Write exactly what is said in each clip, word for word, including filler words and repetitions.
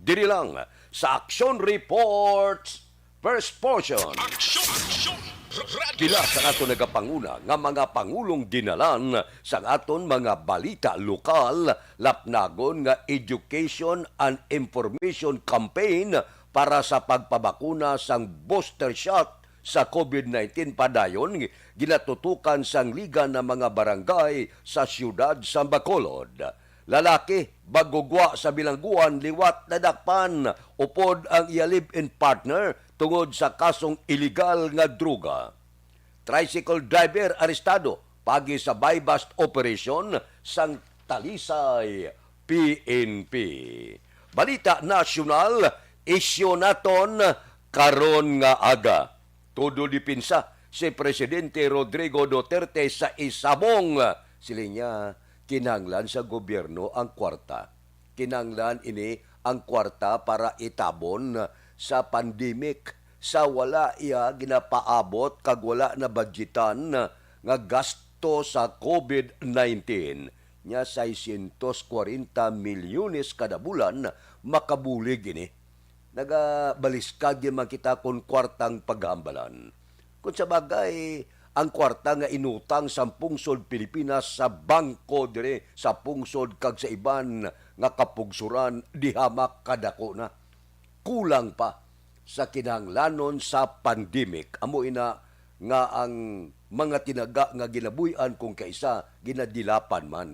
Diri lang sa Action Reports First Portion. Action! Action! Pila sa aton nagapanguna nga mga pangulong dinalan sang aton mga balita lokal, lapnagon nga education and information campaign para sa pagpabakuna sang booster shot sa COVID nineteen padayon ginatutukan sang liga nga mga barangay sa siyudad sa Bacolod. Lalaki, bag-o gwa sa bilangguan liwat nadakpan upod ang iya live-in partner tungod sa kasong iligal nga droga. Tricycle driver arestado paagi sa buy-bust operation sang Talisay P N P. Balita nasyonal, isyu naton karon nga aga. Todo depensa si Presidente Rodrigo Duterte sa isabong. Siling niya, kinahanglan sa gobyerno ang kwarta. Kinahanglan ini ang kwarta para itabon sa pandemic, sa wala iya ginapaabot kag wala nabudgetan nga gasto sa COVID nineteen, nya seiscientos kwarenta milyones kada bulan, makabulig ini. Nagabaliskad gyud man kita kon kwartang paghambalan. Kon sa bagay, ang kwarta nga inutang sang pungsod Pilipinas sa bangko diri sa pungsod kag sa iban nga kapugsuran, dihamak kadako na. Kulang pa sa kinahanglanon sa pandemic. Amo ina nga ang mga tinaga nga ginabuy-an kung kaisa ginadilapan man,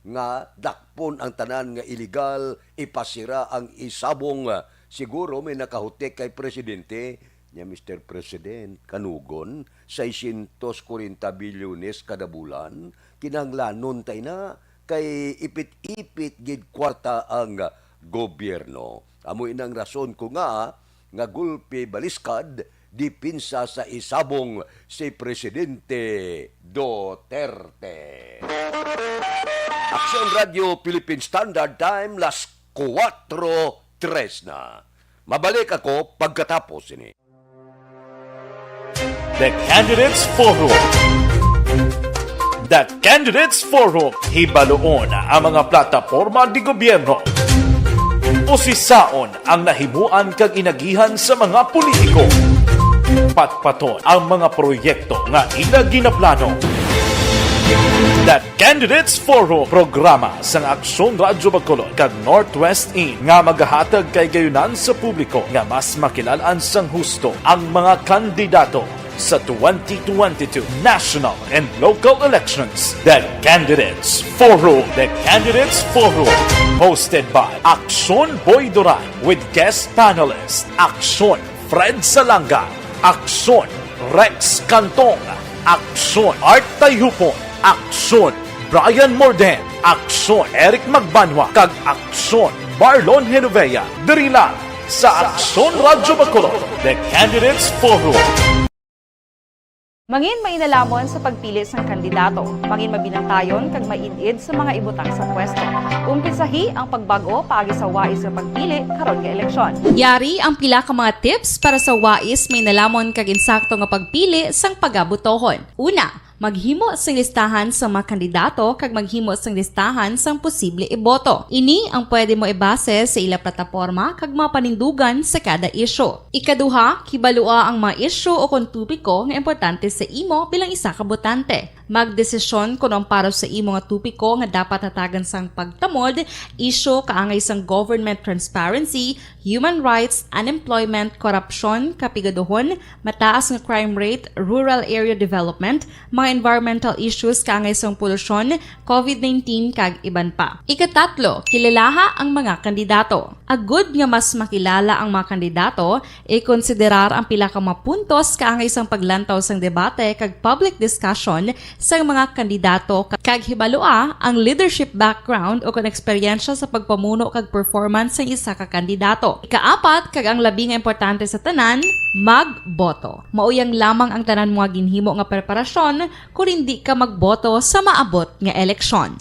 nga dakpon ang tanan nga iligal, ipasira ang isabong. Siguro may nakahutik kay Presidente niya, "Mister President, kanugon, seiscientos kwarenta bilyones kada bulan, kinahanglanon ta ina, kay ipit-ipit gid kwarta ang gobyerno." Amo inang rason ko nga, nga gulpi baliskad, depensa sa isabong si Presidente Duterte. Aksyon Radio Philippine Standard Time, las kuwatro tres na. Mabalik ako pagkatapos ini. The Candidates Forum. The Candidates Forum, hibaluon ang mga plataporma di gobyerno. Usisaon ang nahimuan kag inagihan sa mga politiko. Patpaton ang mga proyekto nga ila ginaplano. The Candidates Forum, programa sang Aksyon Radyo Bacolod kag Northwest In nga magahatag kahigayonan sa publiko nga mas makilal-an sang husto ang mga kandidato sa twenty twenty-two national and local elections. The Candidates Forum. The Candidates Forum, hosted by Aksyon Boy Duran with guest panelist Aksyon Fred Salanga, Aksyon Rex Cantong, Aksyon Art Tayhupon, Aksyon Brian Morden, Aksyon Eric Magbanwa, kag Aksyon Marlon Genovea. Diri lang sa Aksyon Radyo Bacolod, The Candidates Forum. Mangin mainalamon sa pagpili sang kandidato. Mangin mabinantayon kag maid-id sa mga ibutang sa pwesto. Umpisahi ang pagbag-o paagi sa wais nga pagpili karon nga eleksyon. Yari ang pila ka mga tips para sa wais, mainalamon kag insakto nga pagpili sang pagabotohon. Una, maghimo sing listahan sa mga kandidato kag maghimo sing listahan sang posible iboto. Ini ang pwede mo ibase sa ila plataporma kag mga panindugan sa kada isyu. Ikaduha, kibalua ang mga isyu o kon topiko nga importante sa imo bilang isa ka botante. Magdesisyon kon ang para sa imo nga topiko nga dapat hatagan sang pagtamod, isyu kaangay sang government transparency, human rights, unemployment, korupsyon, kapigaduhon, mataas nga crime rate, rural area development, mga environmental issues kaangay sang polusyon, COVID nineteen, kag iban pa. Ikatatlo, kilalaha ang mga kandidato. Agud nga mas makilala ang mga kandidato, ikonsiderar ang pila ka mga puntos kaangay sang paglantaw sang debate kag public discussion sang mga kandidato, kag hibalua ang leadership background o kon eksperyensya sa pagpamuno kag performance sang isa ka kandidato. Ikaapat, kag ang labi nga importante sa tanan, magboto. Mauyang lamang ang tanan mo nga ginhimo nga preparasyon kon indi ka magboto sa maabot nga eleksyon.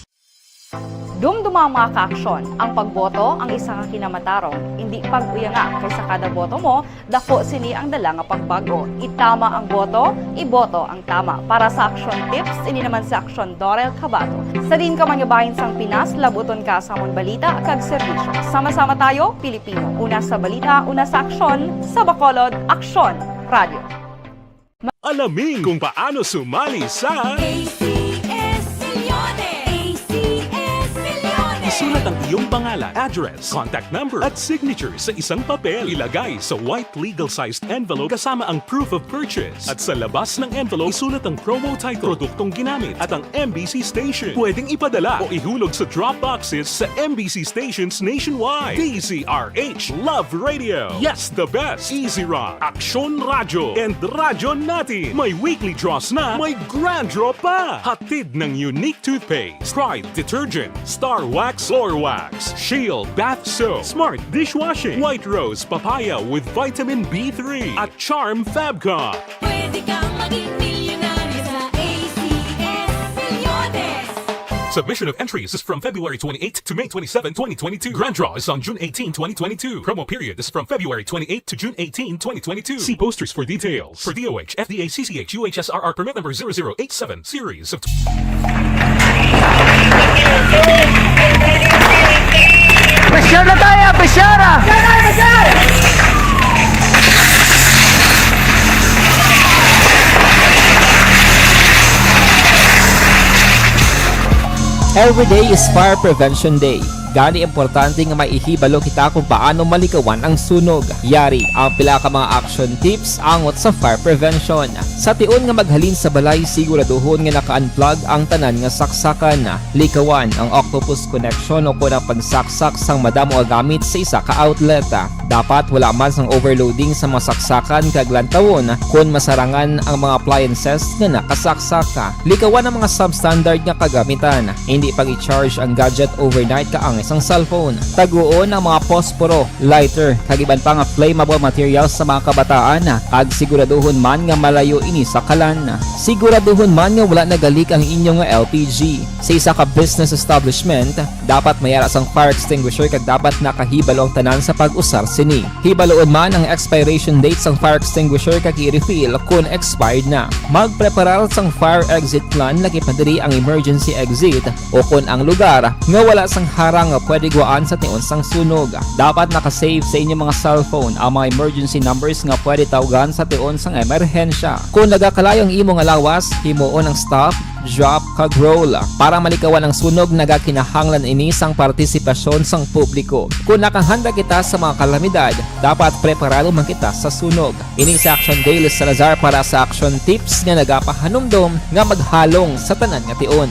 Dumduma ang mga kaaksyon, ang pagboto ang isa ka kinamatarong, indi pag-uyanga, kay sa kada boto mo, dako sini ang dala nga pagbago. Itama ang boto, iboto ang tama. Para sa Aksyon Tips, ini naman si Aksyon Dorel Cabato. Sa diin ka man nga bahin sang Pinas, labuton ka sa amon balita kag serbisyo. Sama-sama tayo, Pilipino. Una sa balita, una sa aksyon, sa Bacolod, Aksyon Radio. Alamin kung paano sumali sa A C S Milyones. A C S Milyones. Isulat ang iyong pangalan, address, contact number, at signature sa isang papel. Ilagay sa white legal-sized envelope kasama ang proof of purchase. At sa labas ng envelope, isulat ang promo title, produktong ginamit, at ang M B C station. Pwedeng ipadala o ihulog sa drop boxes sa M B C stations nationwide. D Z R H Love Radio. Yes, the best. Easy Rock, Aksyon Radyo, and Radyo Natin. May weekly draws na, may grand draw pa. Hatid ng Unique Toothpaste, Pride Detergent, Star Wax Floor Wax, Shield Bath Soap, Smart Dishwashing, White Rose Papaya with Vitamin B three, at Charm Fabcon. Pwede kang maging milyonaryo sa A C S Milyones. Submission of entries is from February twenty-eighth to May twenty-seven, twenty twenty-two. Grand draw is on June eighteen, twenty twenty-two. Promo period is from February twenty-eighth to June eighteen, twenty twenty-two. See posters for details. For D O H, F D A, C C H, U H S R R permit number zero zero eight seven, series of Pressure na tayo! Pressure na! Every day is Fire Prevention Day. Gani, importante nga may ihibalo kita kung paano malikawan ang sunog. Yari ang pila ka mga action tips angot sa fire prevention. Sa tion nga maghalin sa balay, siguraduhon nga naka-unplug ang tanan nga saksakan. Likawan ang octopus connection o kon ang pagsaksak sang madamo nga gamit sa isa ka outlet. Dapat wala man sang overloading sa mga saksakan kag lantawon kon masarangan ang mga appliances nga nakasaksak. Likawan ang mga substandard nga kagamitan. Hindi pag-i-charge ang gadget overnight kaangay sang cellphone. Taguon ang mga posporo, lighter, kag iban pa nga flammable materials sa mga kabataan, kag siguraduhon man nga malayo ini sa kalan. Siguraduhon man nga wala nagalik ang inyo nga L P G. Sa isa ka business establishment, dapat may ara sang fire extinguisher kag dapat nakahibalo ang tanan sa pag-usar sini. Hibaluon man ang expiration date sang fire extinguisher kag i-refill kon expired na. Magpreparar sang fire exit plan, lakip na diri ang emergency exit o kon ang lugar nga wala sang harang nga pwede guwaan sa tion sang sunog. Dapat naka-save sa inyo mga cellphone ang mga emergency numbers nga pwede tawgan sa tion sang emerhensya. Kon nagakalayo ang imo nga lawas, himuon ang stop, drop, kag roll. Para malikawan ang sunog, nagakinahanglan ini sang partisipasyon sang publiko. Kon nakahanda kita sa mga kalamidad, dapat preparado man kita sa sunog. Ini si Action Dale Salazar para sa Action Tips nga nagapahanumdom nga maghalong sa tanan nga tion.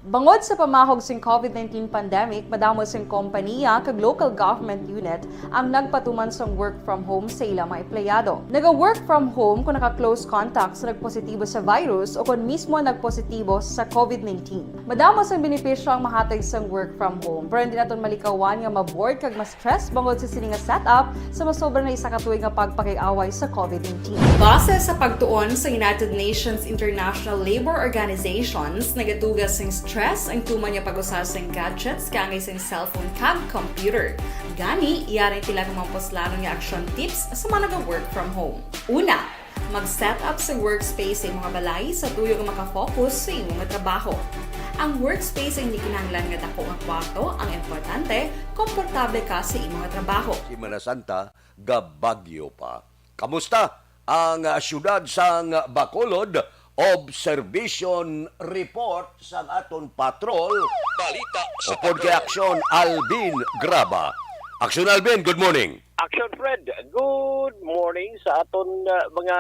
Bangod sa pamahog sing COVID nineteen pandemic, madamo sing kompaniya kag local government unit ang nagpatuman sang work from home sa ila mga empleyado. Naga-work from home kon naka-close contact sa nagpositibo sa virus o kon mismo nagpositibo sa COVID nineteen. Madamo sang benepisyo ang mahatag sang work from home, pero hindi naton malikawan nga ma-bored kag ma-stress bangod sa sini nga setup sa masobra na isa ka tuig nga pagpakiaway sa COVID nineteen. Base sa pagtuon sa United Nations International Labour Organizations, nagatuga sing stress ang tuman nga pag-usa sing gadgets kaangay sing cellphone kag computer. Gani, yari ang pila ka mga puslanon nga action tips sa mga naga-work from home. Una, mag-set up sa workspace sa imong balay sa tuyo nga makafocus sa imong trabaho. Ang workspace ay hindi kinahanglan nga dako nga kwarto, ang importante, komportable ka sa imong trabaho. Semana Santa, gabagyo pa. Kamusta ang, ah, siyudad sang Bacolod? Observation report sang aton patrol. Balita sa upod kay Patrol. Aksyon Alvin Graba. Aksyon Alvin, good morning. Action Fred, good morning sa aton, uh, mga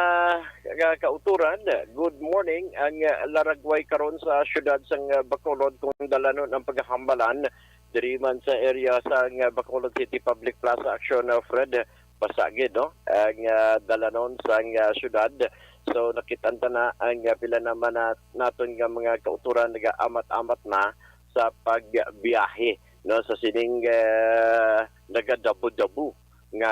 ka-, kauturan. Good morning. Ang, uh, laragway karon sa siyudad sang, uh, Bacolod, kung dalanon ang paghambalan diri man sa area sang, uh, Bacolod City Public Plaza, Action, uh, Fred, basa gid, no? Ang, uh, dalanon sang, uh, siyudad. So, nakit-an ta na ang, uh, pila naman na, naton nga mga kauturan nagaamat-amat na sa pagbiyahe, no, sa sining, uh, nagadabo-dabo nga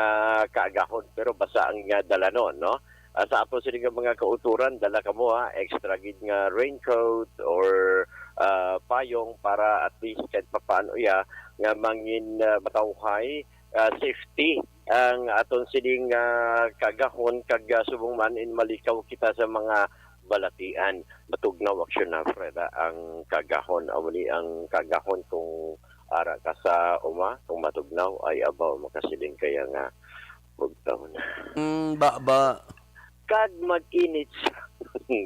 kaagahon, pero basa ang, ah, dalanon, no? Ah, sa ato sini nga mga kautoran, dala kamo, ha, extra gid nga raincoat or, ah, payong para at least kahit papaano, iya, nga mangin, ah, matawhay, ah, safety ang aton sining, ah, kaagahon kag, ah, subong man in malikaw kita sa mga balatian. Matugnaw, Action na Fred, ah, ang kaagahon. Amo ni ang kaagahon kung ara ka sa uma, kung matugnaw, ay abaw, makasiling kaya nga bugtaw na. Mm, ba, ba. Kag mag-init sa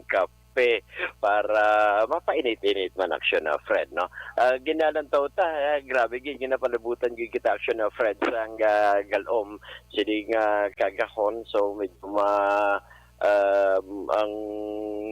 kape para mapainit-init man, Action na Fred, no? Ah, ginalantaw ta, ah, grabe gid, ginapalabutan gid kita, Action na Fred, sang, ah, galom sini nga kaagahon. So, medyo ma-, um, ang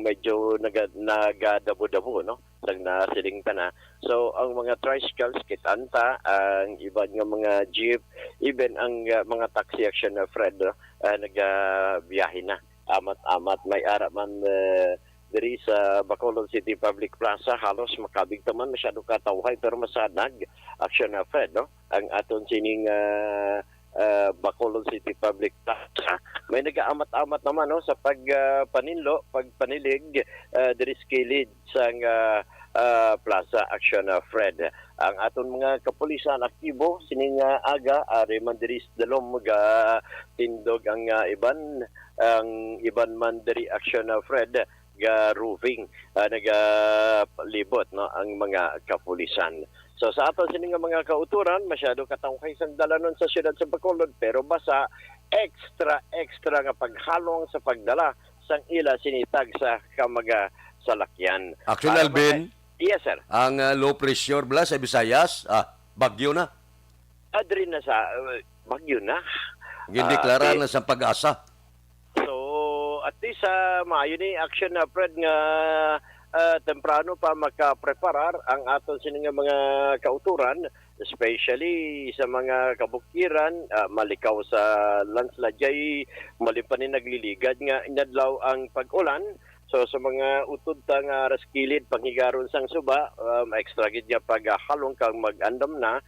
medyo naga-, nagadabo-dabo, no? Sang nasiling ta na. So, ang mga tricycles, kit-an ta, ang iban nga mga jeep, even ang, ah, mga taxi, Action na Fred, no? Ah, nagabiyahe na. Amat-amat, may ara man, eh, diri sa Bacolod City Public Plaza, halos makabig ta man, masyado ka tawhay, pero masanag, Action na Fred, no? Ang aton sining, ah, ah, Bacolod City Public Plaza, may nagaamat-amat naman, no, sa pag, ah, paninlo, pagpanilig, ah, diri sa kilid sang, ah, ah, plaza, Action na Fred. Ang aton mga kapulisan aktibo sining, ah, aga, ari man diri sa dalom ga tindog ang, ah, iban, ang iban man diri, Action na Fred, ga roving, ah, nagalibot, no, ang mga kapulisan. So, sa aton sini nga mga kautoran, masyado katawhay sang dalanon sa siyudad sa Bacolod, pero basa, extra, extra nga paghalong sa pagdala sang ila sini tagsa ka mga salakyan. Actually, para Alvin, mga, yes, sir. Ang, ah, low pressure bala sa Visayas, ah, bagyo na. Adri na sa, uh, bagyo na. Gindeklara Ah, na sa PAGASA. So, at least, ah, maayo ni, Action na Fred, nga, ah, temprano pa makapreparar ang aton sini nga mga kautoran, especially sa mga kabukiran, ah, malikaw sa landslide. Kay mali pa ni nagliligad nga inadlaw ang pag-ulan. So, sa mga utod ta nga aras kilid panghigaron sang suba, um, extra gid nga paghalong kag mag-andam na.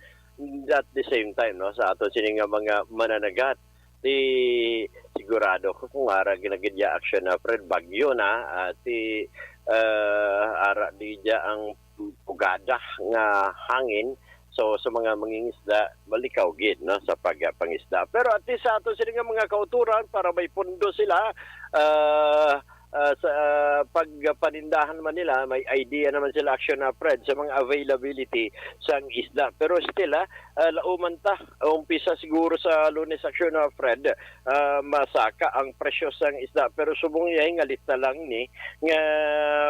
At the same time, no, sa ato sini nga mga mananagat, di sigurado ko kung ara gid na gid ya, Action na Fred, bagyo na, ah, ti, ah, ara di dya ang pugada nga hangin. So, sa mga mangingisda, malikaw gid, no, sa pagpangisda. Pero at least sa ato sila nga mga kauturan, para may pundo sila, ah, ah, sa, ah, pagpanindahan man nila, may idea naman sila, Action na Fred, sa mga availability sang isda. Pero still, ah, ah, lauman ta, umpisa siguro sa Lunes, Action na Fred, ah, masaka ang presyo sang isda. Pero subong iya, hingalit na lang ni nga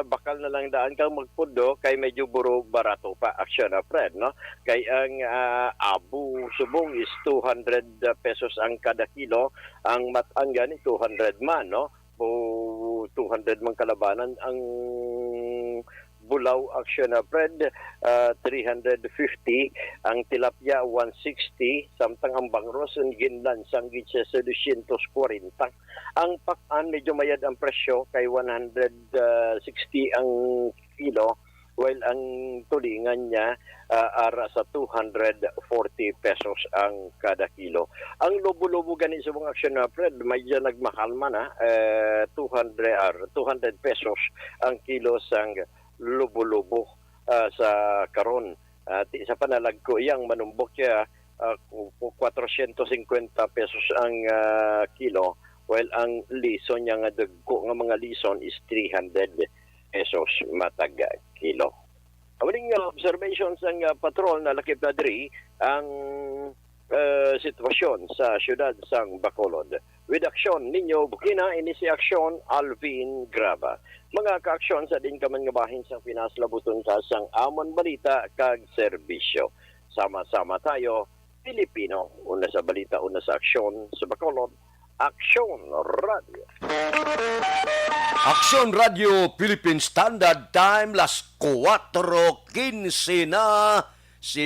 bakal na lang daan kang magpundo kay medyo buro barato pa, Action na Fred, no? Kay ang, ah, abo subong is two hundred pesos ang kada kilo, ang mat-ang gani two hundred man, no? O two hundred man kalabanan ang bulaw, Action na Fred, ah, three hundred fifty, ang tilapia, one sixty, samtang ang bangros ang ginlansang gid siya sa dosyentos kwarenta. Ang pak-an, medyo mayad ang presyo, kay one hundred sixty ang kilo, while ang tulingan niya, ah, ara sa two hundred forty pesos ang kada kilo. Ang lubo-lubo gani sa mga, Action na Fred, may dyan nagmahal man, ha, eh, two hundred, ah, two hundred pesos ang kilo sang lubo-lubo, ah, sa karon. Ah, ti sa panalagko, iyang manumbok siya, ah, ku-, ku-, kwatrosyentos singkwenta pesos ang, ah, kilo, while ang lison niya nga dagko nga mga lison is three hundred pesos matag kilo. Amo ning, ah, observation sang, ah, patrol, nalakip na diri ang, ah, sitwasyon sa siyudad sang Bacolod. With Action, Ninyo Bukina, ini si Action, Alvin Graba. Mga ka-Action, sa din ka man nga bahin sang Pinas, labuton ka sang amon balita kag serbisyo. Sama-sama tayo, Pilipino. Una sa balita, una sa aksyon, sa Bacolod, Aksyon Radio. Aksyon Radio Philippine Standard Time, las kuwatro kinse na. Si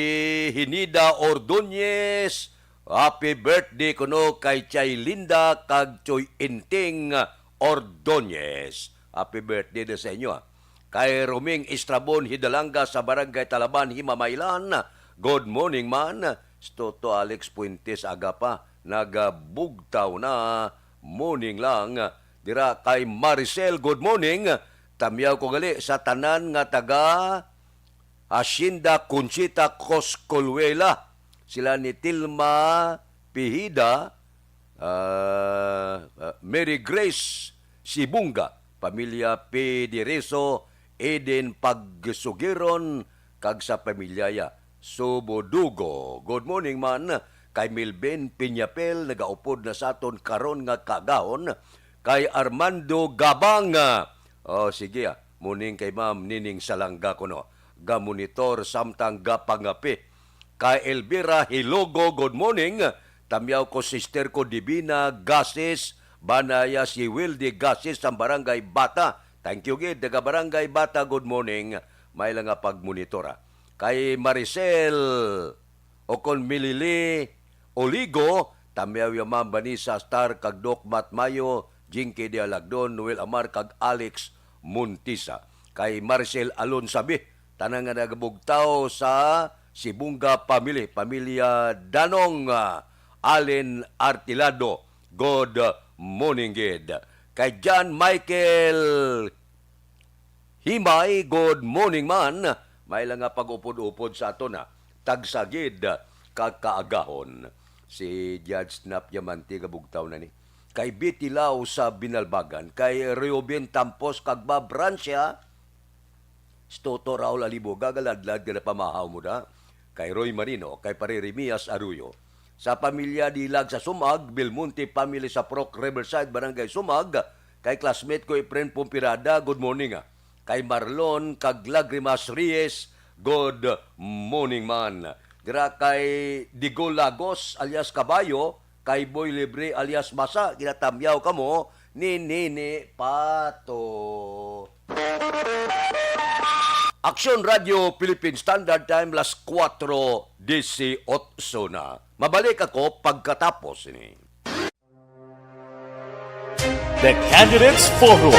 Hinida Ordonez, happy birthday kuno kay Chay Linda kag Choy Inting Ordonez. Happy birthday din sa inyo, ha. Kay Roming Estrabon Hidalanga sa Barangay Talaban, Himamaylan, good morning man. Si Toto Alex Fuentes, aga pa, nagabugtaw na, morning lang. Dira kay Maricel, good morning. Tamyaw ko gali sa tanan nga taga Hacienda Conchita, Coscolwela. Sila ni Tilma Pihida, ah, ah, Mary Grace Sibunga, pamilya Pedireso, Eden Pagsugiron, kag sa pamilyaya Subodugo. Good morning man kay Milben Piñapel, nagaupod na sa aton karon nga kaagahon, kay Armando Gabang. Oh, sige, ah. Morning kay Ma'am Nining Salangga kuno. Gamonitor samtang gapangape. Kay Elvira Hilogo, good morning. Tamyaw ko, sister ko, Divina Gasis, banaya si Wilde Gasis sang Barangay Bata. Thank you gid, taga Barangay Bata, good morning. May lang nga pagmonitor, ah. Kay Maricel, o kon Milili Oligo, tamyaw ya Ma'am Vanessa Star kag Doc Matt Mayo, Jinky de Alagdon, Noel Amar kag Alex Montisa. Kay Maricel Alonsabi, tanan nga nagabugtaw sa Sibunga family, pamilya Danong, ah, Allen Artilado, good morning gid. Kay John Michael Himay, good morning man. May lang nga pag-upod-upod sa aton, ha. Tagsa gid ka kaagahon. Si Judge Snap Diamante gabugtaw na ni. Kay Betty Lau sa Binalbagan, kay Reuben Tampos kag Bob Francia, si Toto Raul Alibo, gagaladlad nga napamahaw mo da. Kay Roy Marino, kay Pare Remias Arroyo. Sa pamilya Dilag sa Sumag, Belmonte family sa Purok Riverside, Barangay Sumag, kay classmate ko Efren Pompirada, good morning, ah. Kay Marlon kag Lagrimas Reyes, good morning man. Dira kay Digol Lagos alias Kabayo, kay Boy Libre alias Masa, ginatamyaw kamo ni Nini Pato. Aksyon Radio Philippine Standard Time, las kuwatro disiotso na. Mabalik ako pagkatapos ini. The Candidates Forum.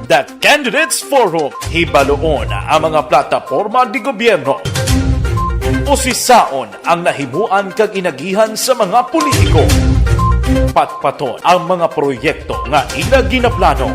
The Candidates Forum, hibaluon ang mga plataporma di gobyerno. Usisaon ang nahimuan kag inagihan sa mga politiko. Patpaton ang mga proyekto nga ila ginaplano.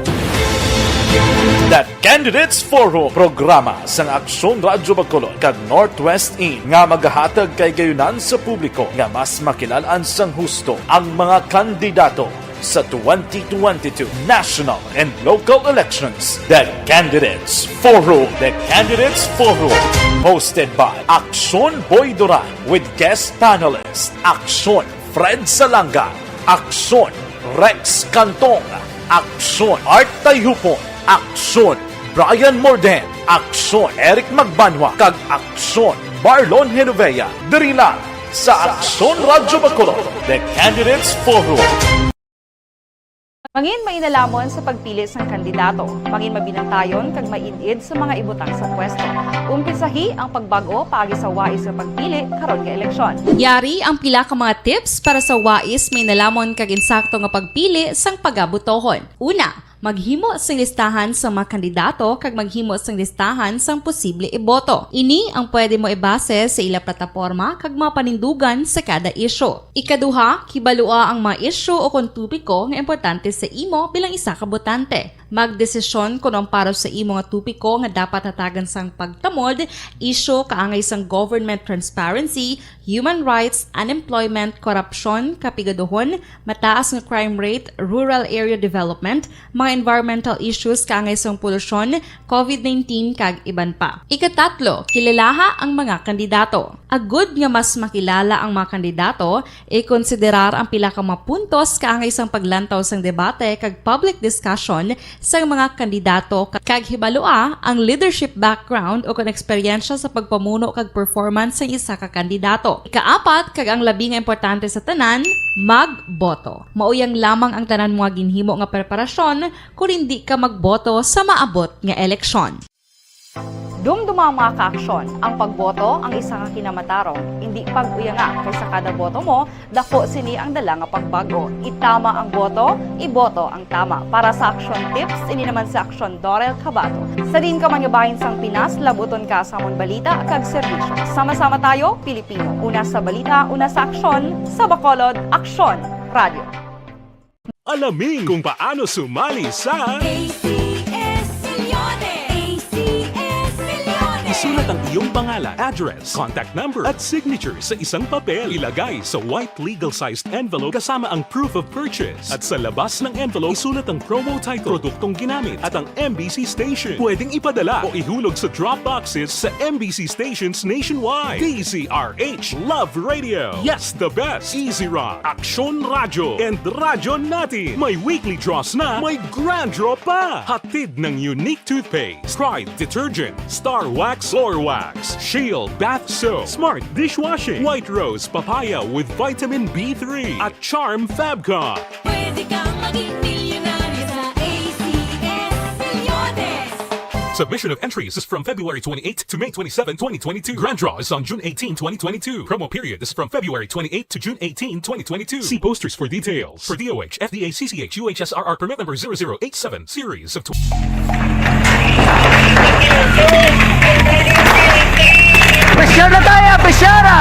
The Candidates Forum, programa sang Aksyon Radyo Bacolod kag Northwest In nga magahatag kay gayunan sa publiko nga mas makilal-an sang husto ang mga kandidato sa twenty twenty-two national and local elections. The Candidates Forum. The Candidates Forum, hosted by Aksyon Boy Duran with guest panelist Aksyon Fred Salanga, Aksyon Rex Cantong, Aksyon Art Tayhupon, Aksyon Brian Morden, Aksyon Eric Magbanwa, kag Aksyon Marlon Genovea. Diri lang sa Aksyon Radyo Bacolod, The Candidates Forum. Mangin mainalomon sa pagpili sang kandidato. Mangin mabinantayon kag maid-id sa mga ibutang sa pwesto. Umpisahi ang pagbag-o paagi sa wais nga pagpili karon nga eleksyon. Yari ang pila ka mga tips para sa wais, mainalomon kag insakto nga pagpili sang pagabotohon. Una, maghimo sing listahan sa mga kandidato kag maghimo sing listahan sang posible iboto. Ini ang pwede mo ibase sa ila plataporma kag mga panindugan sa kada isyu. Ikaduha, kibalua ang mga isyu o kon topiko nga importante sa imo bilang isa ka botante. Magdesisyon kon ang para sa imo nga topiko nga dapat hatagan sang pagtamod, isyu kaangay sang government transparency, human rights, unemployment, korupsyon, kapigaduhon, mataas nga crime rate, rural area development, mga environmental issues kaangay sang polusyon, covid nineteen, kag iban pa. Ikatatlo, kilalaha ang mga kandidato. Agud nga mas makilala ang mga kandidato, ikonsiderar ang pila ka mga puntos kaangay sang paglantaw sang debate kag public discussion sang mga kandidato, ka-, kag hibalua ang leadership background o kon eksperyensya sa pagpamuno kag performance sang isa ka kandidato. Ikaapat, kag ang labi nga importante sa tanan, magboto. Mao yang lamang ang tanan mo nga ginhimo nga preparasyon kon indi ka magboto sa maabot nga eleksyon. Dumduma, mga kaaksyon, ang pagboto ang isa ka kinamatarong. Indi pag-uyanga, kay sa kada boto mo, dako sini ang dala nga pagbag-o. Itama ang boto, iboto ang tama. Para sa Aksyon Tips, ini naman si Aksyon Dorel Cabato. Sa diin ka man nga bahin sang Pinas, labuton ka sa amon balita kag serbisyo. Sama-sama tayo, Pilipino. Una sa balita, una sa aksyon, sa Bacolod, Aksyon Radio. Alamin kung paano sumali sa A C S Milyones! A C S Milyones! Isulat ang iyong pangalan, address, contact number, at signature sa isang papel. Ilagay sa white legal-sized envelope kasama ang proof of purchase. At sa labas ng envelope, isulat ang promo title, produktong ginamit, at ang M B C station. Pwedeng ipadala o ihulog sa drop boxes sa M B C stations nationwide. D Z R H Love Radio. Yes, the best. Easy Rock, Aksyon Radyo, and Radyo Natin. May weekly draws na, may grand draw pa. Hatid ng Unique Toothpaste, Pride Detergent, Star Wax Floor Wax, Shield Bath Soap, Smart Dishwashing, White Rose Papaya with Vitamin B three, at Charm Fabcon. Pwede kang maging milyonaryo sa A C S Milyones. Submission of entries is from February twenty-eighth to May twenty-seven, twenty twenty-two. Grand draw is on June eighteen, twenty twenty-two. Promo period is from February twenty-eighth to June eighteen, twenty twenty-two. See posters for details. For D O H, F D A, C C H, U H S R R permit number zero zero eight seven, series of tw- Pressure na tayo! Pressure na!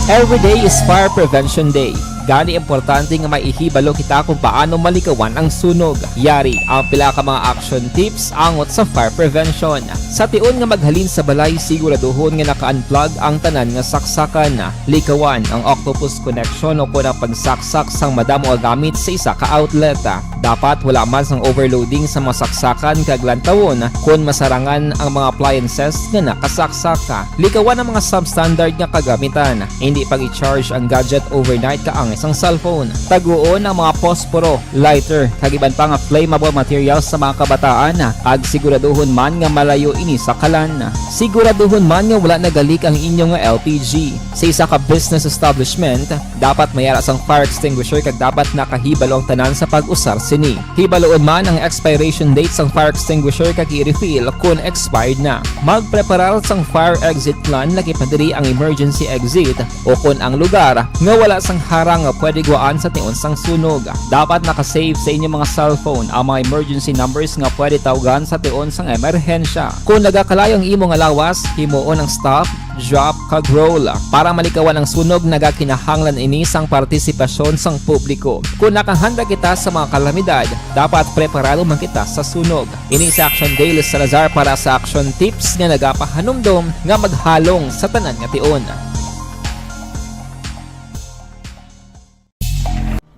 Every day is Fire Prevention Day. Gani, importante nga may ihibalo kita kung paano malikawan ang sunog. Yari ang pila ka mga action tips angot sa fire prevention. Sa tion nga maghalin sa balay, siguraduhon nga naka-unplug ang tanan nga saksakan. Likawan ang octopus connection o kon ang pagsaksak sang madamo nga gamit sa isa ka outlet. Dapat wala man sang overloading sa mga saksakan kag lantawon kon masarangan ang mga appliances nga nakasaksak. Likawan ang mga substandard nga kagamitan. Hindi pag-i-charge ang gadget overnight kaangay sang cellphone. Taguon ang mga posporo, lighter, kag iban pa nga flammable materials sa mga kabataan, kag siguraduhon man nga malayo ini sa kalan. Siguraduhon man nga wala nagalik ang inyo nga L P G. Sa isa ka business establishment, dapat may ara sang fire extinguisher kag dapat nakahibalo ang tanan sa pag-usar sini. Hibaluon man ang expiration date sang fire extinguisher kag i-refill kon expired na. Magpreparar sang fire exit plan, lakip na diri ang emergency exit, o kon ang lugar nga wala sang harang nga pwede gwaan sa tion sang sunog. Dapat naka-save sa inyo mga cellphone ang mga emergency numbers nga pwede tawgan sa tion sang emerhensya. Kon nagakalayo ang imo nga lawas, himuon ang stop, drop, kag roll. Para malikawan ang sunog, nagakinahanglan ini sang partisipasyon sang publiko. Kon nakahanda kita sa mga kalamidad, dapat preparado man kita sa sunog. Ini si Action Dale Salazar para sa Action Tips nga nagapahanumdom nga maghalong sa tanan nga tion.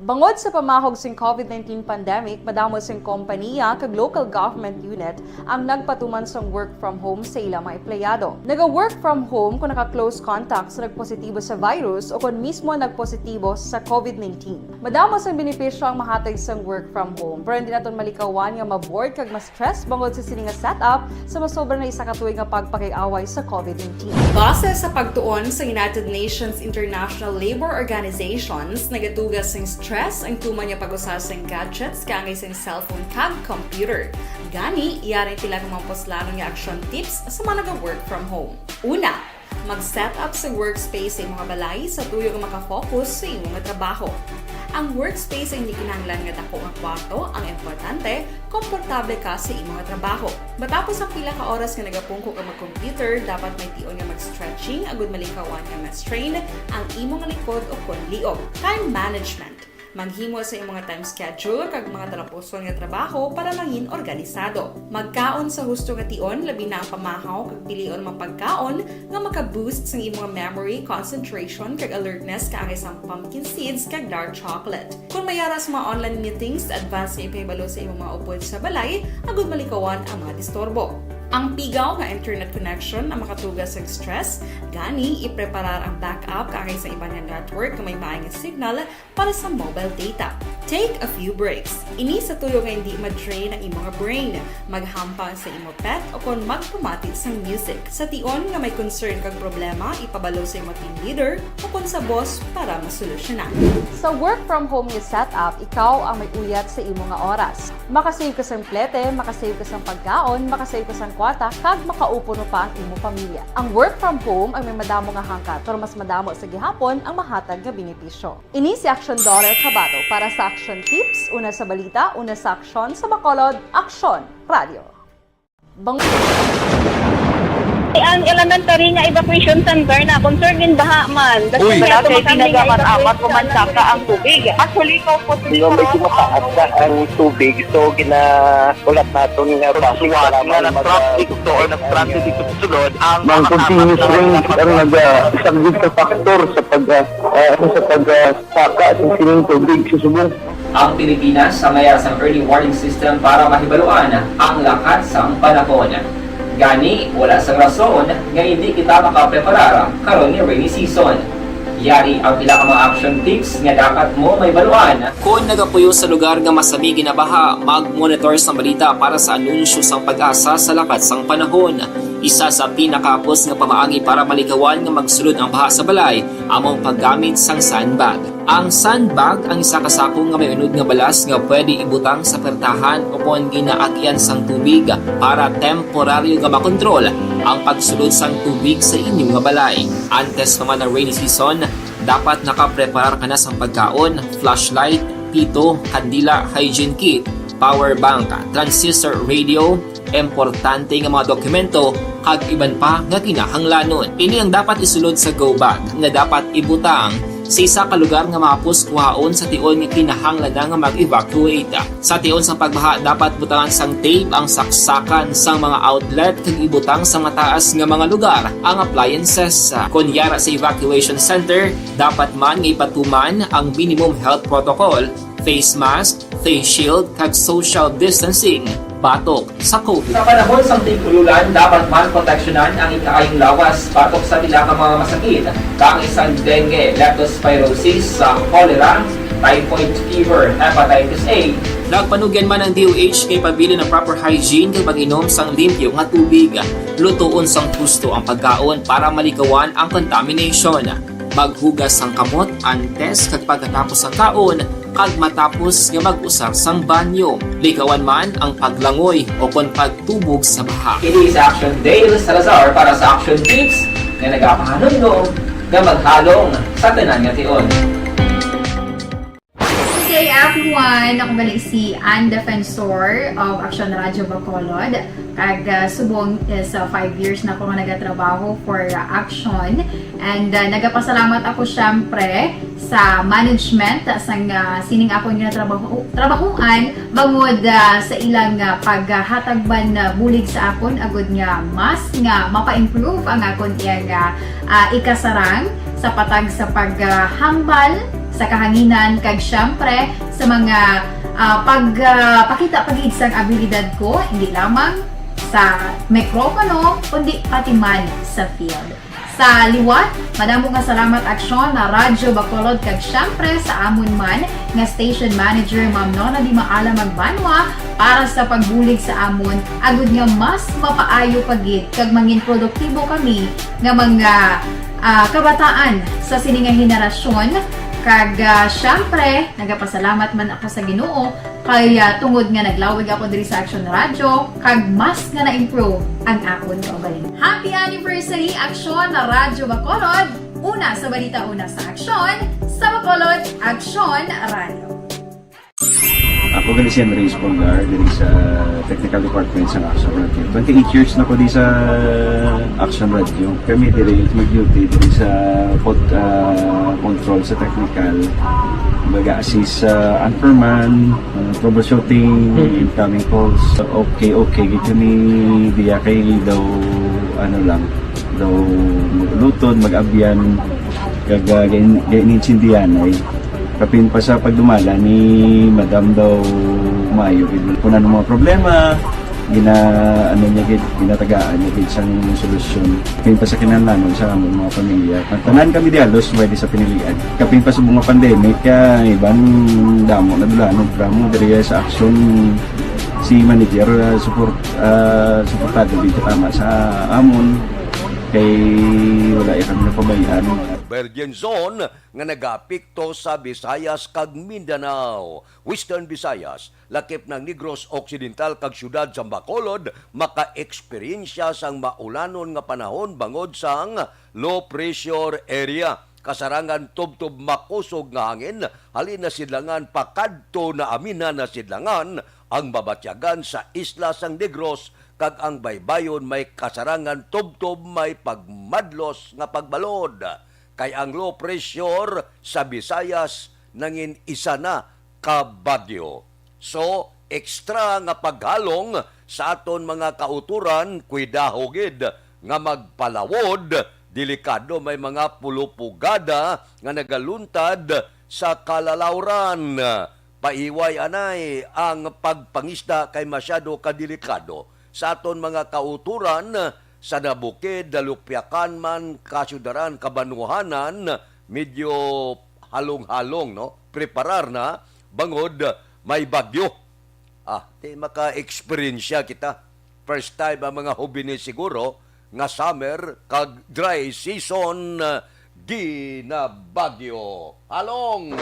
Bangod sa pamahog sing COVID nineteen pandemic, madamo sing kompaniya kag local government unit ang nagpatuman sang work from home sa ila mga empleyado. Naga-work from home kon naka-close contact sa nagpositibo sa virus o kon mismo nagpositibo sa COVID nineteen. Madamo sang benepisyo ang mahatag sang work from home, pero hindi naton malikawan nga ma-bored kag ma-stress bangod sa sini nga setup sa masobra na isa ka tuig nga pagpakig-away sa COVID nineteen. Base sa pagtuon sa United Nations International Labor Organizations, nagatuga sing stress ang tuman nga pag-usa sing gadgets kaangay sing cellphone kag computer. Gani, yari ang pila ka mga puslanon nga action tips sa mga naga-work from home. Una, mag-set up sa workspace sa imo nga balay sa tuyo nga maka-focus sa imo nga trabaho. Ang workspace ay hindi kinahanglan nga dako nga kwarto, ang importante, komportable ka sa imo nga trabaho. Matapos ang pila ka oras nga nagapungko ka mag-computer, dapat may tion nga mag-stretching agud malikawan nga ma-strain ang imo nga likod o kon liog. Time management. Maghimo sa imo nga time schedule kag mga talapuson nga trabaho para mangin organisado. Magkaon sa husto nga tion, labi na ang pamahaw kag pilion ang mga pagkaon nga maka-boost sang imo nga memory, concentration, kag alertness kaangay sang pumpkin seeds kag dark chocolate. Kon may ara sa mga online meetings, advance nga ipahibalo sa imo mga upod sa balay agud malikawan ang mga disturbo. Ang pigaw nga internet connection ang makatuga sa stress, gani ipreparar ang backup kaangay sa iban nga network nga may maay nga signal para sa mobile data. Take a few breaks. Ini sa tuyo nga hindi ma-drain ang imo nga brain. Maghampang sa imo pet o kon magpamati sang music. Sa tion nga may concern kag problema, ipabalo sa imo team leader o kon sa boss para masolusyonan. Sa work from home nga setup, ikaw ang may uyat sa imo nga oras. Makasave ka sang plete, makasave ka sang pagkaon, makasave ka sang kwarta, kag makaupo pa ang imo pamilya. Ang work from home ay may madamo nga hangkat, pero mas madamo sa gihapon ang mahatag nga benepisyo. Ini si Action Dollar Kabato para sa Action Tips, una sa balita, una sa aksyon, sa Bacolod, Aksyon Radio. Bang- Ang elementary nga evacuation center na concern in baha man. That's Uy. Why Wala ato kay makami nga pinagaman-amat evacuation mo man saka ang tubig. Actually, ikaw po, Di ba, medyo mataas na ang tubig, so ginahulat naton nga Sa basi suwat kailangan nga mag- nag-traffic to or nag-transit dito sa sulod, ang Mang mga continuous katapat rain na ang nagasaglit sa factor sa pag, ah, ah, ano, sa pag, ah, saka sa sining tubig sa subong. Ang Pilipinas sa mayara sang early warning system para mahibaluan ang lakat sang panahon. Gani, wala sang rason nga hindi kita makapreparar karon ni rainy season. Yari ang pila ka mga action tips nga dapat mo mahibaluan. Kon nagapuyo sa lugar nga masami ginabaha, mag-monitor sang balita para sa anunsyo sang PAGASA sa lakat sang panahon. Isa sa pinakahapos nga pamaagi para malikawan nga magsulod ang baha sa balay amo ang paggamit sang sandbag. Ang sandbag ang isa ka sako nga may unod nga balas nga pwede ibutang sa pertahan o kon ginaagyan sang tubig para temporaryo nga makontrol ang pagsulod sang tubig sa inyo nga balay. Antes pa man ang rainy season, dapat nakapreparar ka na sang pagkaon, flashlight, pito, kandila, hygiene kit, power bank, transistor radio, importante nga mga dokumento, kag iban pa nga kinahanglanon. Ini ang dapat isulod sa go bag nga dapat ibutang sa isa ka lugar nga mahapos kuhaon sa tion nga kinahanglan na nga mag-evacuate. Sa tion sang pagbaha, dapat butangan sang tape ang saksakan sang mga outlet kag ibutang sa mataas nga mga lugar ang appliances. Kon yara sa evacuation center, dapat man nga ipatuman ang minimum health protocol, face mask, face shield, kag social distancing batok sa COVID. Sa panahon sang tig-ululan, dapat man proteksyonan ang ikaayong lawas batok sa pila ka mga masakit, kaangay sang dengue, leptospirosis, sa cholera, typhoid fever, hepatitis A. Nagpanugyan man ang D O H nga ipabilin ang proper hygiene kag pag-inom sang limpyo nga tubig. Lutoon sang husto ang pagkaon para malikawan ang contamination. Maghugas sang kamot antes kag pagkatapos sang kaon kag matapos nga mag-usar sang banyo. Likawan man ang paglangoy o kon pagtubog sa baha. Ini si Action Dale Salazar para sa Action Tips nga nagapahanumdom nga maghalong sa tanan nga tion. Good day, everyone! Ako gali si Ann Defensor of Action Radio Bacolod. Kag, ah, subong is, ah, five years na ako nga nagatrabaho for, ah, Action. And, ah, nagapasalamat ako, syempre, sa management sang, ah, sining akon nga trabaho, trabahuan bangod, ah, sa ilang, ah, paghatag man, ah, bulig sa akon agud nga mas nga mapa-improve ang akon iyang, ah, ah, ikasarang sa patag sa paghambal sa kahanginan kag, syempre, sa mga, ah, pag, ah, pakita pa gid sang abilidad ko, hindi lamang sa mikropono, kundi pati man sa field. Sa liwat, madamo nga salamat, Aksyon, na Radyo Bacolod, kag syempre sa amon man nga station manager, Ma'am Nona Di Maala Magbanwa, para sa pagbulig sa amon, agud nga mas mapaayo pa gid kag mangin produktibo kami nga mga, ah, kabataan sa sini nga henerasyon. Kag, ah, syempre, nagapasalamat man ako sa Ginoo kay, ah, tungod nga naglawig ako diri sa Action Radio, kag mas nga na-improve ang akon kaugalingon. Happy anniversary, Action Radyo Bacolod! Una sa balita, una sa aksyon, sa Bacolod, Action Radio. Ako gali si Andres Polgar, diri sa Technical Department sa Action Radio. Twenty-eight years na ko di sa Action Radio. Kami diri mag-duty diri sa pod-, ah, control sa technical. Baga assist sa anchorman, ah, troubleshooting, incoming calls. Okay, okay, gid kami diya kay daw, ano lang, daw maglutod, mag-abyan, kag, ah, gain-, gainintindihan ay. Kapin pa sa pagdumala ni Madam daw maayo gid. Kung ano mga problema, gina-, ano niya gid, ginatagaan niya gid sang solusyon. Kapin pa sa kinahanglanon sa among mga pamilya. Ang tanan kami di halos pwede sa pinilian. Kapin pa sa mga pandemic, ah, iban damo na dulanon, drama diri sa aksyon si manager, ah, support, ah, suportado gid tama sa amon. Kay wala ya kami napabayaan. Virgin Zone nga nagaapekto sa Visayas kag Mindanao, Western Visayas, lakip ng Negros Occidental kag siyudad sa Bacolod, maka-eksperyensya sang maulanon nga panahon bangod sang low pressure area. Kasarangan tubtob makusog nga hangin halin na sidlangan pakadto na aminan na sidlangan ang mabatyagan sa isla sang Negros kag ang baybayon may kasarangan tubtob may pagmadlos nga pagbalod, kay ang low pressure sa Visayas nangin isa na ka bagyo. So, extra nga paghalong sa aton mga kautoran, kuidaho gid nga magpalawod, delikado may mga pulupugada nga nagaluntad sa kalalawran. Paiway anay ang pagpangisda kay masyado ka delikado. Sa aton mga kautoran, sa nabukid, nalupyakan man, kasudaran, kabanwahanan, medyo halong-halong, no? Preparar na, bangod may bagyo. Ah, di maka-eksperyensya kita. First time ang mga hobines siguro nga summer kag dry season, ah, ginabagyo. Halong!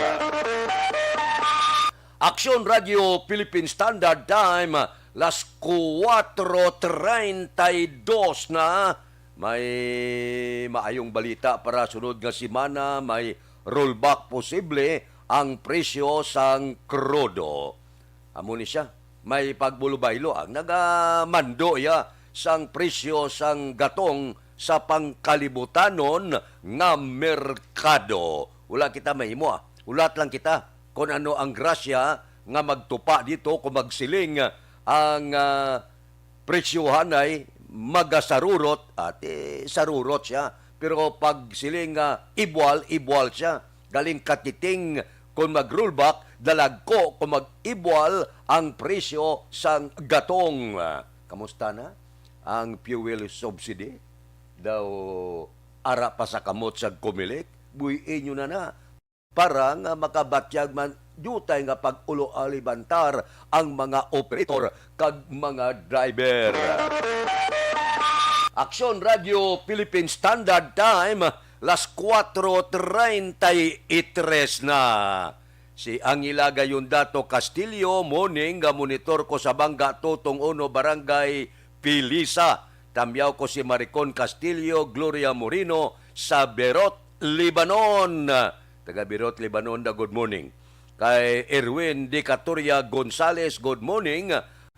Aksyon Radio Philippine Standard Time, las kuwatro treinta y dos na. May maayong balita para sunod nga semana, may rollback posible ang presyo sang krudo. Amo ni siya, may pagbulubaylo ang nagamando iya sang presyo sang gatong sa pangkalibutanon nga merkado. Wala kita mahimo, ah. Hulat lang kita kung ano ang grasya nga magtupa dito kung magsiling ang, ah, presyohan ay magasarurot, ati sarurot siya. Pero pag siling nga ibwal, ibwal siya. Galing katiting kon mag-rollback, dalagko kon mag-ibwal ang presyo sang gatong. Kamusta na ang fuel subsidy? Daw ara pa sa kamot sa Comelec, buy-i nyo na na para nga makabatyag man diutay nga pag-ulo alibantar ang mga operator kag mga driver. Aksyon Radio Philippine Standard Time, las kuwatro treinta y tres na. Si Angela Gayondato Castillo, morning, nga monitor ko sa Bangga Tutong Uno, Barangay Pilisa. Tamyaw ko si Maricon Castillo, Gloria Moreno, sa Beirut, Lebanon. Taga Beirut, Lebanon na, good morning. Kay Erwin Dicatoria Gonzales, good morning.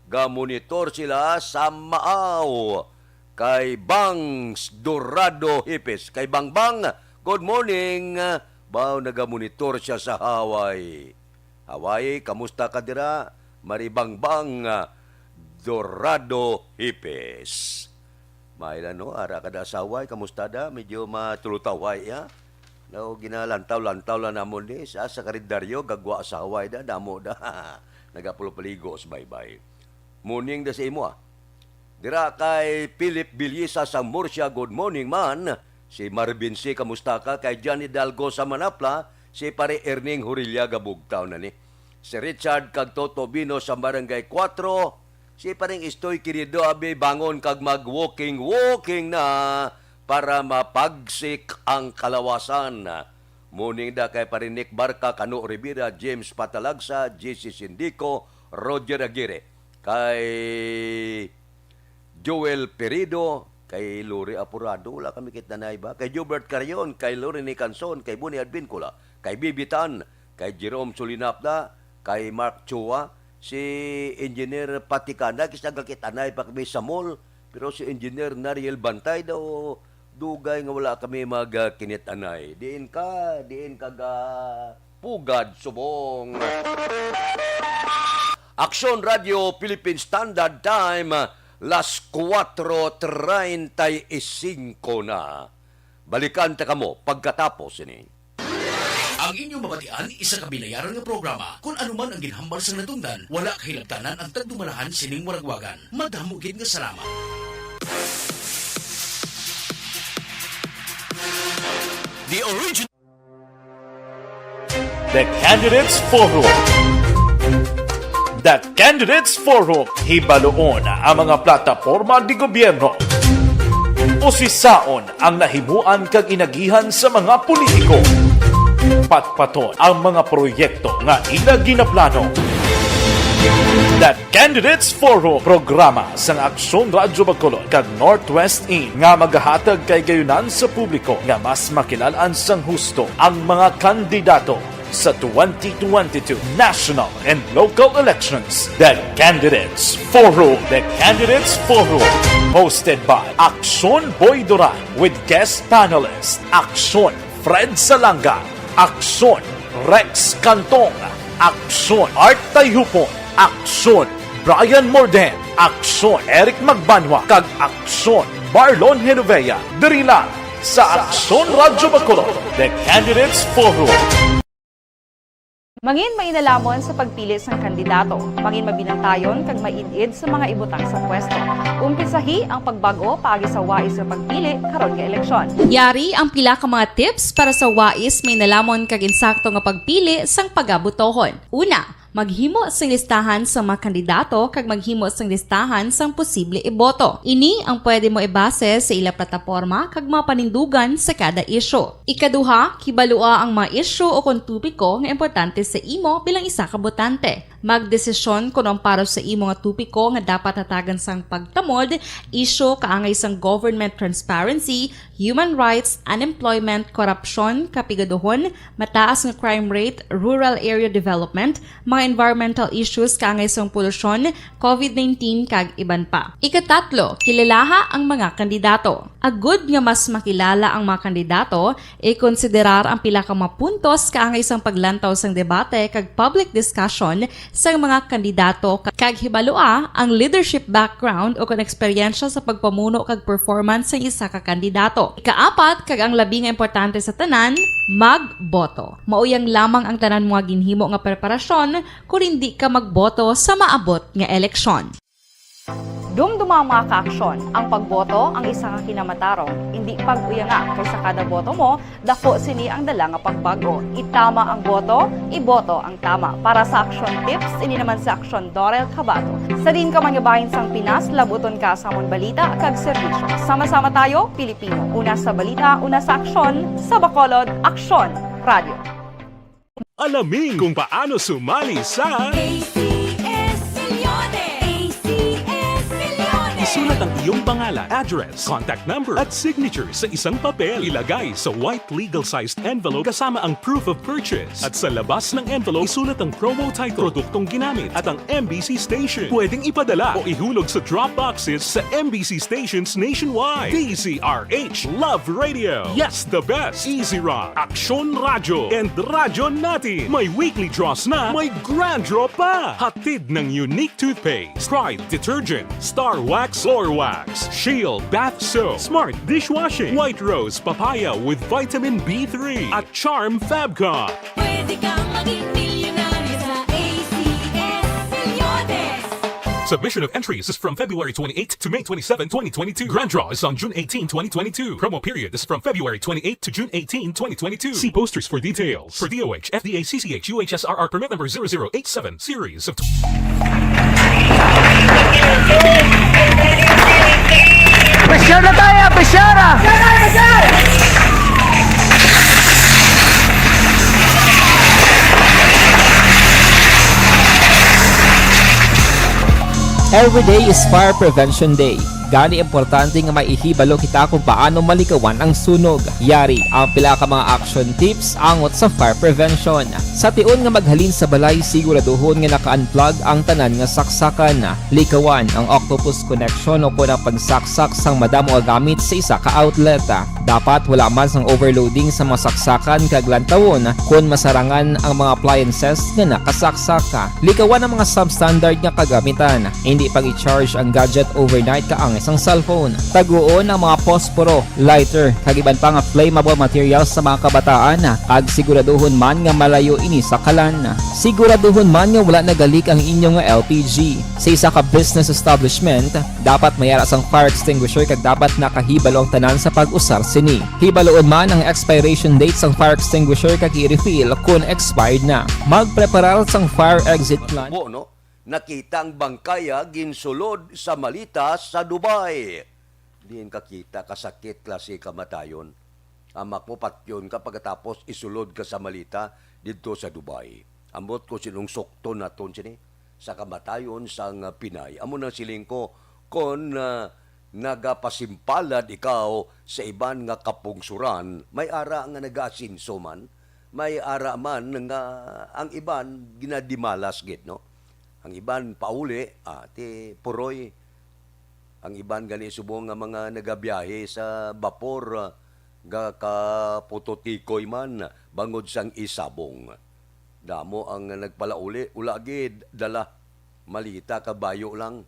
Gamonitor sila sa Maaw. Kay Bangs Dorado Hipis. Kay Bangbang, good morning. Baw nagamonitor siya sa Hawaii. Hawaii, kamusta ka dira? Maribangbang, ah, Dorado Hipis. Maila, no? Ara ka da sa Hawaii, kamusta da? Medyo matulutaw Hawaii, ha? No, ginalantaw-lantaw lang namon ni sa, sa kalendaryo, gagwa sa Hawaii da, damo da. Nagapulupaligo sa baybay. Morning da sa imo, ah. Dira kay Philip Bilyesa sa Murcia, good morning man. Si Marvin C, kamusta ka? Kay John Hidalgo sa Manapla, si Pare Erning Hurilla, gabugtaw na ni. Si Richard kag Toto Bino sa Barangay Cuatro, si Paring Istoy Querido, abi bangon kag mag-walking-walking na para mapagsik ang kalawasan. Morning da kay Paring Nick Barca, Kano Rivera, James Patalagsa, J C Sindico, Roger Aguirre. Kay Joel Perido, kay Lori Apurado, wala kami kit-anay ba? Kay Jobert Carion, kay Lori Nicanson, kay Boni Advincula, kay Bibi Tan, kay Jerome Solinapda, kay Mark Chua, si Engineer Patikana, kis nagakit-anay pa kami sa mall, pero si Engineer Nariel Bantay daw, dugay nga wala kami magkinit-anay. Diin ka, diin ka ga pugad subong. Aksyon Radio Philippine Standard Time, las kuwatro treinta y cinco na. Balikan ta kamo pagkatapos ini. Ang inyong mabatian, isa ka binayaran nga programa. Kon ano man ang ginhambal sang natungdan, wala kahilabtanan ang tagdumalahan sining waragwagan. Madamo gid nga salamat. The original The Candidates Forum. The Candidates Forum, hibaluon ang mga plataporma de gobyerno. Usisaon ang nahimuan kag inagihan sa mga politiko. Patpaton ang mga proyekto nga ila ginaplano. The Candidates Forum, programa sang Aksyon Radyo Bacolod kag Northwest In nga magahatag kay gayunan sa publiko nga mas makilal-an sang husto ang mga kandidato. Sa twenty twenty-two national and local elections, the Candidates Forum. The Candidates Forum, hosted by Aksyon Boy Duran with guest panelists Aksyon Fred Salanga, Aksyon Rex Cantong, Aksyon Art Tayhupon, Aksyon Brian Morden, Aksyon Eric Magbanwa, kag Aksyon Marlon Genovea. Diri lang sa Aksyon Radyo Bacolod, The Candidates Forum. Mangin mainalamon sa pagpili sang kandidato. Mangin mabinantayon kag maid-id sa mga ibutang sa pwesto. Umpisahi ang pagbag-o paagi sa wais nga pagpili karon nga eleksyon. Yari ang pila ka mga tips para sa wais, mainalamon kag insakto nga pagpili sang pagabotohon. Una, maghimo sing listahan sa mga kandidato kag maghimo sing listahan sang posible iboto. Ini ang pwede mo ibase sa ila plataporma kag mga panindugan sa kada isyu. Ikaduha, kibalua ang mga isyu o kon topiko nga importante sa imo bilang isa ka botante. Magdesisyon kon ang para sa imo nga topiko nga dapat hatagan sang pagtamod, isyu kaangay sang government transparency, human rights, unemployment, korupsyon, kapigaduhon, mataas nga crime rate, rural area development, mga environmental issues kaangay sang polusyon, covid nineteen, kag iban pa. Ikatatlo, kilalaha ang mga kandidato. Agud nga mas makilala ang mga kandidato, ikonsiderar ang pila ka mga puntos kaangay sang paglantaw sang debate kag public discussion sang mga kandidato, kag hibalua ang leadership background o kon eksperyensya sa pagpamuno kag performance sang isa ka kandidato. Ikaapat, kag ang labi nga importante sa tanan, magboto. Mao yang lamang ang tanan mo nga ginhimo nga preparasyon kon indi ka magboto sa maabot nga eleksyon. Dumduma ang mga kaaksyon, ang pagboto ang isa ka kinamatarong, indi pag-uyanga, kay sa kada boto mo, dako sini ang dala nga pagbag-o. Itama ang boto, iboto ang tama. Para sa Aksyon Tips, ini naman si Aksyon Dorel Cabato. Sa diin ka man nga bahin sang Pinas, labuton ka sa amon balita kag serbisyo. Sama-sama tayo, Pilipino. Una sa balita, una sa aksyon, sa Bacolod, Aksyon Radio. Alamin kung paano sumali sa A C S Millones. A C S Millones. Isulat ang iyong pangalan, address, contact number, at signature sa isang papel. Ilagay sa white legal-sized envelope kasama ang proof of purchase. At sa labas ng envelope, isulat ang promo title, produktong ginamit, at ang M B C station. Pwedeng ipadala o ihulog sa drop boxes sa M B C stations nationwide. D Z R H Love Radio. Yes, the best. Easy Rock, Aksyon Radyo, and Radyo Natin. May weekly draws na, may grand draw pa. Hatid ng Unique Toothpaste, Pride Detergent, Star Wax Floor Wax, Shield Bath Soap, Smart Dishwashing, White Rose Papaya with Vitamin B three, at Charm Fabcon. Pwede kang maging milyonaryo sa A C S Millones. Submission of entries is from February twenty-eighth to May twenty-seven, twenty twenty-two. Grand draw is on June eighteen, twenty twenty-two. Promo period is from February twenty-eighth to June eighteen, twenty twenty-two. See posters for details. For D O H, F D A, C C H, U H S R R permit number zero zero eight seven, series of Pressure na tayo! Pressure na! Every day is Fire Prevention Day. Gani importante nga maihibalo kita kung paano malikawan ang sunog. Yari ang pila ka mga action tips angot sa fire prevention. Sa tion nga maghalin sa balay, siguraduhon nga naka-unplug ang tanan nga saksakan. Likawan ang octopus connection o kon ang pagsaksak sang madamo nga gamit sa isa ka outlet. Dapat wala man sang overloading sa mga saksakan kag lantawon kon masarangan ang mga appliances nga nakasaksak. Likawan ang mga substandard nga kagamitan. Hindi pag-i-charge ang gadget overnight kaangay sang cellphone. Taguon ang mga posporo, lighter, kag iban pa nga flammable materials sa mga kabataan, kag siguraduhon man nga malayo ini sa kalan. Siguraduhon man nga wala nagalik ang inyo nga L P G. Sa isa ka business establishment, dapat may ara sang fire extinguisher kag dapat nakahibalo ang tanan sa pag-usar sini. Hibaloon man ang expiration date sang fire extinguisher kag i-refill kon expired na. Magpreparar sang fire exit plan. Nakita ang bangkaya ginsulod sa malita sa Dubai. Diin ka kita, kasakit, klase kamatayon. Amak mo, patyon ka pagkatapos isulod ka sa malita didto sa Dubai. Ambot ko sinong sukton naton sini sa kamatayon sang Pinay. Amo nang siling ko, kon ah, nagapasimpalad ikaw sa iban nga kapungsuran, may ara nga nagaasinso man, may ara man nga ang iban ginadimalas gid, no? Ang iban pauli, ah, ti puroy. Ang iban gani subong nga mga nagabiyahe sa bapor, ah, gakaputotikoy man bangod sang isabong. Damo ang nagpalauli, wala gid dala malita, kabayo lang.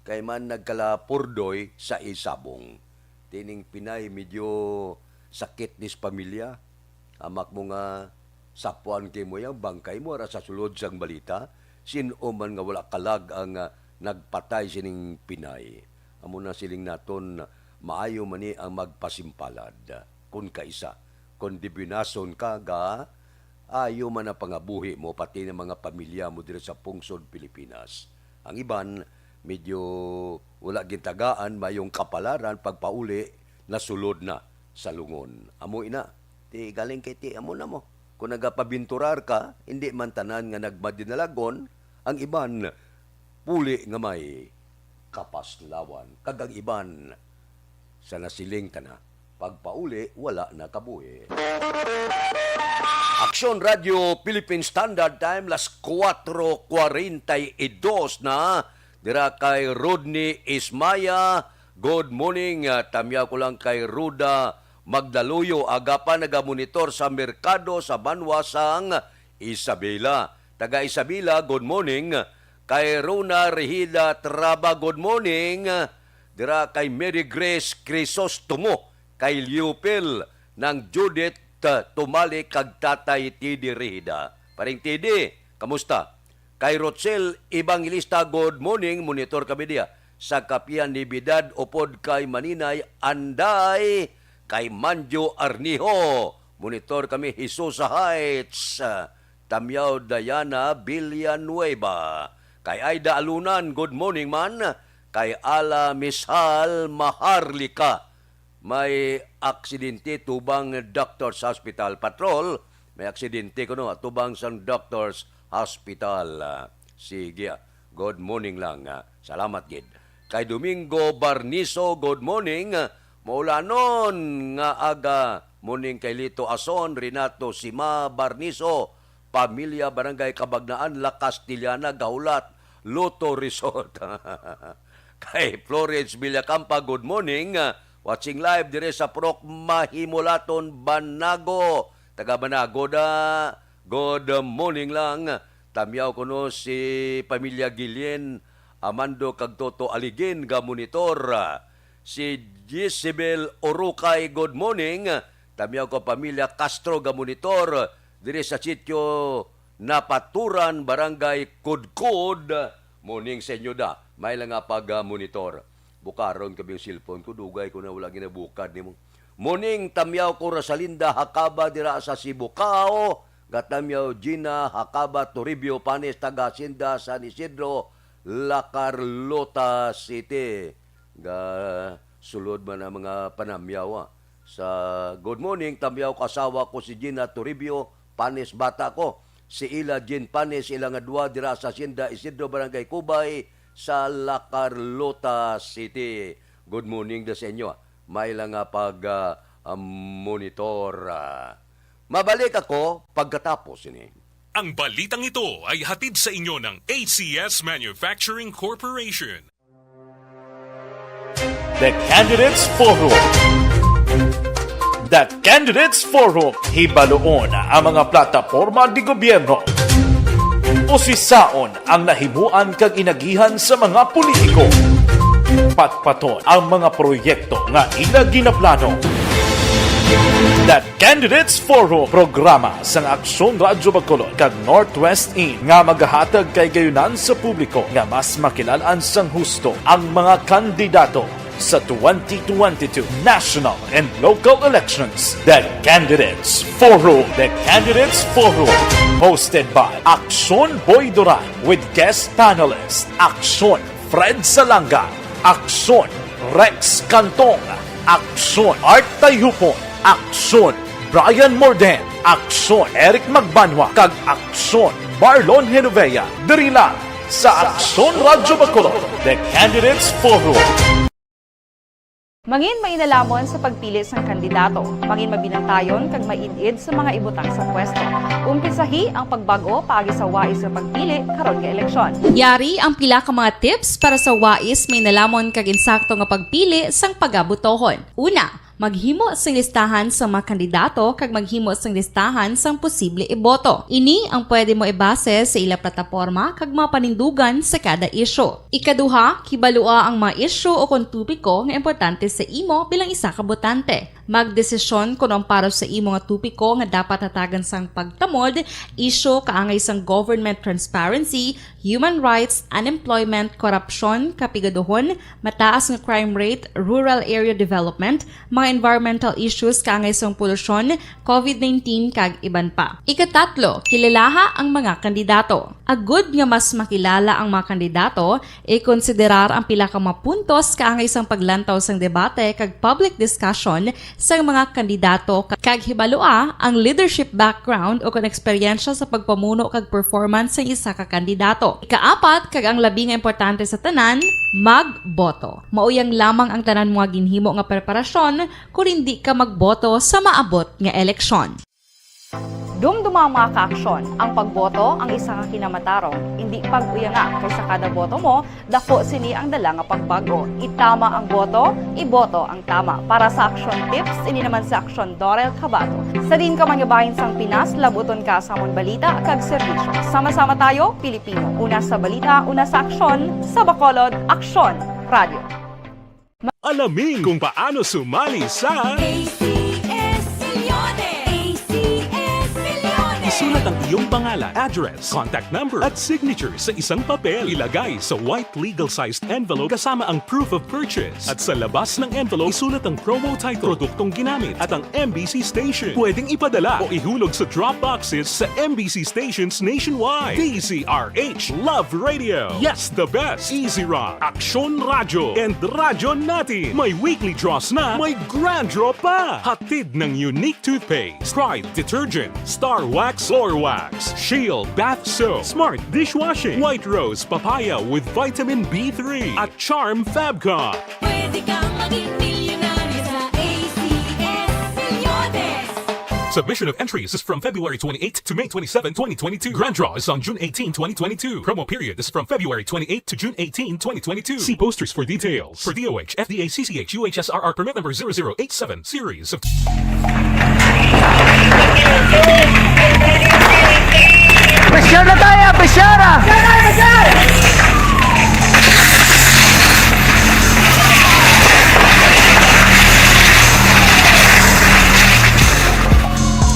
Kay man nagkalapurdoy sa isabong. Tining Pinay, medyo sakit dis pamilya. Amak mo nga sapuan kay mo yang bangkay mo ara sa sulod sang balita. Sin-o man nga wala kalag ang, ah, nagpatay sining Pinay. Amo na siling naton, maayo man ni ang magpasimpalad. Kun kaisa, kon dibinason ka ga, ayo man ang pangabuhi mo, pati na mga pamilya mo diri sa pungsod Pilipinas. Ang iban, medyo wala gintagaan, mayong kapalaran, pagpauli, nasulod na sa lungon. Amo ina, ti galing kay ti amo na mo. Kung nagapabinturar ka, hindi man tanan nga nagmadinalagon, ang iban, puli nga may kapaslawan. Kag ang iban, sa nasiling ta na, pagpauli, wala na kabuhi. Aksyon Radio Philippine Standard Time, las kuwatro kwarenta y dos na. Dira kay Rodney Ismaya, good morning. Ah, tamyaw ko lang kay Ruda Magdaluyo, aga pa nagamonitor sa merkado sa banwa sang Isabela. Taga Isabela, good morning. Kay Rona Rehida Traba, good morning. Dira kay Mary Grace Crisostomo, kay Leopel, Nang Judith, uh, Tumalik, kag Tatay T D Rehida. Paring T D, kamusta? Kay Rochelle Evangelista, good morning, monitor kami diya. Sa Kapihan ni Bidad, upod kay Maninay Anday, kay Manjo Arniho, monitor kami, Jesus sa Heights. Tamyaw Diana Villanueva. Kay Aida Alunan, good morning man. Kay Ala Mishal Maharlika, may aksidente tubang Doctors Hospital. Patrol, may aksidente kuno tubang sang Doctors Hospital. Ah, sige, ah. Good morning lang, ah. Salamat gid. Kay Domingo Barniso, good morning. Maulanon nga aga, morning kay Lito Ason, Renato Sima Barniso, pamilya, Barangay Cabagnaan, La Castellana, Gahulat, Lotto Resort. Kay Florence Villacampa, good morning. Watching live dire sa Purok Mahimulaton, Banago. Taga Banago da. Good morning lang. Tamyaw kuno si pamilya Guillen, Amando kag Toto Aligin ga monitor. Si Jezebel Orukay, good morning. Tamyaw ko pamilya Castro ga monitor diri sa sitio Napaturan, Barangay Kudkod. Morning sa inyo da. May lang nga pag-monitor. Bukaron ko yung cellphone ko, dugay ko na wala ginabukad nimo. Morning, tamyaw ko Rosalinda Hakaba dira sa Sibukao. Gatamyaw Gina Hakaba Toribio Panes, taga Hacienda San Isidro, La Carlota City. Ga sulod man ang mga panamyaw, ah. Sa good morning, tamyaw ko asawa ko si Gina Toribio Panes, bata ko si Ila Jean Panes, ila nga duwa dira sa Hacienda Isidro, Barangay Cubay, sa La Carlota City. Good morning da sa inyo. May lang nga pag, ah, ah, monitor, ah. Mabalik ako pagkatapos ini. Ang balitang ito ay hatid sa inyo ng A C S Manufacturing Corporation. The Candidates Forum. The Candidates Forum. Hibaluon ang mga plataporma di gobyerno. Usisaon ang nahimuan kag inagihan sa mga politiko. Patpaton ang mga proyekto nga ila ginaplano. The Candidates Forum, programa sang Aksyon Radyo Bacolod kag Northwest In nga magahatag kay gayunan sa publiko nga mas makilal-an sang husto ang mga kandidato sa twenty twenty-two national and local elections. The Candidates Forum. The Candidates Forum, hosted by Aksyon Boy Duran with guest panelist Aksyon Fred Salanga, Aksyon Rex Cantong, Aksyon Art Tayupon, Aksyon Brian Morden, Aksyon Eric Magbanwa, kag Aksyon Marlon Genovea, diri lang sa Aksyon Radyo Bacolod, The Candidates Forum. Mangin mainalamon sa pagpili sang kandidato. Mangin mabinantayon kag maid-id sa mga ibutang sa pwesto. Umpisahi ang pagbag-o paagi sa wais nga pagpili karon nga eleksyon. Yari ang pila ka mga tips para sa wais, mainalamon kag insakto nga pagpili sang pagabotohon. Una, maghimo sing listahan sa mga kandidato kag maghimo sing listahan sang posible iboto. Ini ang pwede mo ibase sa ila plataporma kag mga panindugan sa kada isyu. Ikaduha, kibalua ang mga isyu o kon topiko nga importante sa imo bilang isa ka botante. Magdesisyon kon ang para sa imo nga topiko nga dapat hatagan sang pagtamod, isyu kaangay sang government transparency, human rights, unemployment, korupsyon, kapigaduhon, mataas nga crime rate, rural area development, mga environmental issues kaangay sang polusyon, covid nineteen, kag iban pa. Ikatatlo, kilalaha ang mga kandidato. Agud nga mas makilala ang mga kandidato, ikonsiderar ang pila ka mga puntos kaangay sang paglantaw sang debate kag public discussion sang mga kandidato, kag hibalua ang leadership background o kon eksperyensya sa pagpamuno kag performance sang isa ka kandidato. Ikaapat, kag ang labi nga importante sa tanan, magboto. Mauyang lamang ang tanan mo nga ginhimo nga preparasyon kon indi ka magboto sa maabot nga eleksyon. Dumduma ang mga kaaksyon. Ang pagboto ang isa ka kinamatarong. Indi pag-uyanga, kay sa kada boto mo, daku sini ang dala nga pagbag-o. Itama ang boto, iboto ang tama. Para sa Aksyon Tips, ini naman si Aksyon Dorel Cabato. Sa diin ka man nga bahin sang Pinas, labuton ka sa amon balita kag serbisyo. Sama-sama tayo, Pilipino. Una sa balita, una sa aksyon, sa Bacolod, Aksyon Radio. Alamin kung paano sumali sa A C S Millones. A C S Millones. Isulat ang iyong pangalan, address, contact number, at signature sa isang papel. Ilagay sa white legal-sized envelope kasama ang proof of purchase. At sa labas ng envelope, isulat ang promo title, produktong ginamit, at ang M B C station. Pwedeng ipadala o ihulog sa drop boxes sa M B C stations nationwide. D Z R H Love Radio. Yes, the best. Easy Rock, Aksyon Radyo, and Radyo Natin. May weekly draws na, may grand draw pa. Hatid ng Unique Toothpaste, Pride Detergent, Star Wax Floor Wax, Shield Bath Soap, Smart Dishwashing, White Rose Papaya with Vitamin B three, at Charm Fabcon. Pwede kang maging milyonaryo sa A C S Millones. Submission of entries is from February twenty-eighth to May twenty-seven, twenty twenty-two. Grand draw is on June eighteen, twenty twenty-two. Promo period is from February twenty-eighth to June eighteen, twenty twenty-two. See posters for details. For D O H, F D A, C C H, U H S R R permit number zero zero eight seven, series of Pressure na tayo! Pressure na!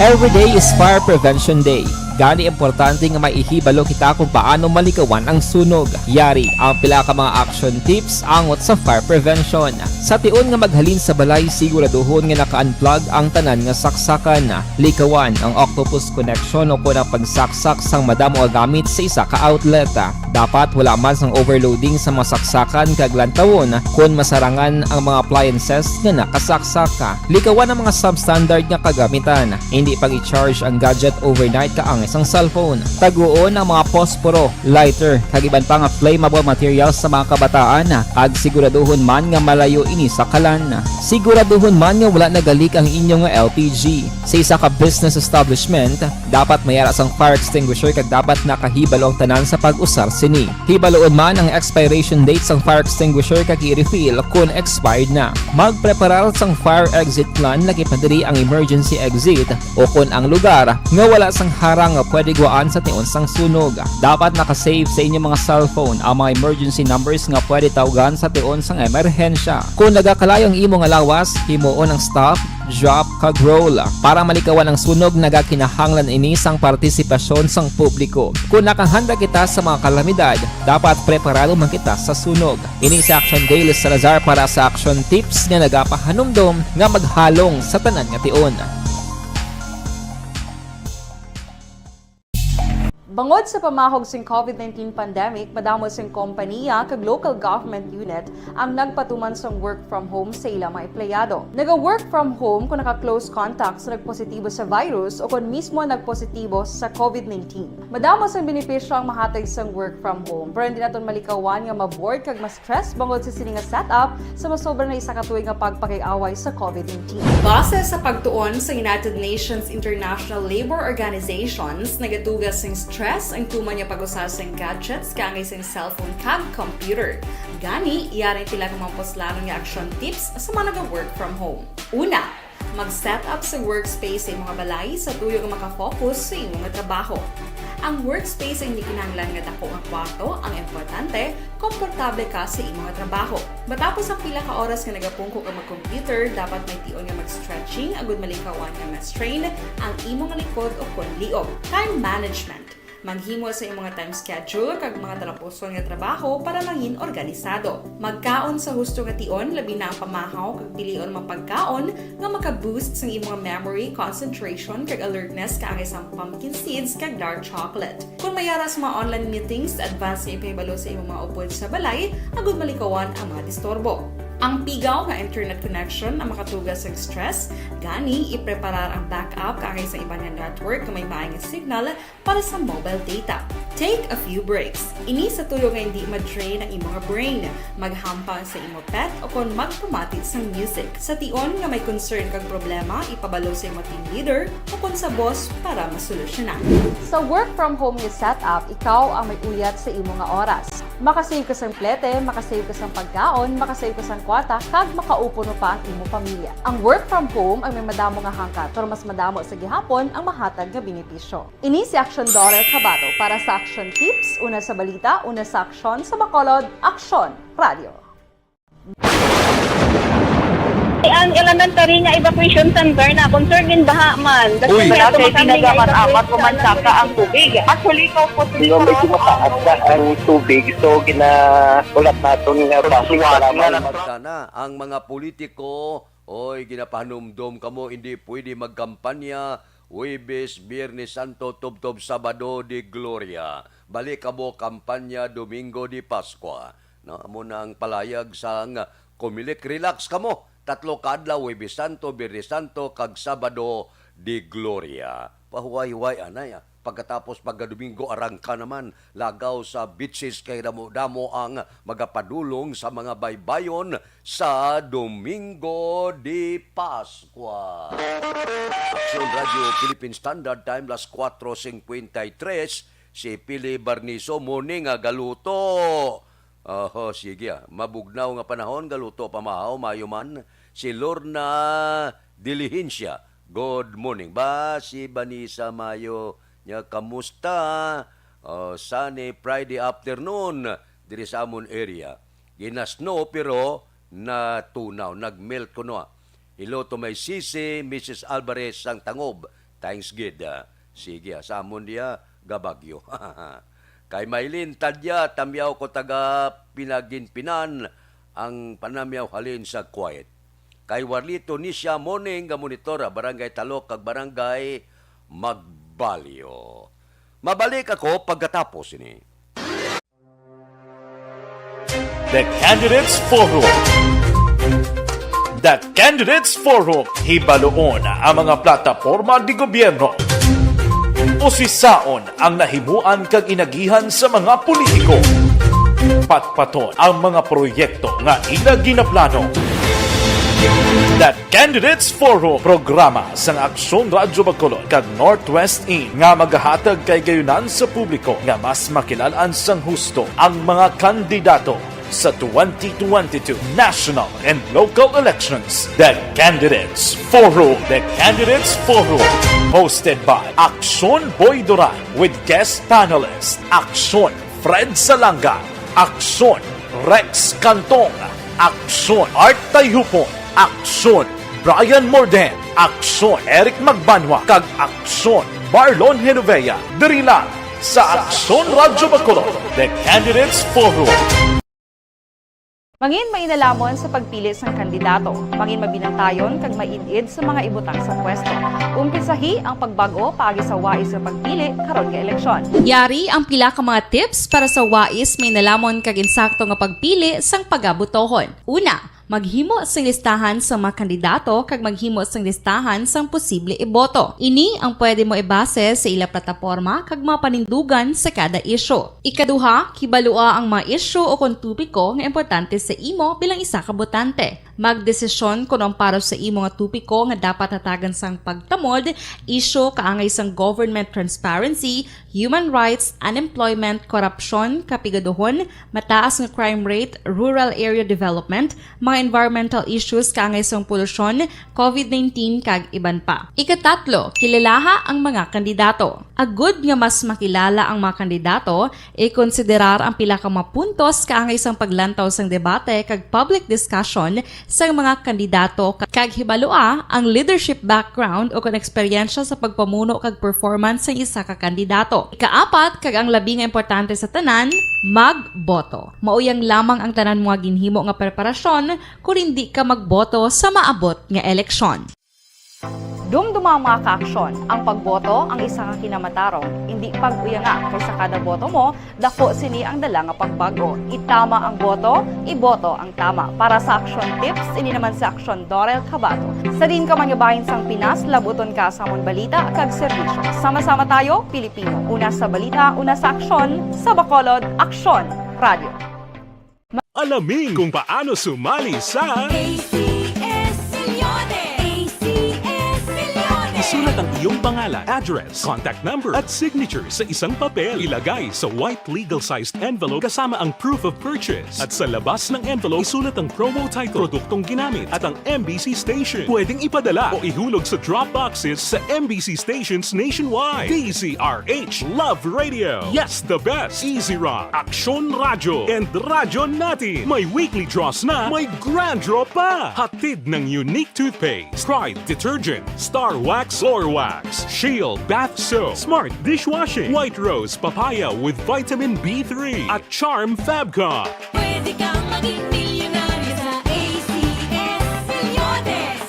Every day is Fire Prevention Day. Gani, importante nga may ihibalo kita kung paano malikawan ang sunog. Yari ang pila ka mga action tips angot sa fire prevention. Sa tion nga maghalin sa balay, siguraduhon nga naka-unplug ang tanan nga saksakan. Likawan ang octopus connection o kon ang pagsaksak sang madamo nga gamit sa isa ka outlet. Dapat wala man sang overloading sa mga saksakan kag lantawon kon masarangan ang mga appliances nga nakasaksak. Likawan ang mga substandard nga kagamitan. Indi pag-i-charge ang gadget overnight kaangay sang cellphone. Taguon ang mga posporo, lighter, kag iban pa nga flammable materials sa mga kabataan, kag siguraduhon man nga malayo ini sa kalan. Siguraduhon man nga wala nagalik ang inyo nga L P G. Sa isa ka business establishment, dapat may ara sang fire extinguisher kag dapat nakahibalo ang tanan sa pag-usar sini. Hibaluon man ang expiration date sang fire extinguisher kag i-refill kon expired na. Magpreparar sang fire exit plan, lakip na diri ang emergency exit o kon ang lugar nga wala sang harang nga pwede guwaan sa tion sang sunog. Dapat naka-save sa inyo mga cellphone ang mga emergency numbers nga pwede tawgan sa tion sang emerhensya. Kon nagakalayo ang imo nga lawas, himuon ang stop, drop, kag roll. Para malikawan ang sunog, nagakinahanglan ini sang partisipasyon sang publiko. Kon nakahanda kita sa mga kalamidad, dapat preparado man kita sa sunog. Ini si Action Dale Salazar para sa Action Tips nga nagapahanumdom nga maghalong sa tanan nga tion. Bangod sa pamahog sing COVID nineteen pandemic, madamo sing kompaniya kag local government unit ang nagpatuman sang work from home sa ila mga empleyado. Naga-work from home kung naka-close contact sa nagpositibo sa virus o kon mismo nagpositibo sa COVID nineteen. Madamo sang benepisyo ang mahatag sang work from home, pero hindi naton malikawan nga ma-bored kag ma-stress bangod sa sini nga setup sa masobra na isa ka tuig nga pagpakig-away sa COVID nineteen. Base sa pagtuon sa United Nations International Labour Organizations, nagatuga sing stress ang tuman nga pag-usa sing gadgets kaangay sing cellphone kag computer. Gani, yari pila ka mga puslanon nga action tips sa mga naga-work from home. Una, mag-set up sa workspace sa imong balay sa tuyo nga makafocus sa imong trabaho. Ang workspace ay hindi kinahanglan nga dako nga kwarto, ang importante, komportable ka sa imong trabaho. Matapos ang pila ka oras nga nagapungko ka mag-computer, dapat may tion nga mag-stretching agud malikawan nga ma-strain ang imong likod o kon liog. Time management. Maghimo sa imong time schedule kag mga talapuson nga trabaho para mangin organisado. Magkaon sa husto nga tion, labi na ang pamahaw kag pilion mga pagkaon nga maka-boost sang imong memory, concentration, kag alertness kaangay sang pumpkin seeds kag dark chocolate. Kung may ara sa mga online meetings, advance nga ipahibalo sa imong mga upod sa balay agud malikawan ang mga disturbo. Ang pigaw nga internet connection ang makatuga sa stress, gani ipreparar ang backup kaangay sa iban nga network nga may maay nga signal para sa mobile data. Take a few breaks. Ini sa tuyo nga hindi ma-drain ang imong brain. Maghampang sa imo pet o kon magpamati sang music. Sa tion nga may concern kag problema, ipabalo sa imo team leader o kon sa boss para masolusyonan. Sa work from home nga setup, ikaw ang may uyat sa imo nga oras. Makasave ka sang plete, makasave ka sang pagkaon, makasave ka sang kwarta, kag makaupod pa ang imo pamilya. Ang work from home ang may madamo nga hangkat, pero mas madamo sa gihapon ang mahatag nga benepisyo. Ini si Action Daughter Kabato para sa Action Tips, una sa balita, una sa aksyon, sa Bacolod, Aksyon Radio. Ang elementary nga evacuation center na concern gin baha man. Uy, wala kay tinaga man amat ko man saka ang tubig. Actually, ko po. Medyo mataas na ang tubig, so ginakulat naton nga basi para na. Sana ang mga politiko, oy, ginapahanumdom kamo, hindi pwede magkampanya Huwebes, Biyernes Santo, tubtob Sabado de Gloria. Balik kamo kampanya Domingo de Pascua. No, amo na ang palayag sang Comelec. Relax kamo. Tatlo ka adlaw, Huwebes Santo, Biyernes Santo, kag Sabado de Gloria. Pahuway-huway, anay, ah. Pagkatapos pagka-Domingo, arangka naman. Lagaw sa beaches kay damo-damo ang magapadulong sa mga baybayon sa Domingo de Pascua. Aksyon Radio Philippine Standard Time, las cuatro cincuenta y tres. Si Pili Barniso, morning, ah, galuto. Oho, sige, ah. Mabugnaw nga panahon, galuto pamahaw, maayo man. Si Lorna Diligencia, good morning. Ba, si Vanessa Mayo, nya, kamusta? Oh, sunny Friday afternoon diri sa amon area. Gina-snow pero natunaw, nag-melt kuno, ah. Hello to my sisi, Missus Alvarez sang Tangob. Thanks gid, ah. Sige, ah, sa amon diya, gabagyo. Kay Maylin Tadya, tamyaw ko taga Pinaginpinan, ang panamyaw halin sa Kuwait. Kay Warlito Nisha, morning, gamonitor, ah, Barangay Talok kag Barangay Magbalyo. Mabalik ako pagkatapos ini. The Candidates Forum. The Candidates Forum, hibaluon ang mga plataporma de gobyerno. Usisaon ang nahimuan kag inagihan sa mga politiko. Patpaton ang mga proyekto nga ila ginaplano. The Candidates Forum, programa sang Aksyon Radyo Bacolod kag Northwest In nga magahatag kay gayunan sa publiko nga mas makilalan sang husto ang mga kandidato sa twenty twenty-two national and local elections. The Candidates Forum. The Candidates Forum, hosted by Aksyon Boy Duran with guest panelist Aksyon Fred Salanga, Aksyon Rex Cantong, Aksyon Art Tayhupon, Aksyon Brian Morden, Aksyon Eric Magbanwa, kag Aksyon Marlon Genovea, diri lang sa Aksyon Radyo Bacolod, The Candidates Forum. Mangin mainalamon sa pagpili sang kandidato. Mangin mabinantayon kag maid-id sa mga ibutang sa pwesto. Umpisahi ang pagbag-o paagi sa wais nga pagpili karon nga eleksyon. Yari ang pila ka mga tips para sa wais, mainalamon kag insakto nga pagpili sang pagabotohon. Una, maghimo sing listahan sa mga kandidato kag maghimo sing listahan sang posible iboto. Ini ang pwede mo ibase sa ila plataporma kag mga panindugan sa kada isyu. Ikaduha, kibalua ang mga isyu o kon topiko nga importante sa imo bilang isa ka botante. Magdesisyon kon ang para sa imo nga topiko nga dapat hatagan sang pagtamod, isyu kaangay sang government transparency, human rights, unemployment, korupsyon, kapigaduhon, mataas nga crime rate, rural area development, mga environmental issues kaangay sang polusyon, covid nineteen, kag iban pa. Ikatatlo, kilalaha ang mga kandidato. Agud nga mas makilala ang mga kandidato, ikonsiderar ang pila ka mga puntos kaangay sang paglantaw sang debate kag public discussion sang mga kandidato, kag hibalua ang leadership background o kon eksperyensya sa pagpamuno kag performance sang isa ka kandidato. Ikaapat, kag ang labi nga importante sa tanan, magboto. Mauyang lamang ang tanan mo nga ginhimo nga preparasyon kon indi ka magboto sa maabot nga eleksyon. Dumduma ang mga kaaksyon. Ang pagboto ang isa ka kinamatarong. Indi pag-uyanga, kay sa kada boto mo, dako sini ang dala nga pagbago. Itama ang boto, iboto ang tama. Para sa Aksyon Tips, ini naman si Aksyon Dorel Cabato. Sa diin ka man nga bahin sang Pinas, labuton ka sa amon balita kag serbisyo. Sama-sama tayo, Pilipino. Una sa balita, una sa aksyon, sa Bacolod, Aksyon Radio. Alamin kung paano sumali sa A C S Millones. A C S Millones. Isulat ang iyong pangalan, address, contact number, at signature sa isang papel. Ilagay sa white legal-sized envelope kasama ang proof of purchase. At sa labas ng envelope, isulat ang promo title, produktong ginamit, at ang M B C station. Pwedeng ipadala o ihulog sa drop boxes sa M B C stations nationwide. D Z R H Love Radio. Yes, the best. Easy Rock, Aksyon Radyo, and Radyo Natin. May weekly draws na, may grand draw pa. Hatid ng Unique Toothpaste, Pride Detergent, Star Wax Floor Wax, Shield Bath Soap, Smart Dishwashing, White Rose Papaya with Vitamin B three, at Charm Fabcon. Pwede kang maging milyonaryo sa A C S Millones.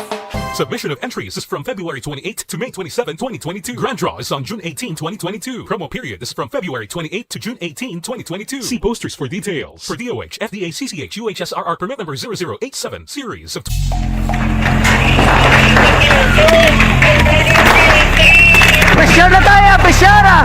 Submission of entries is from February twenty-eighth to May twenty-seven, twenty twenty-two. Grand draw is on June eighteen, twenty twenty-two. Promo period is from February twenty-eighth to June eighteen, twenty twenty-two. See posters for details. For D O H, F D A, C C H, U H S R R permit number zero zero eight seven, series of Pressure na tayo! Pressure na!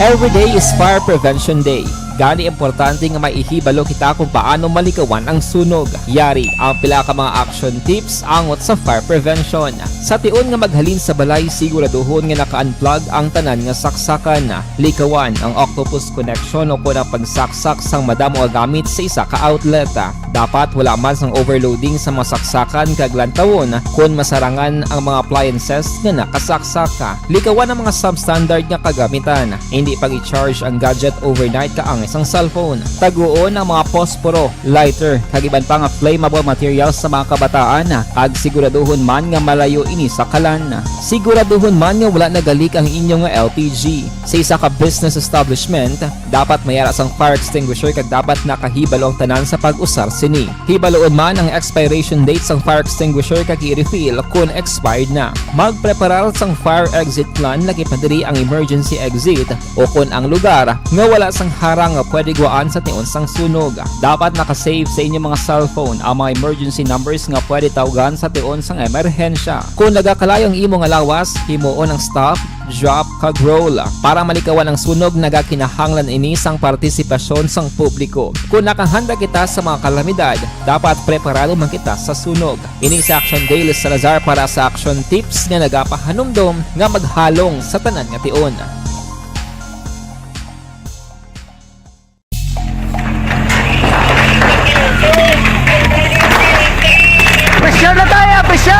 Every day is Fire Prevention Day. Gani, importante nga maihibalo kita kung paano malikawan ang sunog. Yari ang pila ka mga action tips angot sa fire prevention. Sa tion nga maghalin sa balay, siguraduhon nga naka-unplug ang tanan nga saksakan. Likawan ang octopus connection o kon ang pagsaksak sang madamo nga gamit sa isa ka outlet. Dapat wala man sang overloading sa mga saksakan kag lantawon kon masarangan ang mga appliances nga nakasaksak. Likawan ang mga substandard nga kagamitan. Indi pag-i-charge ang gadget overnight kaangay sang cellphone. Taguon ang mga posporo, lighter, kag iban pa nga flammable materials sa mga kabataan, kag siguraduhon man nga malayo ini sa kalan. Siguraduhon man nga wala nagalik ang inyo nga L P G. Sa isa ka business establishment, dapat may ara sang fire extinguisher kag dapat nakahibalo ang tanan sa pag-usar sini. Hibaluon man ang expiration date sang fire extinguisher kag i-refill kon expired na. Magpreparar sang fire exit plan, lakip na diri ang emergency exit o kon ang lugar nga wala sang harang nga pwede guwaan sa tion sang sunog. Dapat naka-save sa inyo mga cellphone ang mga emergency numbers nga pwede tawgan sa tion sang emerhensya. Kon nagakalayo ang imo nga lawas, himuon ang stop, drop, kag roll. Para malikawan ang sunog, nagakinahanglan ini sang partisipasyon sang publiko. Kon nakahanda kita sa mga kalamidad, dapat preparado man kita sa sunog. Ini si Action Dale Salazar para sa Action Tips nga nagapahanumdom nga maghalong sa tanan nga tion. Pressure na tayo! Pressure!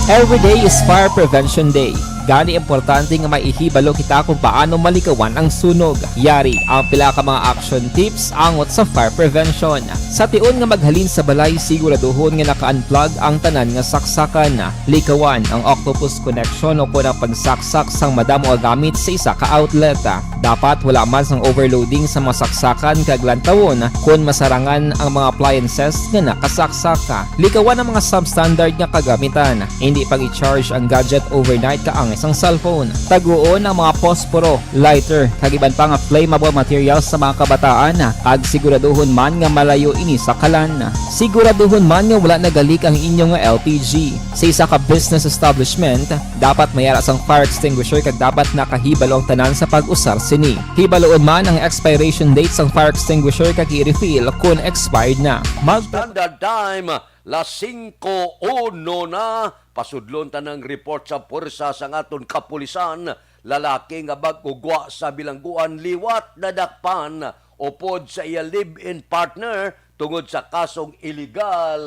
Every day is Fire Prevention Day. Gani, importante nga maihibalo kita kung paano malikawan ang sunog. Yari ang pila ka mga action tips angot sa fire prevention. Sa tion nga maghalin sa balay, siguraduhon nga naka-unplug ang tanan nga saksakan. Likawan ang octopus connection o kon ang pagsaksak sang madamo nga gamit sa isa ka outlet. Dapat wala man sang overloading sa mga saksakan kag lantawon kon masarangan ang mga appliances nga nakasaksak. Likawan ang mga substandard nga kagamitan. Hindi pag-i-charge ang gadget overnight kaangay sang cellphone. Taguon ang mga posporo, lighter, kag iban pa nga flammable materials sa mga kabataan, kag siguraduhon man nga malayo ini sa kalan. Siguraduhon man nga wala nagalik ang inyo nga L P G. Sa isa ka business establishment, dapat may ara sang fire extinguisher kag dapat nakahibalo ang tanan sa pag-usar sini. Hibaluon man ang expiration date sang fire extinguisher kag i-refill kon expired na. Mag- Standard Time, las singko uno na. Pasudlon ta ang report sa puwersa sang aton kapulisan. Lalaki nga bag-o gwa sa bilangguan liwat nadakpan upod sa iya live-in partner tungod sa kasong iligal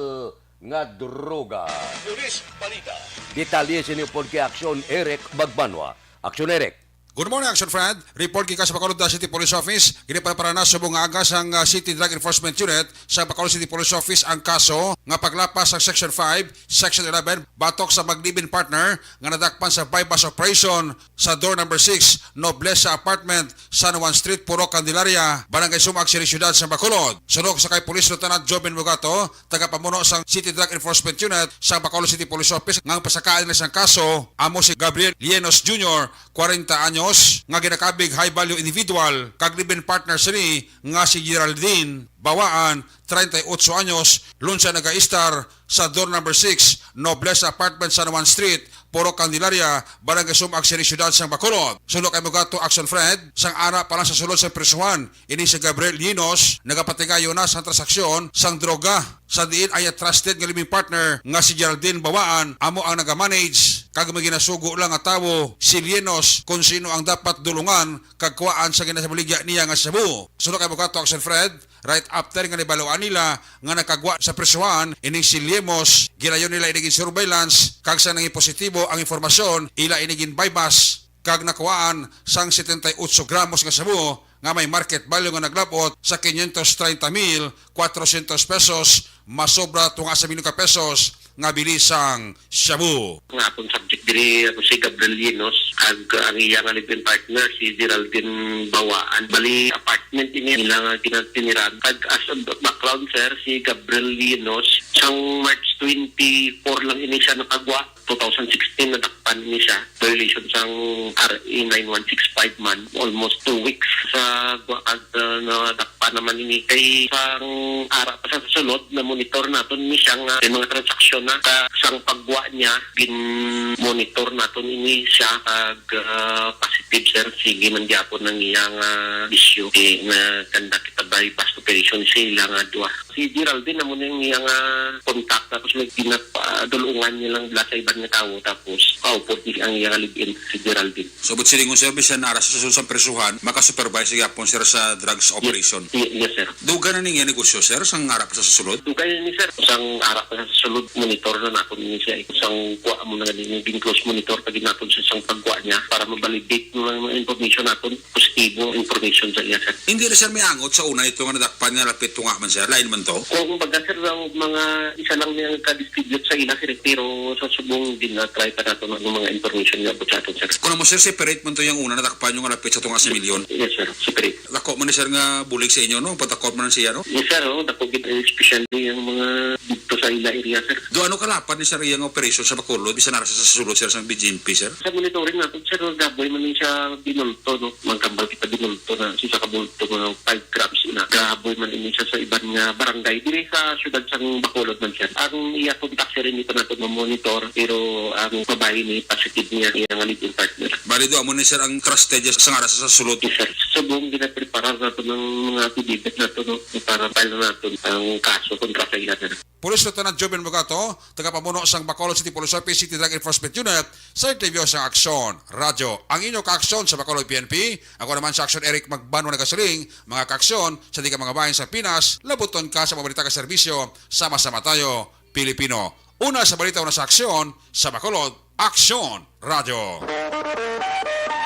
nga droga. Pulis Balita. Detalye sini upod kay Aksyon Eric Magbanwa. Aksyon Eric. Good morning, Action Fred. Report gikan sa Bacolod City Police Office. Ginaprepara na subong nga aga sang, ah, City Drug Enforcement Unit sa Bacolod City Police Office ang kaso nga paglapas sa Section five, Section eleven, batok sa mag-live-in partner nga nadakpan sa buy-bust operation sa door number six, Nobleza Apartment, San Juan Street, Purok Candelaria, Barangay Sumaag, Siri, Siyudad sa Bacolod. Suno sa kay Police Lieutenant Joven Bugato, tagapamuno sang City Drug Enforcement Unit sa Bacolod City Police Office, nga ang pasakail na sang kaso amo si Gabriel Lienos Junior, kwarenta anyos, nga ginakabig high value individual, kag live-in partner sini nga si Geraldine Bawaan, treinta y ocho anyos, lunsya nagaistar sa door number six, Nobleza Apartment, San Juan Street, Purok Candelaria, Barangay Sumaag, Siri, Siyudad sang Bacolod. Suno kay Mugato Action Fred, sang ara pa lang sa sulod sang prisuhan, ini si Gabriel Linos nagapatigayon na sang transaksyon sang droga, sa diin ang iya trusted nga living partner nga si Geraldine Bawaan amo ang nagamanage, kag may ginasugo lang nga tawo si Linos kung sino ang dapat dulungan kag kuhaan sa ginabaligya niya nga shabu. Suno kay Mugato Action Fred, right after nga nabaluan nila nga nakagwa sa prisuhan ining si Liemos, gilayon nila ini gin-surveillance, kag sa nangin positibo ang impormasyon, ila ini gin-buy-bust kag nakuhaan sang setenta y ocho gramos nga shabu nga may market value nga naglab-ot sa quinientos treinta mil cuatrocientos pesos, masobra tunga sa milyon ka pesos nga bili sang shabu. Nga akong subject diri, ako si Gabriel Linos, kag ang iya nga live-in partner, si Geraldine Bawaan. Bali, apartment ini nila nga ginatiniran. Kag as a background, sir, si Gabriel Linos, sang March twenty-four lang ini siya nakagwa. Two thousand sixteen, nadakpan ini siya. Violation sang R A nine one six five man. Almost two weeks sa gwa, kag, uh, nadakpan naman ini kay sang ara pa sa sulod, na-monitor naton ni siya nga may mga transaksyon na ka, sang paggwa niya, gin-monitor naton ini siya, kag, ah, positive, sir. Sige man gyapon ang iyang, ah, issue. Di na kanda kita buy-bust operation sa ila nga duha. Si Geraldine amo na ang iyang, ah, contact, tapos may ginapadulungan niya lang bala sa iban nga tawo, tapos kaupod ni ang iyang live-in si Geraldine. So, but silingon, sir, bisan ara sa sulod sang prisuhan, maka-supervise gyapon, sir, sa drugs operation? Ye-, yes, sir. Dugay na ning iya negosyo, sir, sang ara pa sa sulod? Dugay ni, sir, sang ara pa sa sulod, monitor na naton ni siya. Sang kuha mo na gani, gin-close monitor pa gid naton sa sang pagkuha niya para ma-validate mo ang mga information naton, positibo information sa iya, sir. Hindi na, sir, may angot sa una ito nga nadakpan nga lapit tunga man, sir. Lain man to? Kung kumbaga, sir, ang mga isa lang niyang ka-distribute sa ila, sir, pero sa subong din na-try pa naton ang mga information nga abot sa aton, sir. Kung mo, sir, separate man to yung una nadakpan yung lapit sa tunga sa milyon? Yes, sir. Separate. Dako man ni, sir, nga bulig sa inyo, no? Patakot man siya, no? Yes, sir. Oh, dako gid, especially ang mga dito sa ila area, sir. Do ano kalapad ni, sir, iyang operasyon sa Bacolod, bisan ara sa sulod, sir, sa B G M P, sir? Sa monitoring natin, sir, gaboy man ni siya binulto, no? Magkambal kita binulto na, sa isa ka bulto, mga five grams na. Gaboy man ini siya sa iban nga barangay. Diri sa syudad sang Bacolod man, sir. Ang iya contact, sir, hindi pa nato ma-monitor, pero ang babae ni positive niya, iya nga live-in partner. Bali, do amo ni, sir, ang trusted niya sa ara sa sulod. Yes, sir. Subong ginapreparar nato ng mga affidavit nato, no? Para file nato ang kaso kontra sa ila, sir. Police Lieutenant Joven Mugato, tagapamuno sang Bacolod City Police Office City Drug Enforcement Unit, sa interview sa Aksyon Radyo. Ang inyo ka-aksyon sa Bacolod P N P, ako naman sa Aksyon Eric Magbanwa nagasiling, mga ka-aksyon, sa di ka mga bayan sa Pinas, labuton ka sa pabalita ka serbisyo, sama-sama tayo, Pilipino. Una sa balita, una sa aksyon, sa Bacolod, Aksyon Radyo.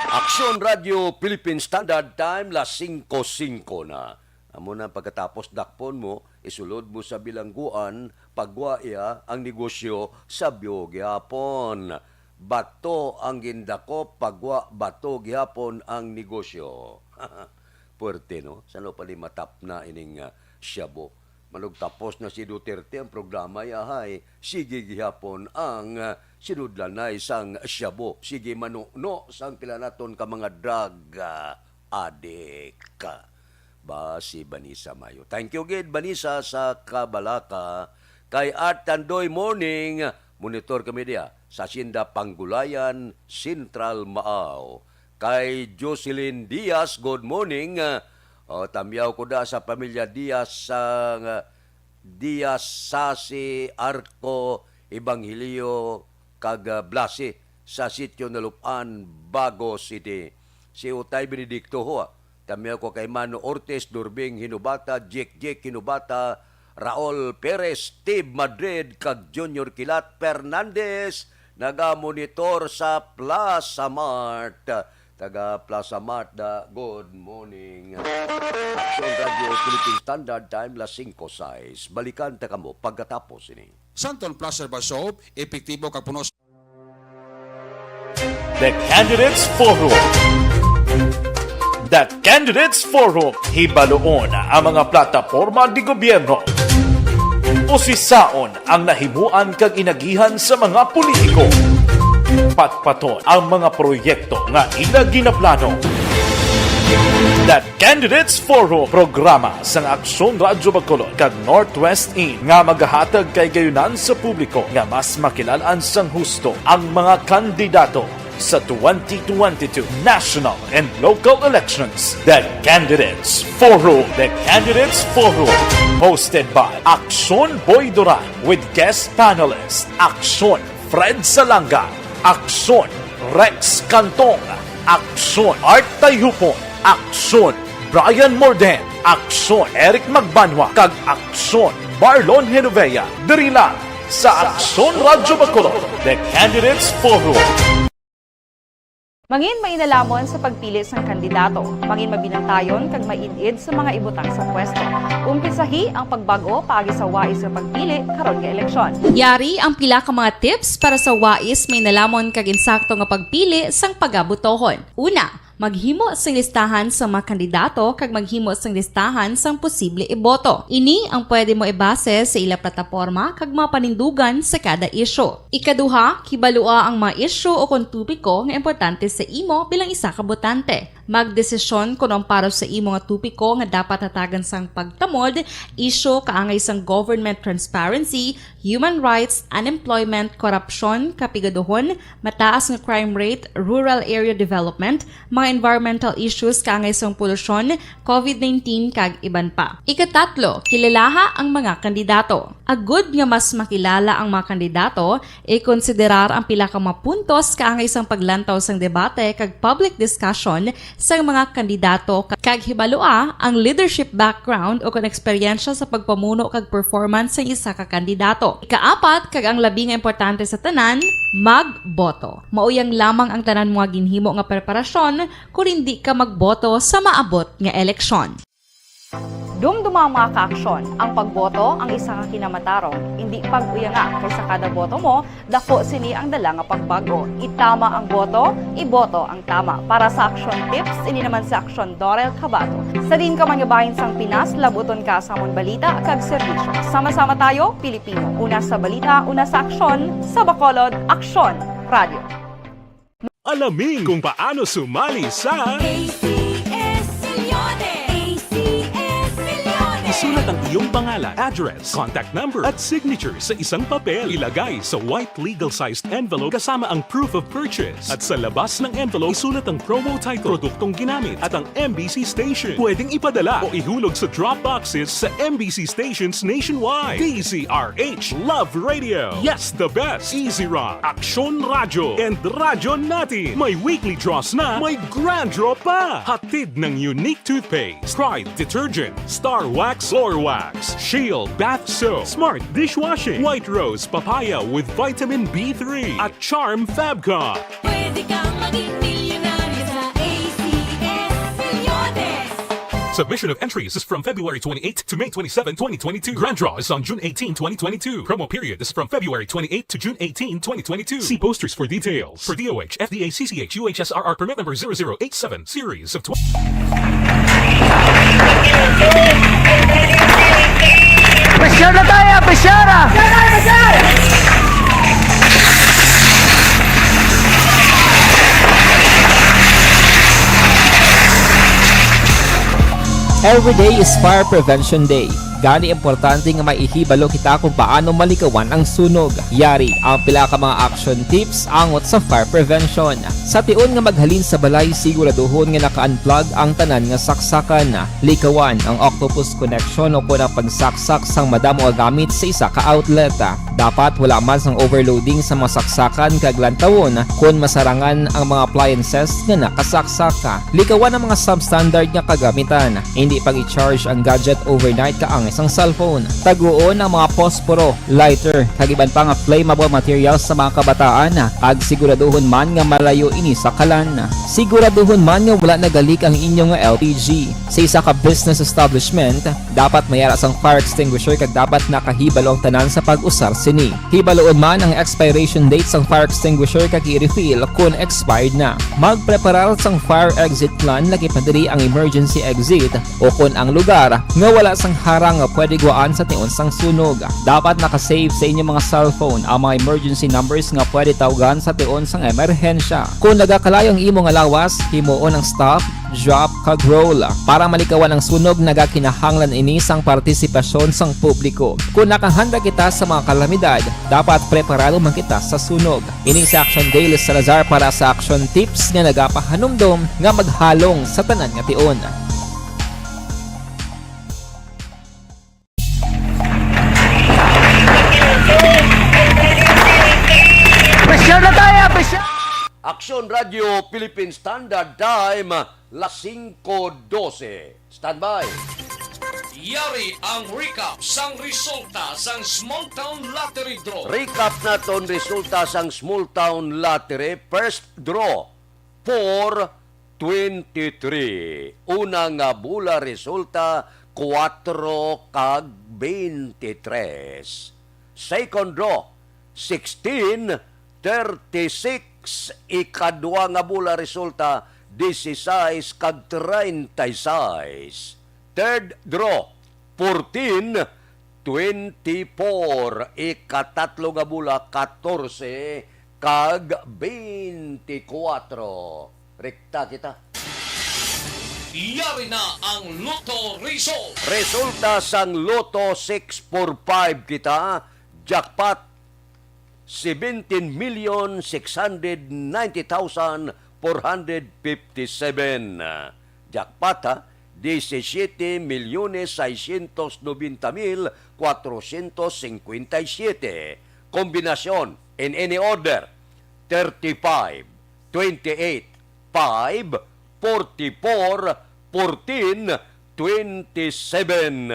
Aksyon Radyo Philippine Standard Time, las singko singko na. Amo na pagkatapos dakpon mo, isulod mo sa bilangguan, pagwa iya ang negosyo, sabyo gihapon. Bato ang gindakop, pagwa bato gihapon ang negosyo. Puwerte, no? Sano pa ni matap na ining, ah, shabu? Manugtapos na si Duterte, ang programa yahay. Sige gihapon ang, ah, sinudlanay sang shabu. Sige manuno sang pila naton ka mga drug, ah, adik. Ba si Vanessa Mayo. Thank you gid, Vanessa, sa kabalaka. Kay Art Tandoy, morning. Monitor kami diya sa Hacienda Panggulayan, Central Maao. Kay Jocelyn Diaz, good morning. Ah, oh, tamyaw ko da sa pamilya Diaz sa, nga, Diaz, Sasi, Arco, Evangelio, kag, ah, Blasi sa Sitio Nalup-an, Bago City. Si Utay Benedicto ho, ah. Tamyaw ko kay Mano Ortiz, Durbing Hinubata, Jake Jake Hinubata, Raul Perez, Steve Madrid, kag Junior Kilat Fernandez, nagamonitor sa Plaza Mart. Taga Plaza Mart da, good morning. Aksyon Radyo Philippine Standard Time, las singko sais. Balikan ta kamo pagkatapos ini. Santon Plus Herbal Soap, epektibo kag puno sa The Candidates Forum. The Candidates Forum, hibaluon ang mga plataporma di gobyerno. Usisaon ang nahimuan kag inagihan sa mga politiko. Patpaton ang mga proyekto nga ila ginaplano. The Candidates Forum, programa sang Aksyon Radyo Bacolod kag Northwest In nga magahatag kahigayonan sa publiko nga mas makilal-an sang husto ang mga kandidato sa twenty twenty-two national and local elections. The Candidates Forum. The Candidates Forum, hosted by Aksyon Boy Duran with guest panelist Aksyon Fred Salanga, Aksyon Rex Cantong, Aksyon Art Tayhupon, Aksyon Brian Morden, Aksyon Eric Magbanwa, kag Aksyon Marlon Genovea. Diri lang sa Aksyon Radyo Bacolod, The Candidates Forum. Mangin mainalamon sa pagpili sang kandidato. Mangin mabinantayon kag maid-id sa mga ibutang sa pwesto. Umpisahi ang pagbag-o paagi sa wais nga pagpili karon nga eleksyon. Yari ang pila ka mga tips para sa wais, mainalamon kag insakto nga pagpili sang pagabotohon. Una, maghimo sing listahan sa mga kandidato kag maghimo sing listahan sang posible iboto. Ini ang pwede mo ibase sa ila plataporma kag mga panindugan sa kada isyu. Ikaduha, kibalua ang mga isyu o kon topiko nga importante sa imo bilang isa ka botante. Magdesisyon kon ang para sa imo nga topiko nga dapat hatagan sang pagtamod, isyu kaangay sang government transparency, human rights, unemployment, korupsyon, kapigaduhon, mataas nga crime rate, rural area development, mga environmental issues kaangay sang polusyon, covid nineteen, kag iban pa. Ikatatlo, kilalaha ang mga kandidato. Agud nga mas makilala ang mga kandidato, ikonsiderar ang pila ka mga puntos kaangay sang paglantaw sang debate kag public discussion sang mga kandidato, kag hibalua ang leadership background o kon eksperyensya sa pagpamuno kag performance sang isa ka kandidato. Ikaapat, kag ang labi nga importante sa tanan, magboto. Mauyang lamang ang tanan mga ginhimo nga preparasyon kon indi ka magboto sa maabot nga eleksyon. Dumduma, mga kaaksyon, ang pagboto ang isa ka kinamatarong, indi pag-uyanga, kay sa kada boto mo, dako sini ang dala nga pagbago. Itama ang boto, iboto ang tama. Para sa Aksyon Tips, ini naman si Aksyon Dorel Cabato. Sa diin ka man nga bahin sang Pinas, labuton ka sa amon balita kag serbisyo. Sama-sama tayo, Pilipino. Una sa balita, una sa aksyon, sa Bacolod, Aksyon Radio. Alamin kung paano sumali sa A C S Milyonary. A C S Milyonary. Isulat ang iyong pangalan, address, contact number, at signature sa isang papel. Ilagay sa white legal-sized envelope kasama ang proof of purchase. At sa labas ng envelope, isulat ang promo title, produktong ginamit, at ang M B C station. Pwedeng ipadala o ihulog sa drop boxes sa M B C stations nationwide. D Z R H Love Radio. Yes, the best. Easy Rock, Aksyon Radyo, and Radyo Natin. May weekly draws na, may grand draw pa. Hatid ng Unique Toothpaste, Pride Detergent, Star Wax, Lord Wax, Shield Bath Soap, Smart Dishwashing, White Rose Papaya with Vitamin B three, at Charm Fabcon. Pwede kang maging milyonaryo sa A C S Milyones. Submission of entries is from February twenty-eighth to May twenty-seven, twenty twenty-two. Grand draw is on June eighteen, twenty twenty-two. Promo period is from February twenty-eighth to June eighteen, twenty twenty-two. See posters for details. For D O H, F D A, C C H, U H S R R permit number zero zero eight seven, series of twenty. Pressure na tayo! Pressure na! Every day is Fire Prevention Day. Gani, importante nga may ihibalo kita kung paano malikawan ang sunog. Yari ang pila ka mga action tips angot sa fire prevention. Sa tion nga maghalin sa balay, siguraduhon nga naka-unplug ang tanan nga saksakan. Likawan ang octopus connection o kon ang pagsaksak sang madamo nga gamit sa isa ka outlet. Dapat wala man sang overloading sa mga saksakan kag lantawon kon masarangan ang mga appliances nga nakasaksak. Likawan ang mga substandard nga kagamitan. Indi pag-i-charge ang gadget overnight kaangay sang cellphone. Taguon ang mga posporo, lighter, kag iban pa nga flammable materials sa mga kabataan, kag siguraduhon man nga malayo ini sa kalan. Siguraduhon man nga wala nagalik ang inyo nga L P G. Sa isa ka business establishment, dapat may ara sang fire extinguisher kag dapat nakahibalo ang tanan sa pag-usar sini. Hibaluon man ang expiration date sang fire extinguisher kag i-refill kon expired na. Magpreparar sang fire exit plan, lakip na diri ang emergency exit o kon ang lugar nga wala sang harang nga pwede gwaan sa tion sang sunog. Dapat naka-save sa inyo mga cellphone ang mga emergency numbers nga pwede tawgan sa tion sang emerhensya. Kon nagakalayo ang imo nga lawas, himuon ang stop, drop, kag roll. Para malikawan ang sunog, nagakinahanglan ini sang partisipasyon sang publiko. Kon nakahanda kita sa mga kalamidad, dapat preparado man kita sa sunog. Ini si Action Daily Salazar para sa Action Tips nga nagapahanumdom nga maghalong sa tanan nga tion. Pressure na tayo, pressure! Action Radio Philippine Standard Time, las singko dose. Standby. Yari ang recap sang resulta sang Small Town Lottery Draw. Recap naton resulta sang Small Town Lottery first draw for twenty-three. Una nga bola resulta, kuwatro kag bente tres. Second draw, sixteen, thirty-six. Ikadua nga bola resulta, dieciséis kag treinta y seis. Third draw, fourteen, twenty-four. Ikatatlo nga bola, katorse kag bente kuwatro. Rekta kita. Yari na ang Lotto result. Resulta sang Lotto six four five kita, jackpot seventeen million six hundred ninety thousand four hundred fifty-seven. Jackpot, ha? Diecisiete milyones seiscientos noventa mil cuatrocientos cincuenta y siete. Kombinasyon, in any order, thirty-five, twenty-eight, five, forty-four, fourteen, twenty-seven.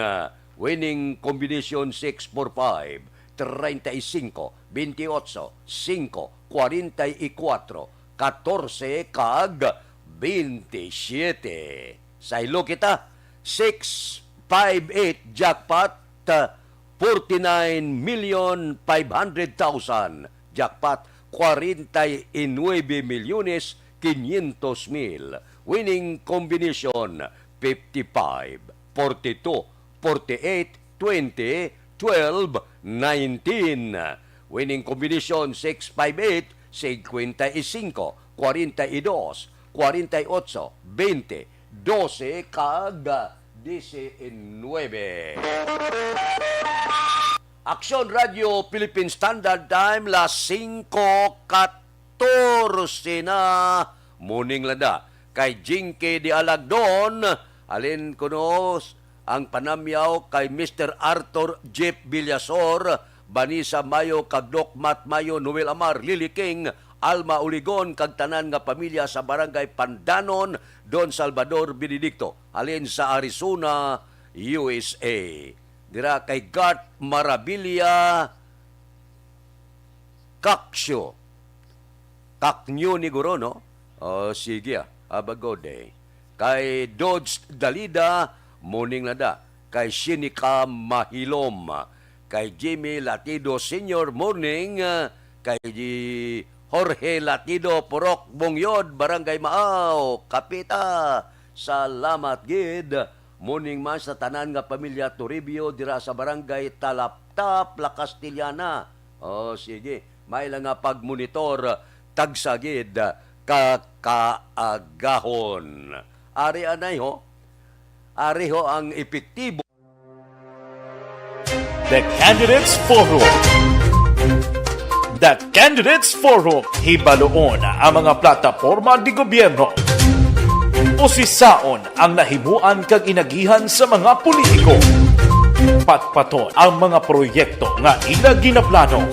Winning combination six four five, treinta y cinco, veintiocho, cinco, cuarenta y cuatro, catorce, kag veintisiete. Saylo kita, six five eight jackpot, forty-nine million five hundred thousand. Jackpot, cuarenta y nueve millones quinientos mil. Winning combination, fifty-five, forty-two, forty-eight, twenty, twelve, nineteen. Winning combination, six five eight, cincuenta y cinco, cuarenta y dos, cuarenta y ocho, veinte, doce, kag diecinueve. Action Radio Philippine Standard Time, las singko katorse na. Morning, Landa. Kay Jinky de Alagdon, halin kuno ang panamyaw kay Mister Arthur Jeff Villasor, Vanessa Mayo, kag Doc Matt Mayo, Noel Amar, Lily King, Alma Uligon, kag tanan nga pamilya sa Barangay Pandanon, Don Salvador Benedicto. Halin sa Arizona, U S A. Dira kay Garth Marabilia Kakyo. Kaknyo ni guro, no? O, sige, ah. Abagod, eh. Kay Dodge Dalida, morning na da. Kay Shinika Mahilom. Kay Jimmy Latido Senior, morning. Ah, kay Jorge Latido, Purok Bongyod, Barangay Maaw, Kapita. Salamat gid. Morning man sa tanan nga pamilya Toribio dira sa Barangay Talaptap, La Castellana. O, sige, may lang nga pagmonitor, tagsa gid ka kaagahon. Ari anay ho, ari ho ang epektibo. The Candidates Forum. The Candidates Forum, hibaluon ang mga plataporma di gobyerno. Usisaon ang nahimuan kag inagihan sa mga politiko. Patpaton ang mga proyekto nga ila ginaplano.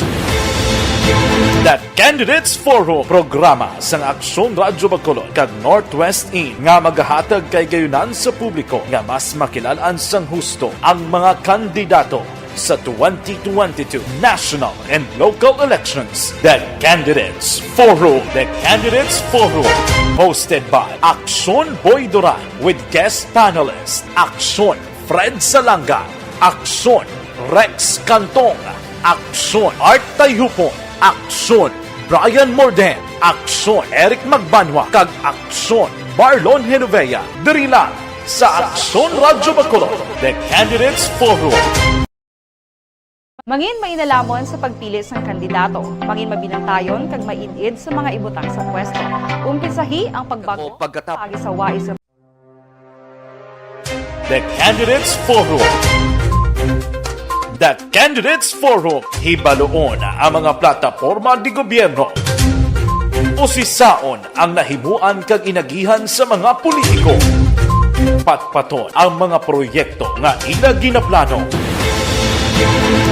The Candidates Forum, programa sang Aksyon Radyo Bacolod kag Northwest In nga magahatag kay gayunan sa publiko nga mas makilalaan sang husto ang mga kandidato sa twenty twenty-two national and local elections. The Candidates Forum. The Candidates Forum. Hosted by Aksyon Boy Duran with guest panelist Aksyon Fred Salanga, Aksyon Rex Cantong, Aksyon Art Tayhupon, Aksyon Brian Morden, Aksyon Eric Magbanwa, kag Aksyon Marlon Genovea. Diri lang sa Aksyon Radyo Bacolod, The Candidates Forum. Mangin mainalomon sa pagpili sang kandidato. Mangin mabinantayon kag maid-id sa mga ibutang sa pwesto. Umpisahi ang pagbago. Ako, pagkatap- Paagi sa wais nga The Candidates Forum. The Candidates Forum. Hibaluon ang mga plataporma di gobyerno. Usisaon ang nahimuan kag inagihan sa mga politiko. Patpaton ang mga proyekto nga ila ginaplano.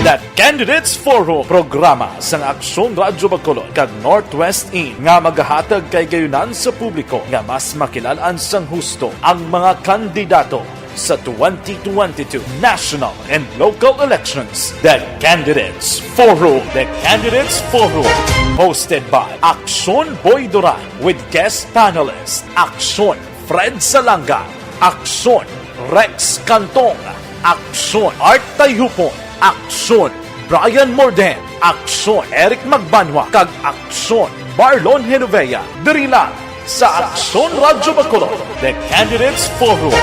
The Candidates Forum, programa sang Aksyon Radyo Bacolod kag Northwest In nga magahatag kay gayunan sa publiko nga mas makilalaan sang husto ang mga kandidato sa twenty twenty-two national and local elections. The Candidates Forum. The Candidates Forum. Hosted by Aksyon Boy Duran with guest panelist Aksyon Fred Salanga, Aksyon Rex Cantong, Aksyon Art Tayhupon, Aksyon Brian Morden, Aksyon Eric Magbanwa, kag Aksyon Marlon Genovea. Diri lang sa Aksyon Radyo Bacolod, The Candidates Forum.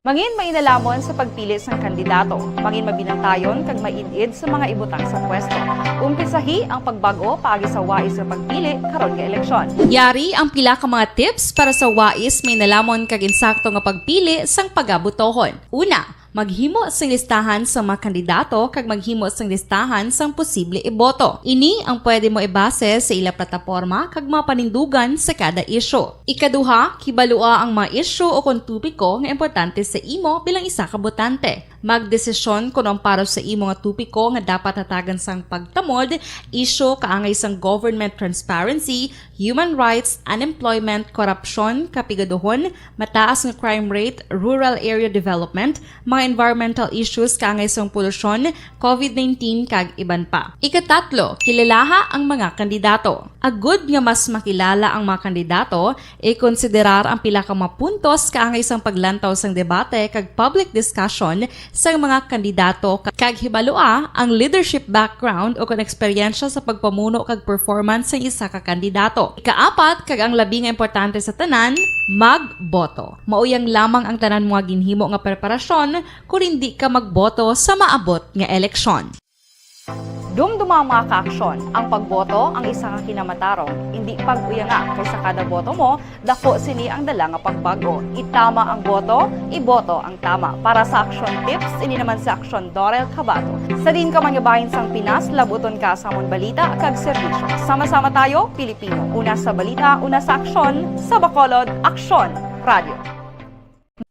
Mangin mainalomon sa pagpili sang kandidato. Mangin mabinantayon kag maid-id sa mga ibutang sa pwesto. Umpisahi ang pagbag-o paagi sa wais nga pagpili karon nga eleksyon. Yari ang pila ka mga tips para sa wais, mainalomon kag insakto nga pagpili sang pagabotohon. Una, maghimo sing listahan sa mga kandidato kag maghimo sing listahan sang posible iboto. Ini ang pwede mo ibase sa ila plataporma kag mga panindugan sa kada isyu. Ikaduha, kibalua ang mga isyu o kon topiko nga importante sa imo bilang isa ka botante. Magdesisyon kon ang para sa imo nga topiko nga dapat hatagan sang pagtamod, isyu kaangay sang government transparency, human rights, unemployment, korupsyon, kapigaduhon, mataas nga crime rate, rural area development, mga environmental issues kaangay sang polusyon, covid nineteen, kag iban pa. Ikatatlo, kilalaha ang mga kandidato. Agud nga mas makilala ang mga kandidato, ikonsiderar ang pila ka mga puntos kaangay sang paglantaw sang debate kag public discussion sang mga kandidato, ka-, kag hibalua ang leadership background o kon eksperyensya sa pagpamuno kag performance sang isa ka kandidato. Ikaapat, kag ang labi nga importante sa tanan, magboto. Mauyang lamang ang tanan mo nga ginhimo nga preparasyon kon indi ka magboto sa maabot nga eleksyon. Dumduma, mga ka-aksyon, ang pagboto ang isa ka kinamatarong. Indi pag-uyanga, kay sa kada boto mo, dako sini ang dala nga pagbag-o. Itama ang boto, iboto ang tama. Para sa Aksyon Tips, ini naman si Aksyon Dorel Cabato. Sa diin ka man nga bahin sang Pinas, labuton ka sa amon balita kag serbisyo. Sama-sama tayo, Pilipino. Una sa balita, una sa aksyon, sa Bacolod, Aksyon Radio.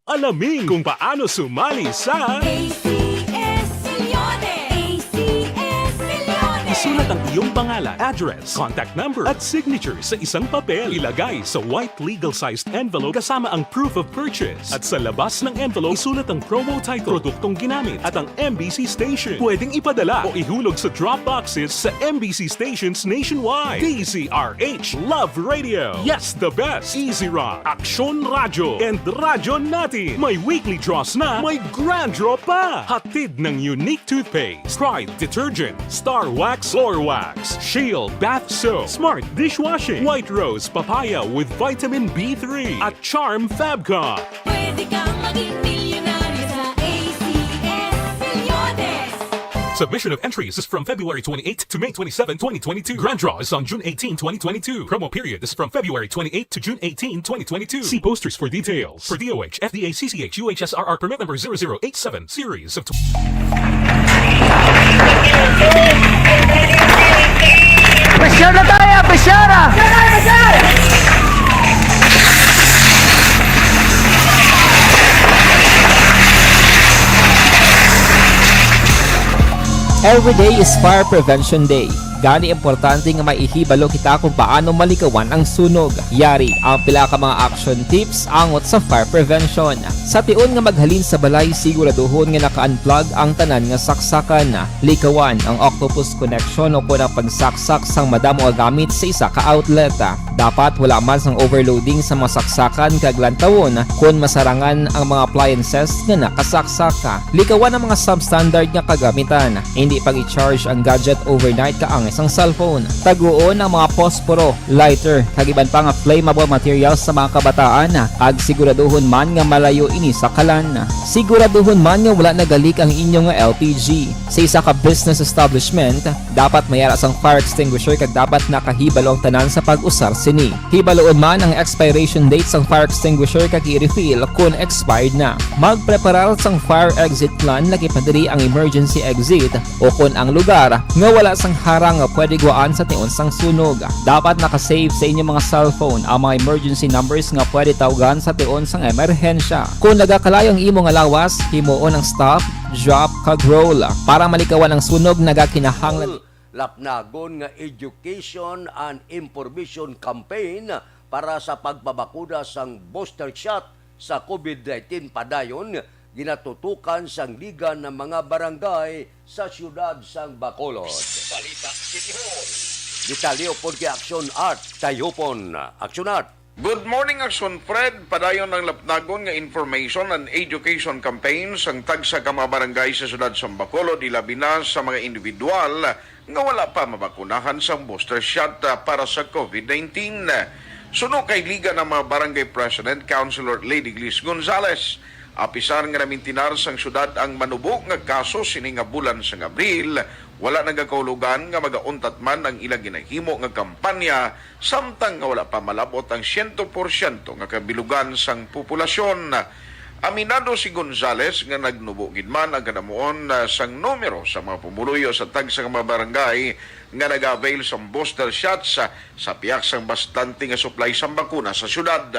Alamin kung paano sumali sa A C S Milyonary. A C S Milyonary. Sulat ang iyong pangalan, address, contact number, at signature sa isang papel. Ilagay sa white legal-sized envelope kasama ang proof of purchase. At sa labas ng envelope, isulat ang promo title, produktong ginamit, at ang M B C station. Pwedeng ipadala o ihulog sa drop boxes sa M B C stations nationwide. D Z R H Love Radio. Yes, the best. Easy Rock, Aksyon Radyo, and Radyo Natin. May weekly draws na, may grand draw pa. Hatid ng Unique Toothpaste, Pride Detergent, Star Wax, Floor Wax, Shield Bath Soap, Smart Dishwashing, White Rose Papaya with Vitamin B three, at Charm Fabcon. Pwede kang maging milyonaryo sa A C S Reloaded. Submission of entries is from February twenty-eighth to May twenty-seven, twenty twenty-two. Grand draw is on June eighteen, twenty twenty-two. Promo period is from February twenty-eighth to June eighteen, twenty twenty-two. See posters for details. For D O H, F D A, C C H, U H S R R permit number zero zero eight seven, series of tw- Pressure na tayo! Pressure na! Every day is Fire Prevention Day. Gani, importante nga may ihibalo kita kung paano malikawan ang sunog. Yari ang pila ka mga action tips angot sa fire prevention. Sa tion nga maghalin sa balay, siguraduhon nga naka-unplug ang tanan nga saksakan. Likawan ang octopus connection o kon ang pagsaksak sang madamo nga gamit sa isa ka outlet. Dapat wala man sang overloading sa mga saksakan kag lantawon kon masarangan ang mga appliances nga nakasaksak. Likawan ang mga substandard nga kagamitan. Hindi pag-i-charge ang gadget overnight kaangay sang cellphone. Taguon ang mga posporo, lighter, kag iban pa nga flammable materials sa mga kabataan, kag siguraduhon man nga malayo ini sa kalan. Siguraduhon man nga wala nagalik ang inyo nga L P G. Sa isa ka business establishment, dapat may ara sang fire extinguisher kag dapat nakahibalo ang tanan sa pag-usar sini. Hibaluon man ang expiration date sang fire extinguisher kag i-refill kon expired na. Magpreparar sang fire exit plan, lakip na diri ang emergency exit o kon ang lugar nga wala sang harang nga pwede gwaan sa tion sang sunog. Dapat naka-save sa inyo mga cellphone ang mga emergency numbers nga pwede tawgan sa tion sang emerhensya. Kon nagakalayo ang imo nga lawas, himuon ang stop, drop, kag roll. Para malikawan ang sunog, nagakinahanglan Lapnagon nga education and information campaign para sa pagpabakuna sang booster shot sa COVID nineteen padayon ginatutukan sang Liga ng mga Barangay sa siyudad sang Bacolod. Balita City Hall. Detalye upod kay Action Art Tayupon. Action Art. Good morning, Action Fred. Padayon ang lapnagon nga information and education campaign sang tagsa ka mga barangay sa siyudad sang Bacolod, ilabi na sa mga individual nga wala pa mabakunahan sang booster shot, ah, para sa COVID nineteen. Suno kay Liga ng mga Barangay President, Councilor Lady Glis Gonzales, apisar nga namintinar sang siyudad ang manubo nga kaso sini nga bulan sang Abril, wala nagakahulugan nga magauntat man ang ila ginahimo nga kampanya, samtang nga wala pa malab-ot ang siyento porsyento nga kabilugan sang populasyon. Aminado si Gonzales nga nagnubo gid man ang kadamuon, ah, sang numero sa mga pumuluyo sa tagsa ka mga barangay nga nag-avail sang booster shots, ah, sa pihak sang bastante nga supply sang bakuna sa siyudad.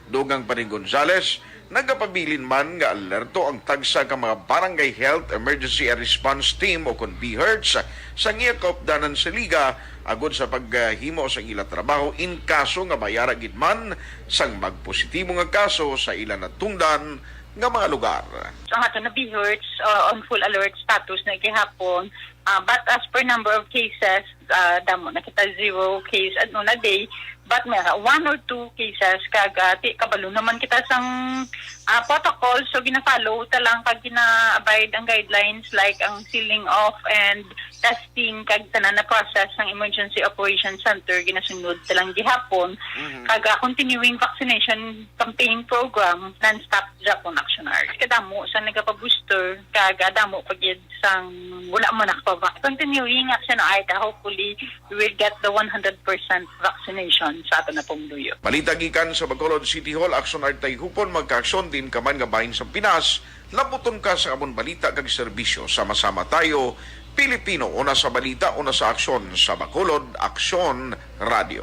Dugang pa ni Gonzales, nagapabilin man nga alerto ang tagsa ka mga Barangay Health Emergency Response Team o kon BHERTs sang iya kaupdanan sa Liga agod sa paghimo sang ila trabaho in kaso nga may ara gid man sang magpositibo nga kaso sa ila natungdan nga mga lugar. Ang ato na BHERTs, uh, on full alert status na gihapon, uh, but as per number of cases, uh, damo na kita, zero case ano na day, but may one or two cases kag, uh, ti kabalo naman kita sang, uh, protocol, so gina-follow ta lang kag gina-abide ang guidelines like ang sealing off and testing kag tanan na process sang Emergency Operations Center ginasunod ta lang gihapon. Mhm. Kag, ah, continuing vaccination campaign program, non-stop gyapon, Action Art. Kadamo sa nagapa-booster kag, ah, damo pa gid sang wala man nakapabak. Continuing, Action Art, ah, hopefully we will get the one hundred percent vaccination sa ato na pumuluyo. Balita gikan sa Bacolod City Hall, Action Art Tayupon, magkaaksyon din ka man nga bahin sa Pinas, labuton ka sa amon balita kag serbisyo. Sama-sama tayo, Pilipino, una sa balita, una sa aksyon, sa Bacolod Aksyon Radio.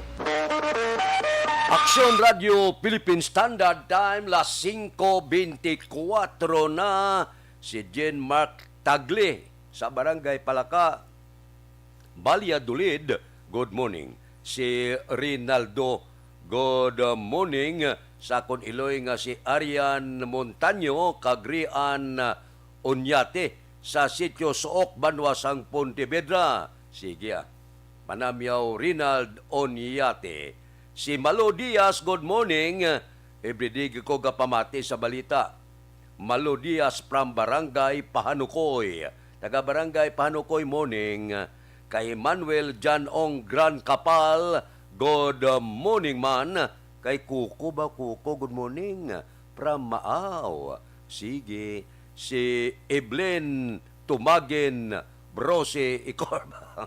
Aksyon Radio Philippine Standard Time, las singko bentikwatro na. Si Jean Mark Tagle sa Barangay Palaka, Valladolid, good morning. Si Rinaldo, good morning. Sa akon iloy nga si Arian Montaño kag Rian Oñate sa Sitio Suok, banwa sang Pontevedra. Sige, ah. Manamyaw Rinald Oñate. Si Malo Diaz, good morning. Everyday gyud ko gapamati sa balita. Malo Diaz from Barangay Pahanukoy. Taga Barangay Pahanukoy, morning. Kay Manuel Jan Ong Gran Kapal, good morning man. Kay Kuko ba, Kuko, good morning. From Maaw. Sige. Si Evelyn Tumagin Brose Icorba.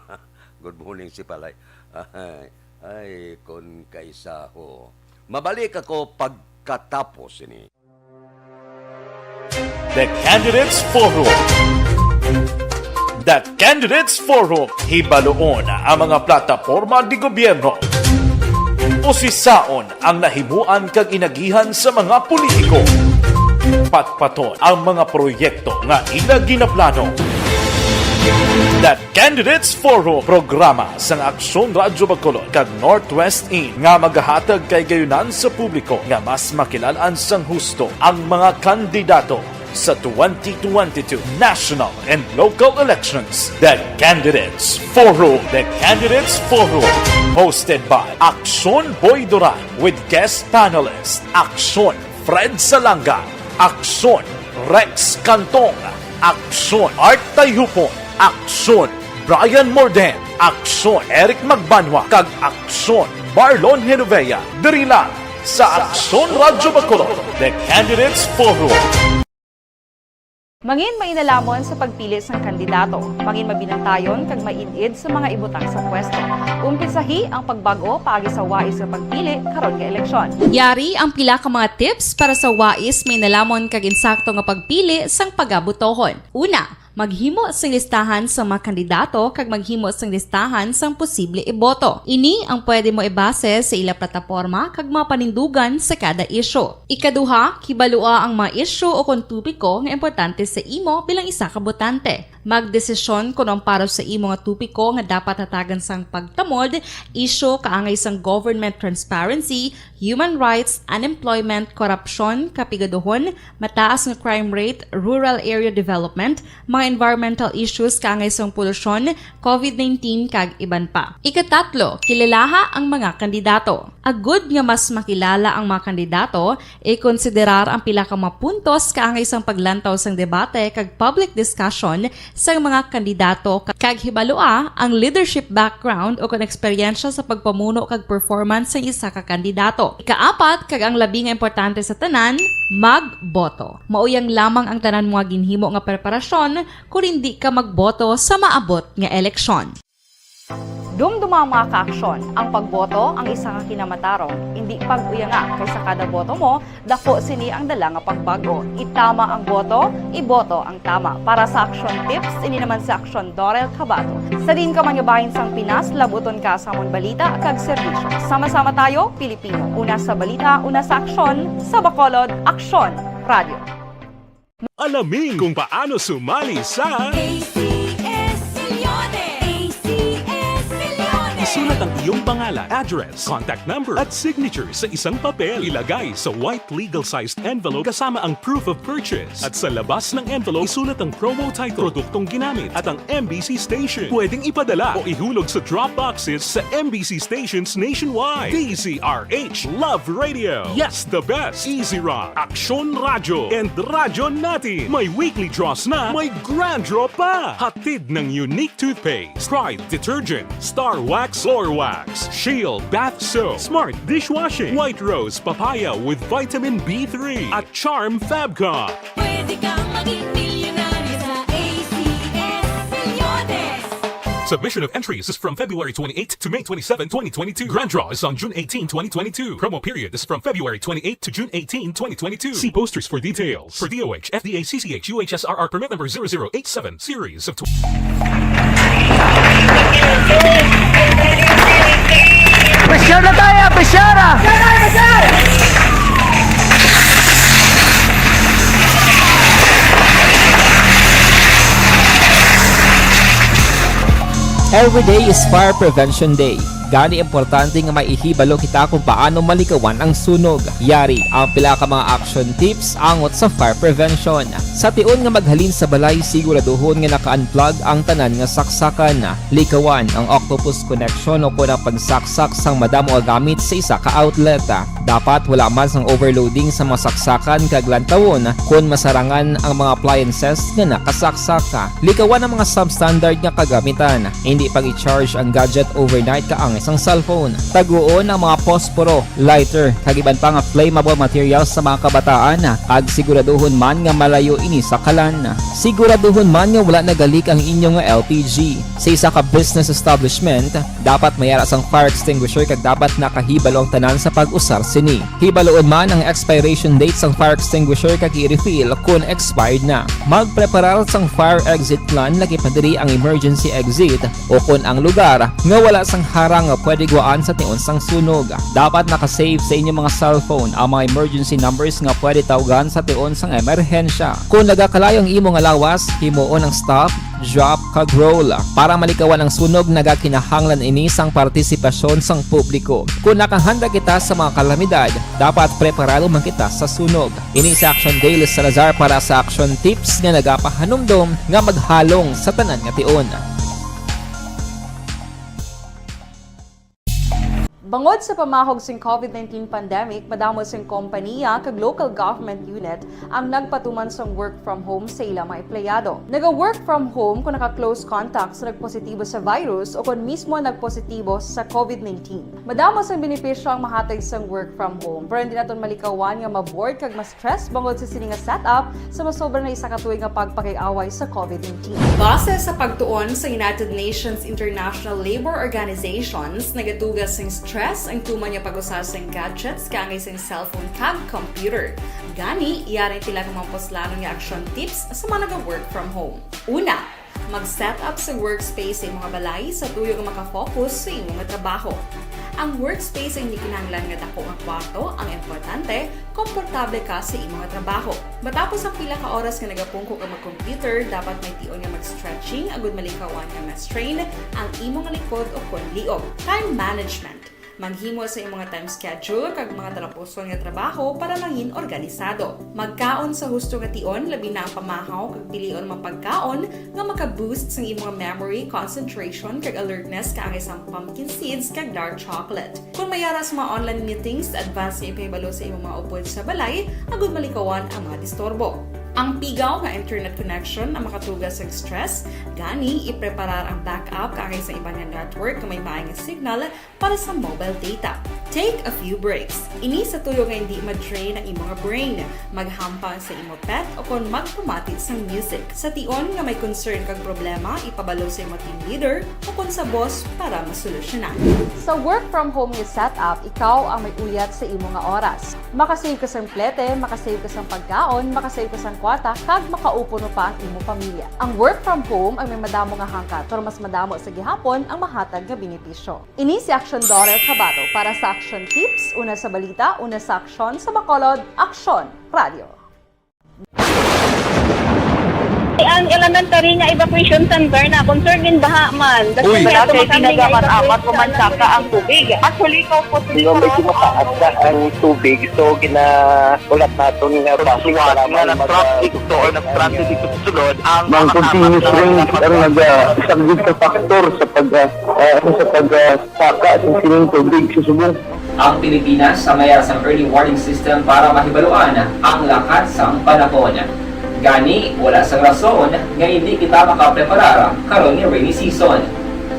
Good morning, si Palay. Ay, ay, kon kaisaho. Mabalik ako pagkatapos ini. The Candidates Forum. The Candidates Forum. Hibaluon ang mga plataporma di gobyerno. Usisaon ang nahimuan kag inagihan sa mga politiko. Patpaton ang mga proyekto nga ila ginaplano. The Candidates Forum, programa sang Aksyon Radyo Bacolod kag Northwest In nga magahatag kahigayunan sa publiko nga mas makilal-an sang husto ang mga kandidato sa twenty twenty-two national and local elections. The Candidates Forum. The Candidates Forum, hosted by Aksyon Boy Duran with guest panelist Aksyon Fred Salanga, Aksyon Rex Cantong, Aksyon Art Tayhupon, Aksyon Brian Morden, Aksyon Eric Magbanwa, kag Aksyon Marlon Genovea, diri lang sa Aksyon Radyo Bacolod, The Candidates Forum. Mangin mainalamon sa pagpili sang kandidato. Mangin mabinantayon kag maid-id sa mga ibutang sa pwesto. Umpisahi ang pagbag-o paagi sa wais nga pagpili karon nga eleksyon. Yari ang pila ka mga tips para sa wais, mainalamon kag insakto nga pagpili sang pagabutohon. Una, maghimo sing listahan sa mga kandidato kag maghimo sing listahan sang posible iboto. Ini ang pwede mo ibase sa ila plataporma kag mga panindugan sa kada isyu. Ikaduha, kibalua ang mga isyu o kon topiko nga importante sa imo bilang isa ka botante. Magdesisyon kon ang para sa imo nga topiko nga dapat hatagan sang pagtamod, isyu kaangay sang government transparency, human rights, unemployment, korupsyon, kapigaduhon, mataas nga crime rate, rural area development, mga environmental issues kaangay sang polusyon, covid nineteen, kag iban pa. Ikatatlo, kilalaha ang mga kandidato. Agud nga mas makilala ang mga kandidato, ikonsiderar ang pila ka mga puntos kaangay sang paglantaw sang debate kag public discussion sang mga kandidato, kag hibalua ang leadership background o kon eksperyensya sa pagpamuno kag performance sang isa ka kandidato. Ikaapat, kag ang labi nga importante sa tanan, magboto. Mauyang lamang ang tanan mo nga ginhimo nga preparasyon kon indi ka magboto sa maabot nga eleksyon. Dumduma, mga kaaksyon, ang pagboto ang isa ka kinamatarong. Indi pag-uyanga, kay sa kada boto mo, daku sini ang dala nga pagbag-o. Itama ang boto, iboto ang tama. Para sa Aksyon Tips, ini naman si Aksyon Dorel Cabato. Sa diin ka man nga bahin sang Pinas, labuton ka sa amon balita kag serbisyo. Sama-sama tayo, Pilipino. Una sa balita, una sa aksyon, sa Bacolod, Aksyon Radio. Alamin kung paano sumali sa A C S Millones! A C S Millones! Isulat ang iyong pangalan, address, contact number, at signature sa isang papel. Ilagay sa white legal-sized envelope kasama ang proof of purchase. At sa labas ng envelope, isulat ang promo title, produktong ginamit, at ang M B C station. Pwedeng ipadala o ihulog sa drop boxes sa M B C stations nationwide. D Z R H Love Radio. Yes, the best. Easy Rock, Aksyon Radyo, and Radyo Natin. May weekly draws na, may grand draw pa. Hatid ng Unique Toothpaste, Pride Detergent, Star Wax Floor Wax, Shield Bath Soap, Smart Dishwashing, White Rose Papaya with Vitamin B three, at Charm Fabcon. Pwede kang maging milyonaryo sa A C S Millones. Submission of entries is from February twenty-eighth to May twenty-seven, twenty twenty-two. Grand draw is on June eighteen, twenty twenty-two. Promo period is from February twenty-eighth to June eighteen, twenty twenty-two. See posters for details. For D O H, F D A, C C H, U H S R R permit number zero zero eight seven, series of tw- Pressure na tayo! Pressure! Every day is Fire Prevention Day. Gani, importante nga may ihibalo kita kung paano malikawan ang sunog. Yari ang pila ka mga action tips angot sa fire prevention. Sa tion nga maghalin sa balay, siguraduhon nga naka-unplug ang tanan nga saksakan. Likawan ang octopus connection o kon ang pagsaksak sang madamo nga gamit sa isa ka outlet. Dapat wala man sang overloading sa mga saksakan kag lantawon kon masarangan ang mga appliances nga nakasaksak. Likawan ang mga substandard nga kagamitan. Hindi pag-i-charge ang gadget overnight kaangay sang cellphone. Taguon ang mga posporo, lighter, kag iban pa nga flammable materials sa mga kabataan, kag siguraduhon man nga malayo ini sa kalan. Siguraduhon man nga wala nagalik ang inyo nga L P G. Sa isa ka business establishment, dapat may ara sang fire extinguisher kag dapat nakahibalo ang tanan sa pag-usar sini. Hibaluon man ang expiration date sang fire extinguisher kag i-refill kon expired na. Magpreparar sang fire exit plan, lakip na diri ang emergency exit, o kon ang lugar nga wala sang harang nga pwede guwaan sa tion sang sunog. Dapat naka-save sa inyong mga cellphone ang mga emergency numbers nga pwede tawgan sa tion sang emerhensya. Kon nagakalayo ang imo nga lawas, himuon ang stop, drop, kag roll. Para malikawan ang sunog, nagakinahanglan ini sang partisipasyon sang publiko. Kon nakahanda kita sa mga kalamidad, dapat preparado man kita sa sunog. Ini si Action Daily Salazar para sa Action Tips nga nagapahanumdom nga maghalong sa tanan nga tion. Bangod sa pamahog sing COVID nineteen pandemic, madamo sing kompaniya kag local government unit ang nagpatuman sang work from home sa ila mga empleyado. Naga-work from home kung naka-close contact sa nagpositibo sa virus o kon mismo nagpositibo sa COVID nineteen. Madamo sang benepisyo ang mahatag sang work from home, pero hindi naton malikawan nga ma-bored kag ma-stress bangod sa sini nga setup sa masobra na isa ka tuig nga pagpakig-away sa COVID nineteen. Base sa pagtuon sa United Nations International Labor Organizations, nagatuga sing stress ang tuman nga pag-usa sing gadgets kaangay sing cellphone kag computer. Gani, yari ang pila ka mga puslanon nga action tips sa mga naga-work from home. Una, mag-set up sa workspace sa imong balay sa tuyo nga makafocus sa imo nga trabaho. Ang workspace ay hindi kinahanglan nga dako nga kwarto, ang importante, komportable ka sa imo nga trabaho. Matapos ang pila ka oras nga nagapungko ka mag-computer, dapat may tion nga mag-stretching agud malikawan nga ma-strain ang imo nga likod o kon liog. Time management. Maghimo sa imong time schedule kag mga talapuson nga trabaho para mangin organisado. Magkaon sa husto nga tion, labi na ang pamahaw kag pilion mga pagkaon nga maka-boost sang imong memory, concentration, kag alertness kaangay sang pumpkin seeds kag dark chocolate. Kon may ara sa mga online meetings, advance nga ipahibalo sa imong mga upod sa balay agud malikawan ang mga disturbo. Ang pigaw nga internet connection ang makatuga sa stress, gani ipreparar ang backup kaangay sa iban nga network nga may maay nga signal para sa mobile data. Take a few breaks. Ini sa tuyo nga hindi ma-drain ang imo nga brain. Maghampang sa imo pet o kon magpamati sang music. Sa tion nga may concern kag problema, ipabalo sa imo team leader o kon sa boss para masolusyonan. Sa work from home nga setup, ikaw ang may uyat sa imo nga oras. Makasave ka sang plete, makasave ka sang pagkaon, makasave ka sang kwarta, kag makaupod pa ang imo pamilya. Ang work from home ang may madamo nga hangkat, pero mas madamo sa gihapon ang mahatag nga benepisyo. Ini si Aksyon Dorel Cabato para sa Aksyon Tips, una sa balita, una sa aksyon, sa Bacolod, Aksyon Radio. Ang elementary nga evacuation center na concerned din baha man. Uy, wala kay tinaga man amat ko man saka ang tubig. Actually, ko po. Di ba may ginataas na ang tubig, so ginaulat naton nga basi nga nag-traffic to or nag-transit dito sa sulod ang mga continuous rain ang nagasaglit sa factor sa pag, ah, ah, sa pag, ah, saka sa sining tubig sa subong. Ang Pilipinas ang may sang early warning system para mahibaluan ang lakat sang panahon. Gani, wala sang rason nga hindi kita makapreparar karon nga rainy season.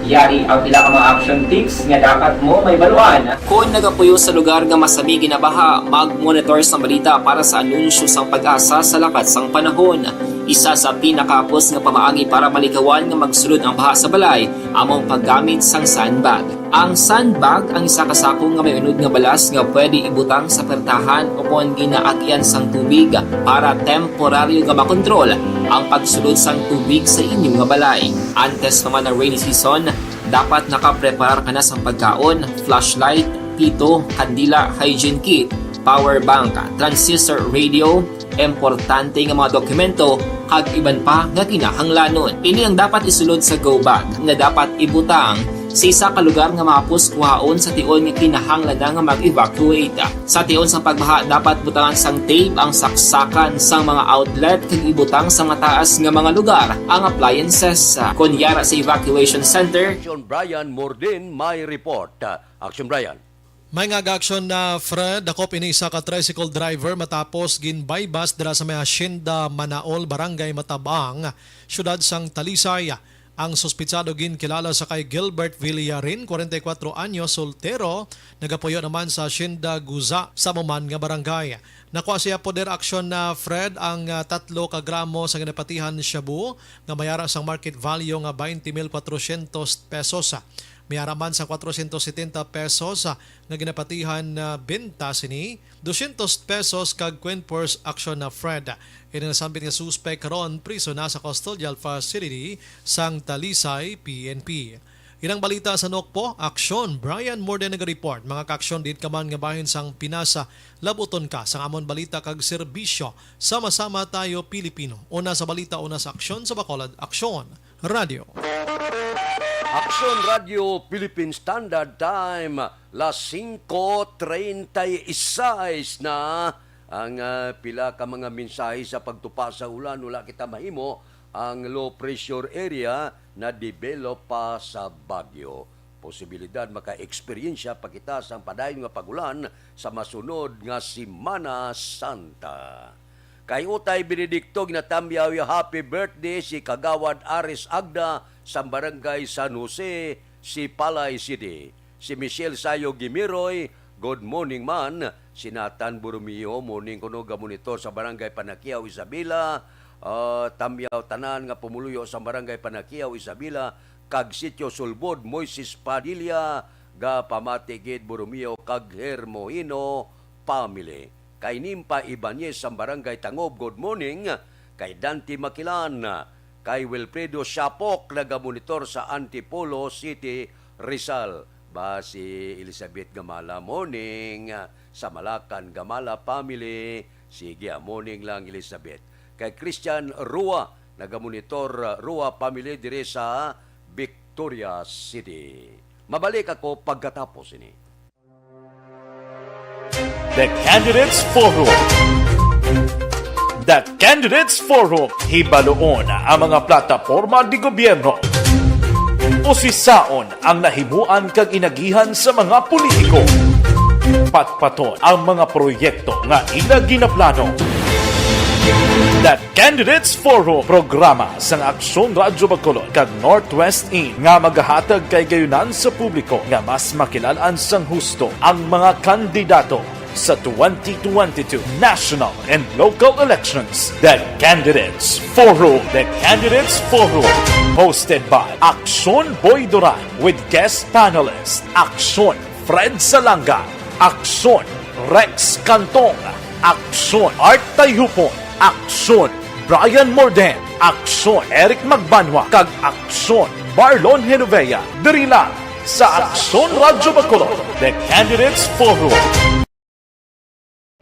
Yari ang pila ka mga action tips nga dapat mo mahibaluan. Kon nagapuyo sa lugar nga masami ginabaha, mag-monitor sang balita para sa anunsyo sang PAGASA sa lakat sang panahon. Isa sa pinakahapos nga pamaagi para malikawan nga magsulod ang baha sa balay amo ang paggamit sang sandbag. Ang sandbag ang isa ka sako nga may unod nga balas nga pwede ibutang sa pertahan o kon ginaagian sang tubig para temporaryo nga makontrol ang pagsulod sang tubig sa inyo nga balay. Antes pa man ang rainy season, dapat nakapreparar ka na sang pagkaon, flashlight, pito, kandila, hygiene kit, power bank, transistor radio, importante nga mga dokumento, kag iban pa nga kinahanglanon. Ini ang dapat isulod sa go bag nga dapat ibutang sa isa ka lugar nga mahapos kuhaon sa tion nga kinahanglan na nga mag-evacuate. Sa tion sang pagbaha, dapat butangan sang tape ang saksakan sang mga outlet kag ibutang sa mataas nga mga lugar ang appliances. Kon yara sa evacuation center, Action Brian Morden may report. Action Brian. May nga aga-aksyon na, Fred. Dakop ini isa ka tricycle driver matapos ginbaybas dira sa may Hacienda Manaol, Barangay Matabang, siyudad sang Talisay. Ang suspitsado ginkilala sa kay Gilbert Villarin, kwarenta y kuwatro anyos, soltero, nagapuyo naman sa Hacienda Guza sa amo man nga barangay. Nakuha siya poder aksyon na, Fred, ang, ah, tatlo ka gramo sa ginapatihan shabu nga may ara sang market value nga twenty mil cuatrocientos pesos. May ara man sa cuatrocientos setenta pesos, ah, nga ginapatihan na benta sini, doscientos pesos kag coin purse aksyon na, Fred. Ini nasambit nga suspek karon priso na sa custodial facility sang Talisay P N P. Inang balita sa Nokpo, aksyon. Brian Morden naga-report. Mga kaaksyon, diin ka man nga bahin sang Pinas, labuton ka sang amon balita kag serbisyo. Sama-sama tayo, Pilipino. Una sa balita, una sa aksyon, sa Bacolod Aksyon. Radyo. Aksyon Radyo Philippine Standard Time, las singko treinta y seis na. Ang, ah, pila ka mga mensahe sa pagtupa sa ulan, wala kita mahimo. Ang low pressure area na-develop pa sa Baguio. Posibilidad maka-eksperyensya pa kita sang padayon nga pag-ulan sa masunod nga Semana Santa. Kay Utay Benedicto ginatamyaw, happy birthday si Kagawad Aris Agda sa Barangay San Jose, Sipalay City. Si Michelle Sayo Gimiroy, good morning man. Si Nathan Borromeo, morning kuno, gamonitor sa Barangay Panaquiao, Isabela. Ah, tamyaw tanan nga pumuluyo sa Barangay Panaquiao, Isabela, kag Sitio Sulbod, Moises Padilla, gapamati gid Borromeo kag Hermohino family. Kay Nimpa Ibanez sang Barangay Tangob, good morning. Kay Dante Makilan, kay Wilfredo Siapok, nagamonitor sa Antipolo City, Rizal. Ba si Elizabeth Gamala, morning. Sa Malacan Gamala family, sige, ah, morning lang, Elizabeth. Kay Christian Rua, nagamonitor, ah, Rua family diri sa Victoria City. Mabalik ako pagkatapos ini. The Candidates Forum. The Candidates Forum, hibaluon ang mga plataporma de gobyerno. Usisaon ang nahimuan kag inagihan sa mga politiko. Patpaton ang mga proyekto nga ila ginaplano. The Candidates Forum, programa sang Aksyon Radyo Bacolod kag Northwest In nga magahatag kahigayonan sa publiko nga mas makilalaan sang husto ang mga kandidato sa twenty twenty-two national and local elections. The Candidates Forum. The Candidates Forum, hosted by Aksyon Boy Duran with guest panelist Aksyon Fred Salanga, Aksyon Rex Cantong, Aksyon Art Tayupon, Aksyon Brian Morden, Aksyon Eric Magbanwa, kag Aksyon Marlon Genovea, diri lang sa Aksyon Radyo Bacolod, The Candidates Forum.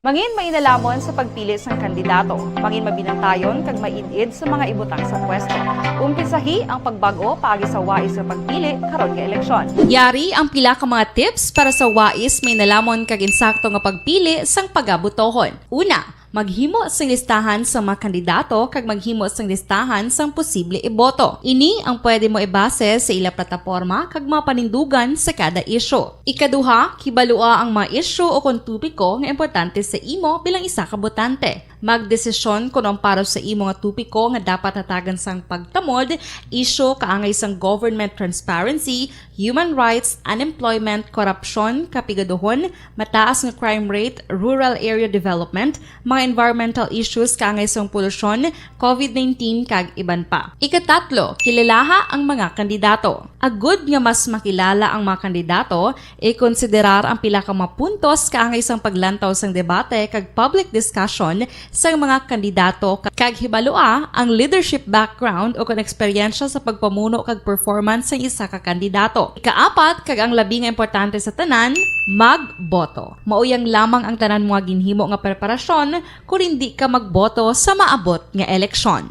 Mangin mainalamon sa pagpili sang kandidato. Mangin mabinantayon kag maid-id sa mga ibutang sa pwesto. Umpisahi ang pagbag-o paagi sa wais nga pagpili karon nga eleksyon. Yari ang pila ka mga tips para sa wais, mainalamon kag insakto nga pagpili sang pagabotohon. Una, maghimo sing listahan sa mga kandidato kag maghimo sing listahan sang posible iboto. Ini ang pwede mo ibase sa ila plataporma kag mga panindugan sa kada isyu. Ikaduha, kibalua ang mga isyu o kon topiko nga importante sa imo bilang isa ka botante. Magdesisyon kon ang para sa imo nga topiko nga dapat hatagan sang pagtamod, isyu kaangay sang government transparency, human rights, unemployment, korupsyon, kapigaduhon, mataas nga crime rate, rural area development, mga environmental issues kaangay sang polusyon, covid nineteen, kag iban pa. Ikatatlo, kilalaha ang mga kandidato. Agud nga mas makilala ang mga kandidato, ikonsiderar ang pila ka mga puntos kaangay sang paglantaw sang debate kag public discussion sang mga kandidato, kag hibalua ang leadership background o kon eksperyensya sa pagpamuno kag performance sang isa ka kandidato. Ikaapat, kag ang labi nga importante sa tanan, magboto. Mauyang lamang ang tanan mo nga ginhimo nga preparasyon kon indi ka magboto sa maabot nga eleksyon.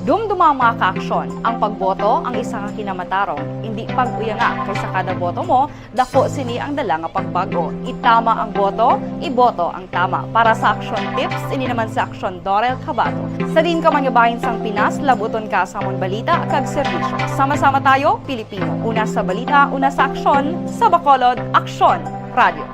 Dumduma ang mga kaaksyon, ang pagboto ang isa ka kinamatarong, indi pag-uyanga, kay sa kada boto mo, dako sini ang dala nga pagbago. Itama ang boto, iboto ang tama. Para sa Aksyon Tips, ini naman si Aksyon Dorel Cabato. Sa diin ka man nga bahin sang Pinas, labuton ka sa amon balita kag serbisyo. Sama-sama tayo, Pilipino. Una sa balita, una sa aksyon, sa Bacolod, Aksyon Radio.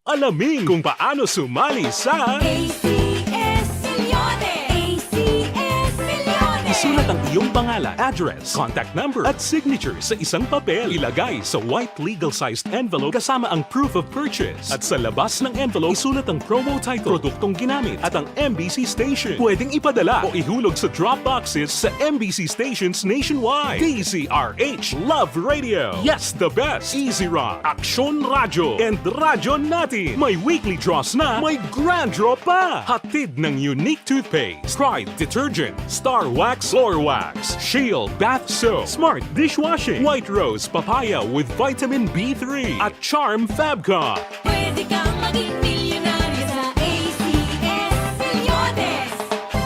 Alamin kung paano sumali sa A C S Milyones! A C S Milyones! Isulat ang iyong pangalan, address, contact number, at signature sa isang papel. Ilagay sa white legal-sized envelope kasama ang proof of purchase. At sa labas ng envelope, isulat ang promo title, produktong ginamit, at ang M B C station. Pwedeng ipadala o ihulog sa drop boxes sa M B C stations nationwide. D Z R H Love Radio. Yes, the best. Easy Rock, Aksyon Radyo, and Radyo Natin. May weekly draws na, may grand draw pa. Hatid ng Unique Toothpaste, Pride Detergent, Star Wax, Floor Wax, Shield Bath Soap, Smart Dishwashing, White Rose Papaya with Vitamin B three, at Charm Fabcon. Pwede kang maging milyonaryo sa A C S Milyones.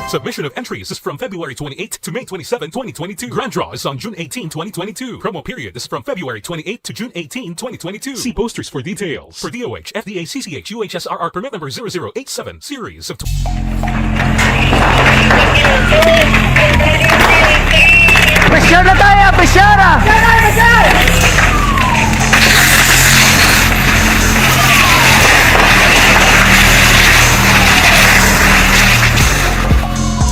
Submission of entries is from February twenty-eighth to May twenty-seven, twenty twenty-two. Grand draw is on June eighteen, twenty twenty-two. Promo period is from February twenty-eighth to June eighteen, twenty twenty-two. See posters for details. For D O H, F D A, C C H, U H S R R permit number zero zero eight seven, series of Pressure na tayo! Pressure!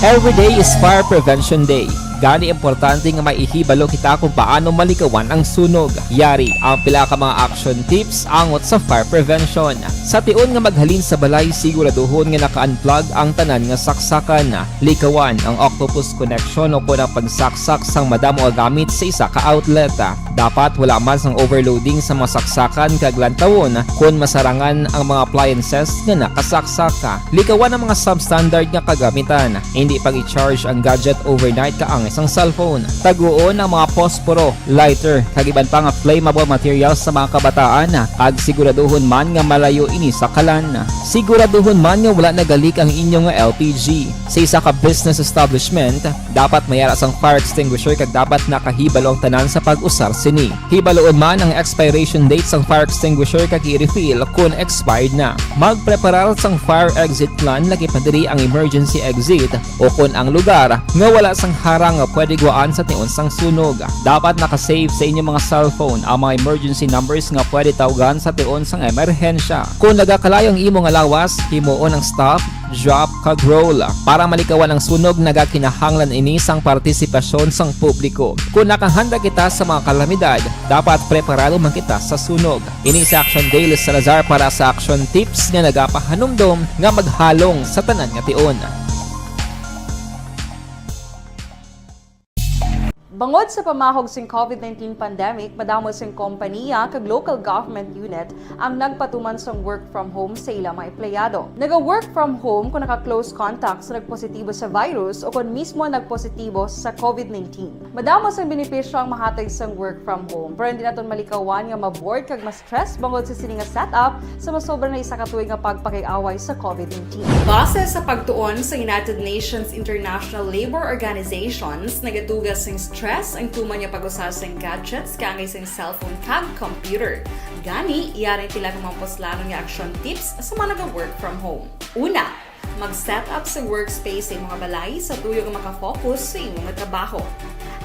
Every day is Fire Prevention Day. Gani, importante nga may ihibalo kita kung paano malikawan ang sunog. Yari ang pila ka mga action tips angot sa fire prevention. Sa tion nga maghalin sa balay, siguraduhon nga naka-unplug ang tanan nga saksakan. Likawan ang octopus connection o kon ang pagsaksak sang madamo nga gamit sa isa ka outlet. Dapat wala man sang overloading sa mga saksakan kag lantawon kon masarangan ang mga appliances nga nakasaksak. Likawan ang mga substandard nga kagamitan. Hindi pag-i-charge ang gadget overnight kaangay sang cellphone. Taguon ang mga posporo, lighter, kag iban pa nga flammable materials sa mga kabataan, kag siguraduhon man nga malayo ini sa kalan. Siguraduhon man nga wala nagalik ang inyo nga L P G. Sa isa ka business establishment, dapat may ara sang fire extinguisher kag dapat nakahibalo ang tanan sa pag-usar sini. Hibaloon man ang expiration date sang fire extinguisher kag i-refill kon expired na. Magpreparar sang fire exit plan, lakip na diri ang emergency exit o kon ang lugar nga wala sang harang nga pwede guwaan sa tion sang sunog. Dapat naka-save sa inyo mga cellphone ang mga emergency numbers nga pwede tawgan sa tion sang emerhensya. Kon nagakalayo ang imo nga lawas, himuon ang stop, drop, kag roll. Para malikawan ang sunog, nagakinahanglan ini sang partisipasyon sang publiko. Kon nakahanda kita sa mga kalamidad, dapat preparado man kita sa sunog. Ini si Action Dale Salazar para sa Action Tips nga nagapahanumdom nga maghalong sa tanan nga tion. Bangod sa pamahog sing COVID nineteen pandemic, madamo sing kompanya kag local government unit ang nagpatuman sang work from home sa ila mga empleyado. Naga-work from home kon naka-close contact sa nagpositibo sa virus o kon mismo nagpositibo sa COVID nineteen. Madamo sang benepisyo ang mahatag sang work from home, pero hindi naton malikawan nga ma-bored kag ma-stress bangod sa sini nga setup sa masobra na isa ka tuig nga pagpakig-away sa COVID nineteen. Base sa pagtuon sa United Nations International Labour Organizations, nagaduga sing stress ang tuman nga pag-usa sing gadgets kaangay sing cellphone kag computer. Gani, yari pila ka mga puslanon nga action tips sa mga naga-work from home. Una, mag-set up sa workspace sa imong balay sa tuyo nga makafocus sa imo nga trabaho.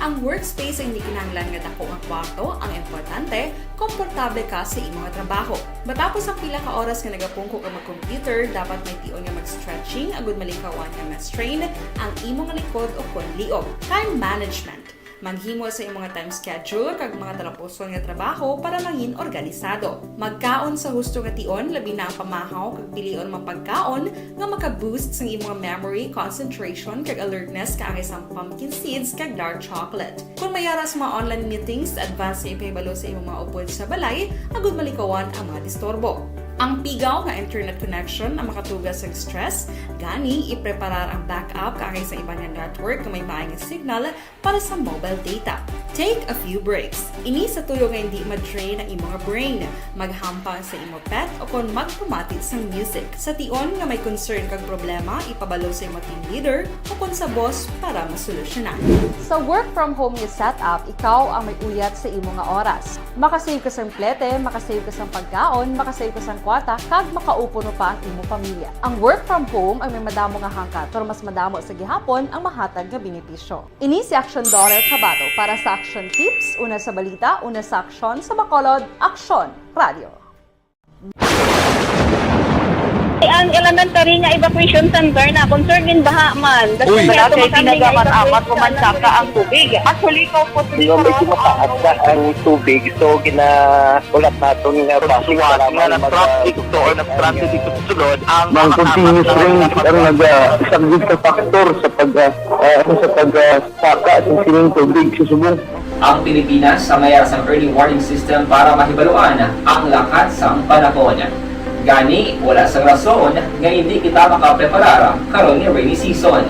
Ang workspace ay hindi kinahanglan nga dako nga kwarto, ang importante, komportable ka sa imo nga trabaho. Matapos ang pila ka oras nga nagapungko ka mag-computer, dapat may tion nga mag-stretching agud malikawan nga ma-strain ang imo nga likod o kon liog. Time management. Maghimo sa imo nga time schedule kag mga talapuson nga trabaho para mangin organisado. Magkaon sa husto nga tion, labi na ang pamahaw, kag pilion ang mga pagkaon nga maka-boost sang imo nga memory, concentration, kag alertness, kaangay sang pumpkin seeds kag dark chocolate. Kon may ara sa mga online meetings, advance nga ipahibalo sa imo mga upod sa balay agud malikawan ang mga disturbo. Ang pigaw nga internet connection ang makatuga sa stress, gani ipreparar ang backup kaangay sa iban nga network nga may maay nga signal para sa mobile data. Take a few breaks. Ini sa tuyo nga hindi ma-drain ang imo nga brain, maghampang sa imo pet o kon magpamati sang music. Sa tion nga may concern kag problema, ipabalo sa imo team leader o kon sa boss para masolusyonan. Sa work from home nga setup, ikaw ang may uyat sa imo nga oras. Makasave ka sang plete, makasave ka sang pagkaon, makasave ka sang kwarta, kag makaupo no pa ang imo pamilya. Ang work from home ang may madamo nga hangkat, pero mas madamo sa gihapon ang mahatag nga benepisyo. Ini si Action Daughter Kabato para sa Action Tips, una sa balita, una sa aksyon, sa Bacolod, Aksyon Radio. Ang elementary nga evacuation center na concern gin baha man. Uy, wala kay tinaga man amat o mansaka ang tubig. Actually, ko po. Medyo mataas na ang tubig, so ginaulat naton nga basin para nga mag- na-traffic to or na-stranded dito sa sulod ang mga continuous rains ang nagasaglit sa factor sa pag, ah, ah, sa pag, ah, saka sa sining tubig sa subong. Ang Pilipinas ang may sang early warning system para mahibaluan ang lakat sang panahon. Gani, wala sang rason nga hindi kita makapreparar karon nga rainy season.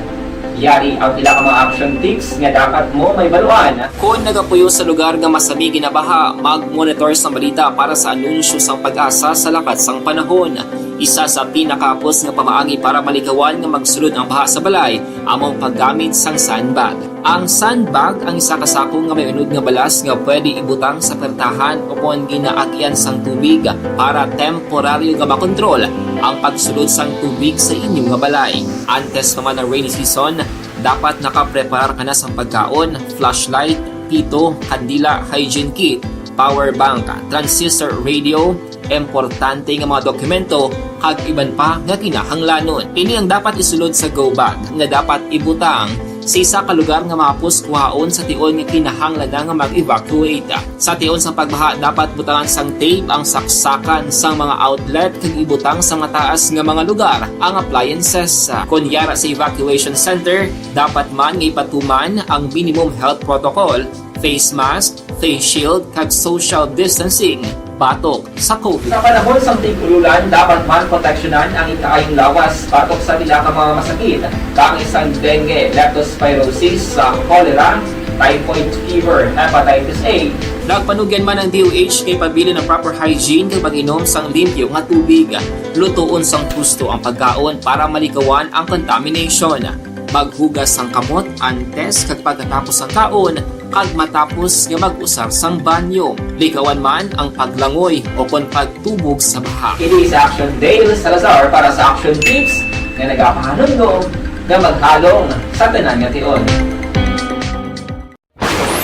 Yari ang pila ka mga action tips nga dapat mo mahibaluan. Kon nagapuyo sa lugar nga masami ginabaha, mag-monitor sang balita para sa anunsyo sang PAGASA sa lakat sang panahon. Isa sa pinakahapos nga pamaagi para malikawan nga magsulod ang baha sa balay amo ang paggamit sang sandbag. Ang sandbag ang isa ka sako nga may unod nga balas nga pwede ibutang sa pertahan o kon ginaagian sang tubig para temporaryo nga makontrol ang pagsulod sang tubig sa inyo nga balay. Antes pa man ang rainy season, dapat nakapreparar ka na sang pagkaon, flashlight, pito, kandila, hygiene kit, power bank, transistor radio, importante nga mga dokumento, kag iban pa nga kinahanglanon. Ini ang dapat isulod sa go bag nga dapat ibutang sa isa ka lugar nga mahapos kuhaon sa tion nga kinahanglan na nga mag-evacuate. Sa tion sang pagbaha, dapat butangan sang tape ang saksakan sang mga outlet kag ibutang sa mataas nga mga lugar ang appliances. Kon yara sa evacuation center, dapat man nga ipatuman ang minimum health protocol, face mask, face shield, kag social distancing batok sa COVID. Sa panahon sang tig-ululan, dapat man proteksyonan ang ikaayong lawas batok sa pila ka mga masakit, kaangay sang dengue, leptospirosis, sa cholera, typhoid fever, hepatitis A. Nagpanugyan man ang D O H kay pabilin ang proper hygiene kag pag-inom sang limpyo nga tubig. Lutoon sang husto ang pagkaon para malikawan ang contamination. Maghugas sang kamot antes kag pagkatapos sang kaon, kag matapos nga mag-usar sang banyo. Likawan man ang paglangoy o kon pagtubog sa baha. Ini si Action Dale Salazar para sa Action Tips nga nagapahanumdom nga maghalong sa tanan nga tion.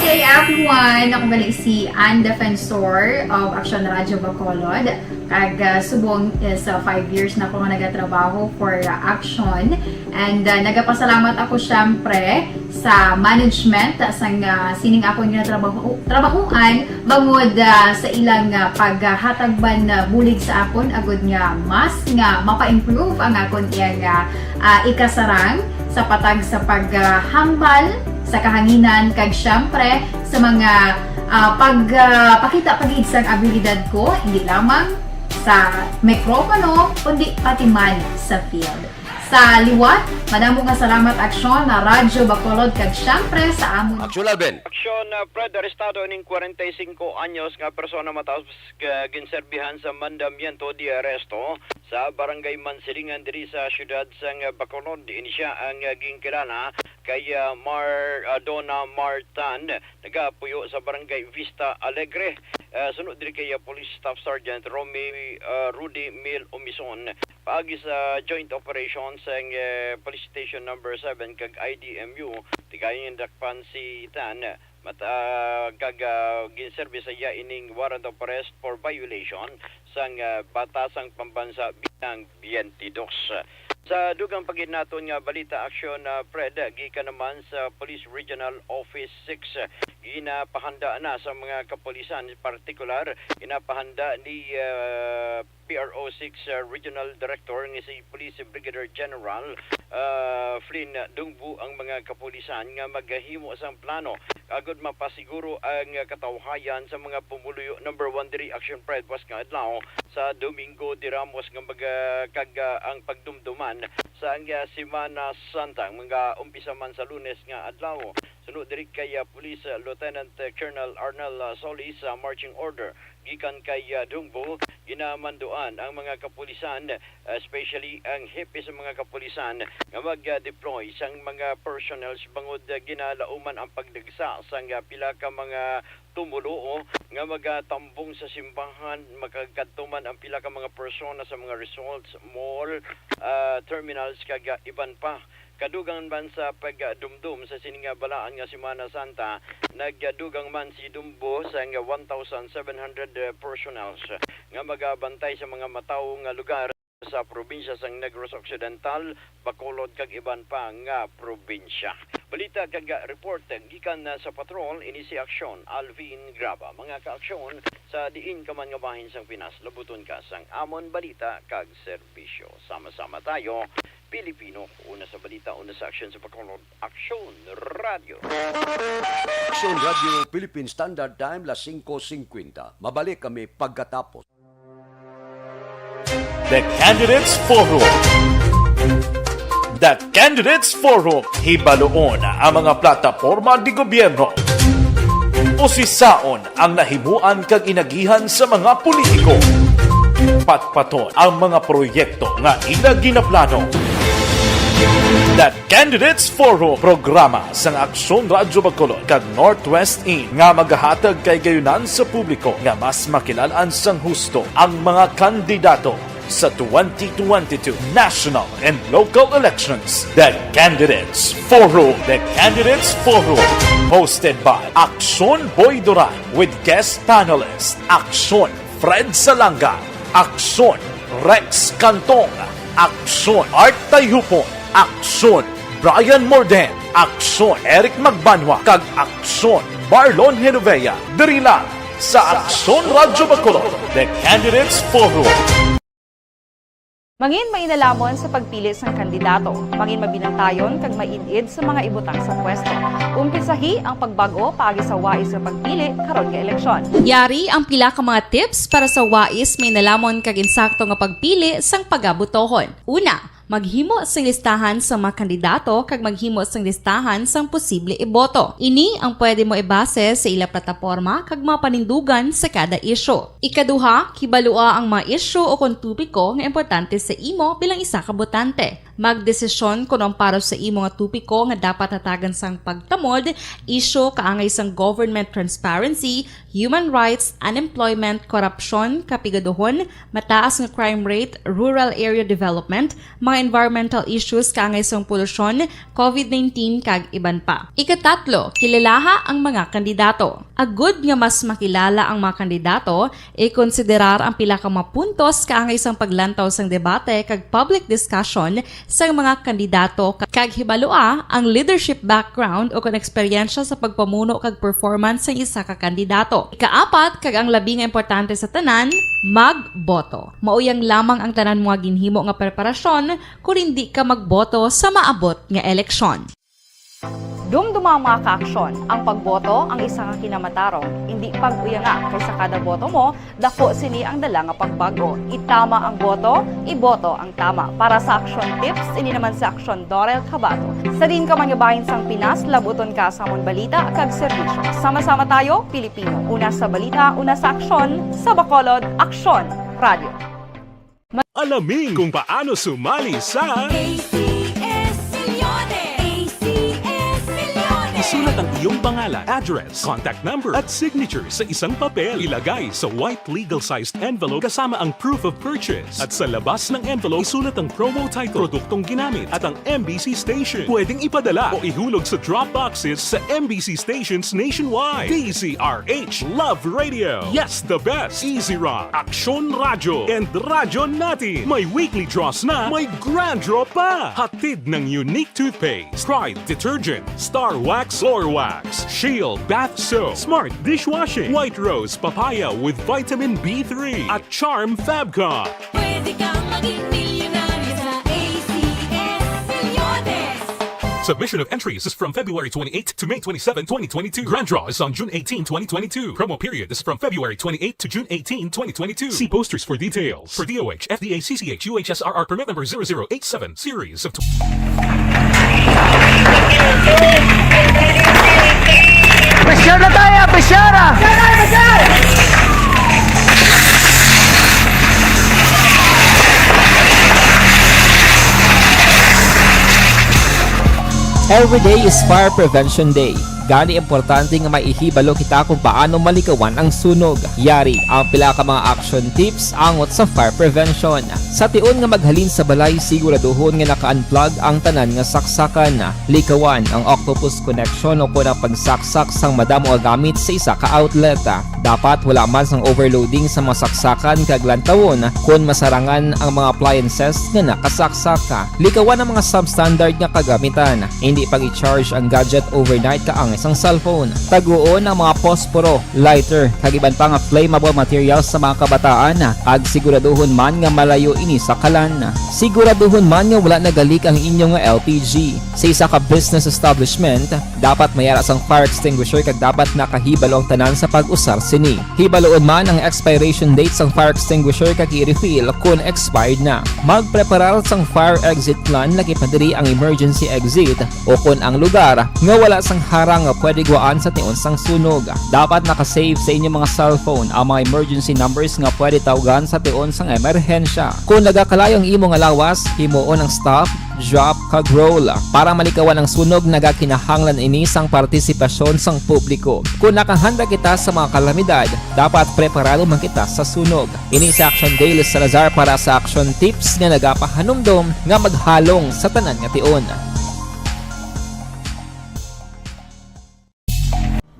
Good day, everyone. Ako gali si Ann Defensor of Action Radio Bacolod. Kag, ah, subong is, ah, five years na ko nga nagatrabaho for, ah, Action. And, ah, nagapasalamat ako, syempre, sa management, ah, sang, ah, sining akon nga trabaho, trabahoan, bangod, ah, sa ilang, ah, paghatag man, ah, bulig sa akon, agud nga mas nga mapa-improve ang akon iyang, ah, ah, ikasarang sa patag sa paghambal sa kahanginan, kag, syempre, sa mga, ah, pag, ah, pakita pa gid sang abilidad ko, hindi lamang sa mikropono, kundi pati man sa field. Sa liwat, madamo nga salamat, Aksyon, na Radyo Bacolod, kag, syempre, sa amon Action Alvin. Aksyon, ah, Fred, arestado ning kwarenta y singko anyos nga persona matapos, ah, ginserbihan sa mandamiento de arresto sa Barangay Mansilingan diri sa siyudad sang Bacolod. Ini sia ang, ah, ginkilala kay, ah, Mar-, ah, Donna Martan, nagapuyo sa Barangay Vista Alegre. Ah, suno diri kay, ah, Police Staff Sergeant Romy, ah, Rudy Mil Umison, paagi sa joint operation sang, eh, Police Station Number Seven kag I D M U, tigayon dakpan si Tan, mat-, ah, kag, ah, ginserbi sa iya ining warrant of arrest for violation sang, ah, Batasang Pambansa bilang twenty-dos. Sa dugang pa gid naton nga balita, Aksyon, ah, Fred, gikan naman sa Police Regional Office Six, ah, ginapahanda na sa mga kapulisan, partikular ginapahanda ni, ah, P R O six, ah, Regional Director nga si Police Brigadier General, ah, Flynn Dungbu ang mga kapulisan nga maghimo sang plano agud mapasiguro ang katawhayan sa mga pumuluyo number one diri Action Pride was nga adlaw sa Domingo de Ramos nga maga-, kag, ah, ang pagdumduman sa, ah, Semana Santa nga umpisa man sa Lunes nga adlaw. Suno diri kay, ah, Police, ah, Lieutenant, ah, Colonel Arnel, ah, Solis, ah, marching order gikan kay, ah, Dungbu, ginamanduan ang mga kapulisan, ah, especially ang hepe sa mga kapulisan nga mag-deploy sang mga personnel bangod, ah, ginalauman ang pagdagsa sang, ah, pila ka mga tumoluo nga magatambong sa simbahan, makakadto man ang pila ka mga persona sa mga resorts, mall, ah, terminals kag, ah, iban pa. Kadugang man sa pagdumdom sa sini nga balaan nga Semana Santa, nagdugang man si Dungbu sang one thousand seven hundred personnel nga magabantay sa mga matawo nga lugar sa probinsya sang Negros Occidental, Bacolod kag iban pa nga probinsya. Balita kag report gikan sa patrol, ini si Aksyon Alvin Graba. Mga kaaksyon, sa diin ka man nga bahin sang Pinas, labuton ka sang amon balita kag serbisyo. Sama-sama tayo, Pilipino, una sa balita, una sa aksyon sa Bacolod, Aksyon Radio. Aksyon Radio Philippine Standard Time, las singko singkwenta. Mabalik kami pagkatapos. The Candidates Forum. The Candidates Forum, hibaluon ang mga plataporma di gobyerno. Usisaon ang nahimuan kag inagihan sa mga politiko. Patpaton ang mga proyekto nga ila ginaplano. The Candidates Forum, programa sang Aksyon Radyo Bacolod kag Northwest In nga magahatag kay gayunan sa publiko nga mas makilal-an sang husto ang mga kandidato sa twenty twenty-two national and local elections. The Candidates Forum. The Candidates Forum, hosted by Aksyon Boy Duran with guest panelist Aksyon Fred Salanga, Aksyon Rex Cantong, Aksyon Art Tayhupon, Aksyon Brian Morden, Aksyon Eric Magbanwa, kag Aksyon Marlon Genovea, diri lang sa Aksyon Radyo Bacolod, The Candidates Forum. Mangin mainalamon sa pagpili sang kandidato, mangin mabinantayon kag maid-id sa mga ibutang sa pwesto. Umpisahi ang pagbag-o paagi sa wais nga pagpili karon nga eleksyon. Yari ang pila ka mga tips para sa wais mainalamon kag insakto nga pagpili sang pagabotohon. Una, maghimo sing listahan sa mga kandidato kag maghimo sing listahan sang posible iboto. Ini ang pwede mo ibase sa ila plataporma kag mga panindugan sa kada isyu. Ikaduha, kibalua ang mga isyu o kon topiko nga importante sa imo bilang isa ka botante. Magdesisyon kon ang para sa imo nga topiko nga dapat hatagan sang pagtamod, isyu kaangay sang government transparency, human rights, unemployment, korupsyon, kapigaduhon, mataas nga crime rate, rural area development, mga environmental issues kaangay sang polusyon, covid nineteen, kag iban pa. Ikatatlo, kilalaha ang mga kandidato. Agud nga mas makilala ang mga kandidato, ikonsiderar ang pila ka mga puntos kaangay sang paglantaw sang debate kag public discussion sang mga kandidato, ka-, kag hibalua ang leadership background o kon eksperyensya sa pagpamuno kag performance sang isa ka kandidato. Ikaapat, kag ang labi nga importante sa tanan, magboto. Mauyang lamang ang tanan mo nga ginhimo nga preparasyon kon indi ka magboto sa maabot nga eleksyon. Dumduma, mga kaaksyon, ang pagboto ang isa ka kinamatarong. Indi pag-uyanga, kay sa kada boto mo, dako sini ang dala nga pagbag-o. Itama ang boto, iboto ang tama. Para sa Aksyon Tips, ini naman si Aksyon Dorel Cabato. Sa diin ka man nga bahin sang Pinas, labuton ka sa amon balita kag serbisyo. Sama-sama tayo, Pilipino. Una sa balita, una sa aksyon, sa Bacolod, Aksyon Radio. Alamin kung paano sumali sa A C S Milyones! A C S Milyones! Isulat ang iyong pangalan, address, contact number, at signature sa isang papel. Ilagay sa white legal-sized envelope kasama ang proof of purchase. At sa labas ng envelope, isulat ang promo title, produktong ginamit, at ang M B C station. Pwedeng ipadala o ihulog sa drop boxes sa M B C stations nationwide. D Z R H, Love Radio. Yes, the best. Easy Rock, Aksyon Radyo, and Radyo Natin. May weekly draws na, may grand draw pa. Hatid ng Unique Toothpaste, Pride Detergent, Star Wax Floor wax, Shield bath soap, Smart dishwashing, White Rose papaya with vitamin B three, at Charm Fabcon. Pwede kang maging milyonaryo sa A C S Milyones. Submission of entries is from February twenty-eighth to May twenty-seven, twenty twenty-two. Grand draw is on June eighteenth, twenty twenty-two. Promo period is from February twenty-eighth to June eighteenth, twenty twenty-two. See posters for details. For D O H, F D A C C H U H S R R permit number zero zero eight seven, series of tw- Pressure na tayo! Pressure na! Every day is Fire Prevention Day. Gani, importante nga maihibalo kita kung paano malikawan ang sunog. Yari ang pila ka mga action tips angot sa fire prevention. Sa tion nga maghalin sa balay, siguraduhon nga naka-unplug ang tanan nga saksakan. Likawan ang octopus connection o kon ang pagsaksak sang madamo nga gamit sa isa ka outlet. Dapat wala man sang overloading sa mga saksakan kag lantawon kon masarangan ang mga appliances nga nakasaksak. Likawan ang mga substandard nga kagamitan. Hindi pag-i-charge ang gadget overnight kaangay sang cellphone. Taguon ang mga posporo, lighter, kag iban pa nga flammable materials sa mga kabataan, kag siguraduhon man nga malayo ini sa kalan. Siguraduhon man nga wala nagalik ang inyo nga L P G. Sa isa ka business establishment, dapat may ara sang fire extinguisher kag dapat nakahibalo ang tanan sa pag-usar sini. Hibaluon man ang expiration date sang fire extinguisher kag i-refill kon expired na. Magpreparar sang fire exit plan, lakip na diri ang emergency exit o kon ang lugar nga wala sang harang nga pwede gwaan sa tion sang sunog. Dapat naka-save sa inyo mga cellphone ang mga emergency numbers nga pwede tawgan sa tion sang emerhensya. Kon nagakalayo ang imo nga lawas, himuon ang stop, drop, kag roll. Para malikawan ang sunog, nagakinahanglan ini sang partisipasyon sang publiko. Kon nakahanda kita sa mga kalamidad, dapat preparado man kita sa sunog. Ini si Action Dale Salazar para sa Action Tips nga nagapahanumdom nga maghalong sa tanan nga tion.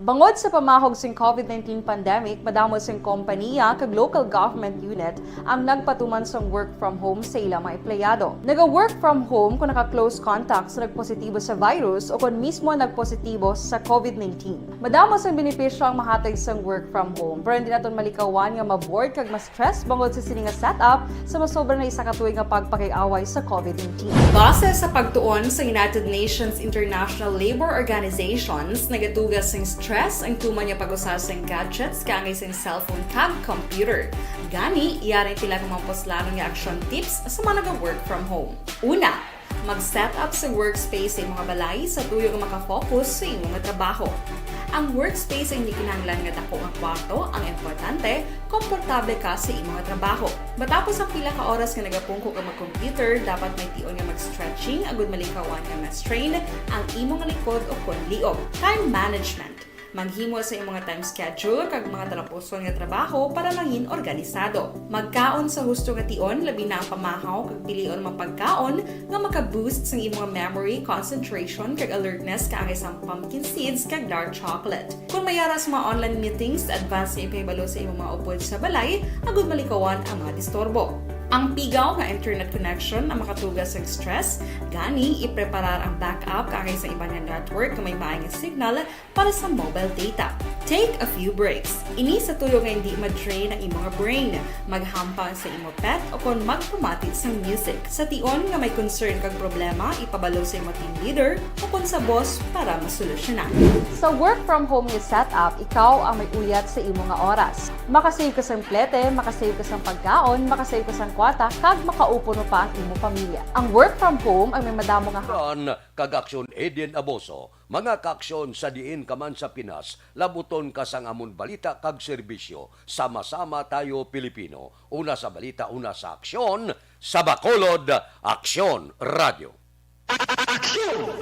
Bangod sa pamahog sing COVID nineteen pandemic, madamo sing kompaniya kag local government unit ang nagpatuman sang work from home sa ila mga empleyado. Naga-work from home kon naka-close contact sa nagpositibo sa virus o kon mismo nagpositibo sa COVID nineteen. Madamo sang benepisyo ang mahatag sang work from home, pero hindi naton malikawan nga ma-bored kag ma-stress bangod sa sini nga setup sa masobra na isa ka tuig nga pagpakig-away sa COVID nineteen. Base sa pagtuon sa United Nations International Labour Organizations, nagatuga sing stress ang tuman nga pag-usa sing gadgets kaangay sing cellphone kag computer. Gani, yari ang pila ka mga puslanon nga action tips sa mga naga-work from home. Una, mag-set up sa workspace sa imo nga balay sa tuyo nga makafocus sa imo nga trabaho. Ang workspace ay hindi kinahanglan nga dako nga kwarto, ang importante, komportable ka sa imo nga trabaho. Matapos ang pila ka oras nga nagapungko ka mag-computer, dapat may tion nga mag-stretching agud malikawan nga ma-strain ang imo nga likod o kon liog. Time management. Maghimo sa imo nga time schedule kag mga talapuson nga trabaho para mangin organisado. Magkaon sa husto nga tion, labi na ang pamahaw kag pilion ang mga pagkaon nga maka-boost sang imo nga memory, concentration, kag alertness kaangay sang pumpkin seeds kag dark chocolate. Kon may ara sa mga online meetings, advance nga ipahibalo sa imo mga upod sa balay agud malikawan ang mga disturbo. Ang pigaw nga internet connection ang makatuga sa stress, gani ipreparar ang backup kaangay sa iban nga network nga may maay nga signal para sa mobile data. Take a few breaks. Ini sa tuyo nga hindi ma-drain ang imo nga brain. Maghampang sa imo pet o kon magpamati sang music. Sa tion nga may concern kag problema, ipabalo sa imo team leader o kon sa boss para masolusyonan. Sa work from home nga setup, ikaw ang may uyat sa imo nga oras. Makasave ka sang plete, makasave ka sang pagkaon, makasave ka sang kwarta, kag makaupo pa ang imo pamilya. Ang work from home ang may madamo nga Kag Aksyon Eden Abuso, mga kaaksyon sa diin ka man sa Pinas, labuton ka sang amon balita kag serbisyo. Sama-sama tayo, Pilipino. Una sa balita, una sa aksyon, sa Bacolod, Aksyon Radio. Aksyon!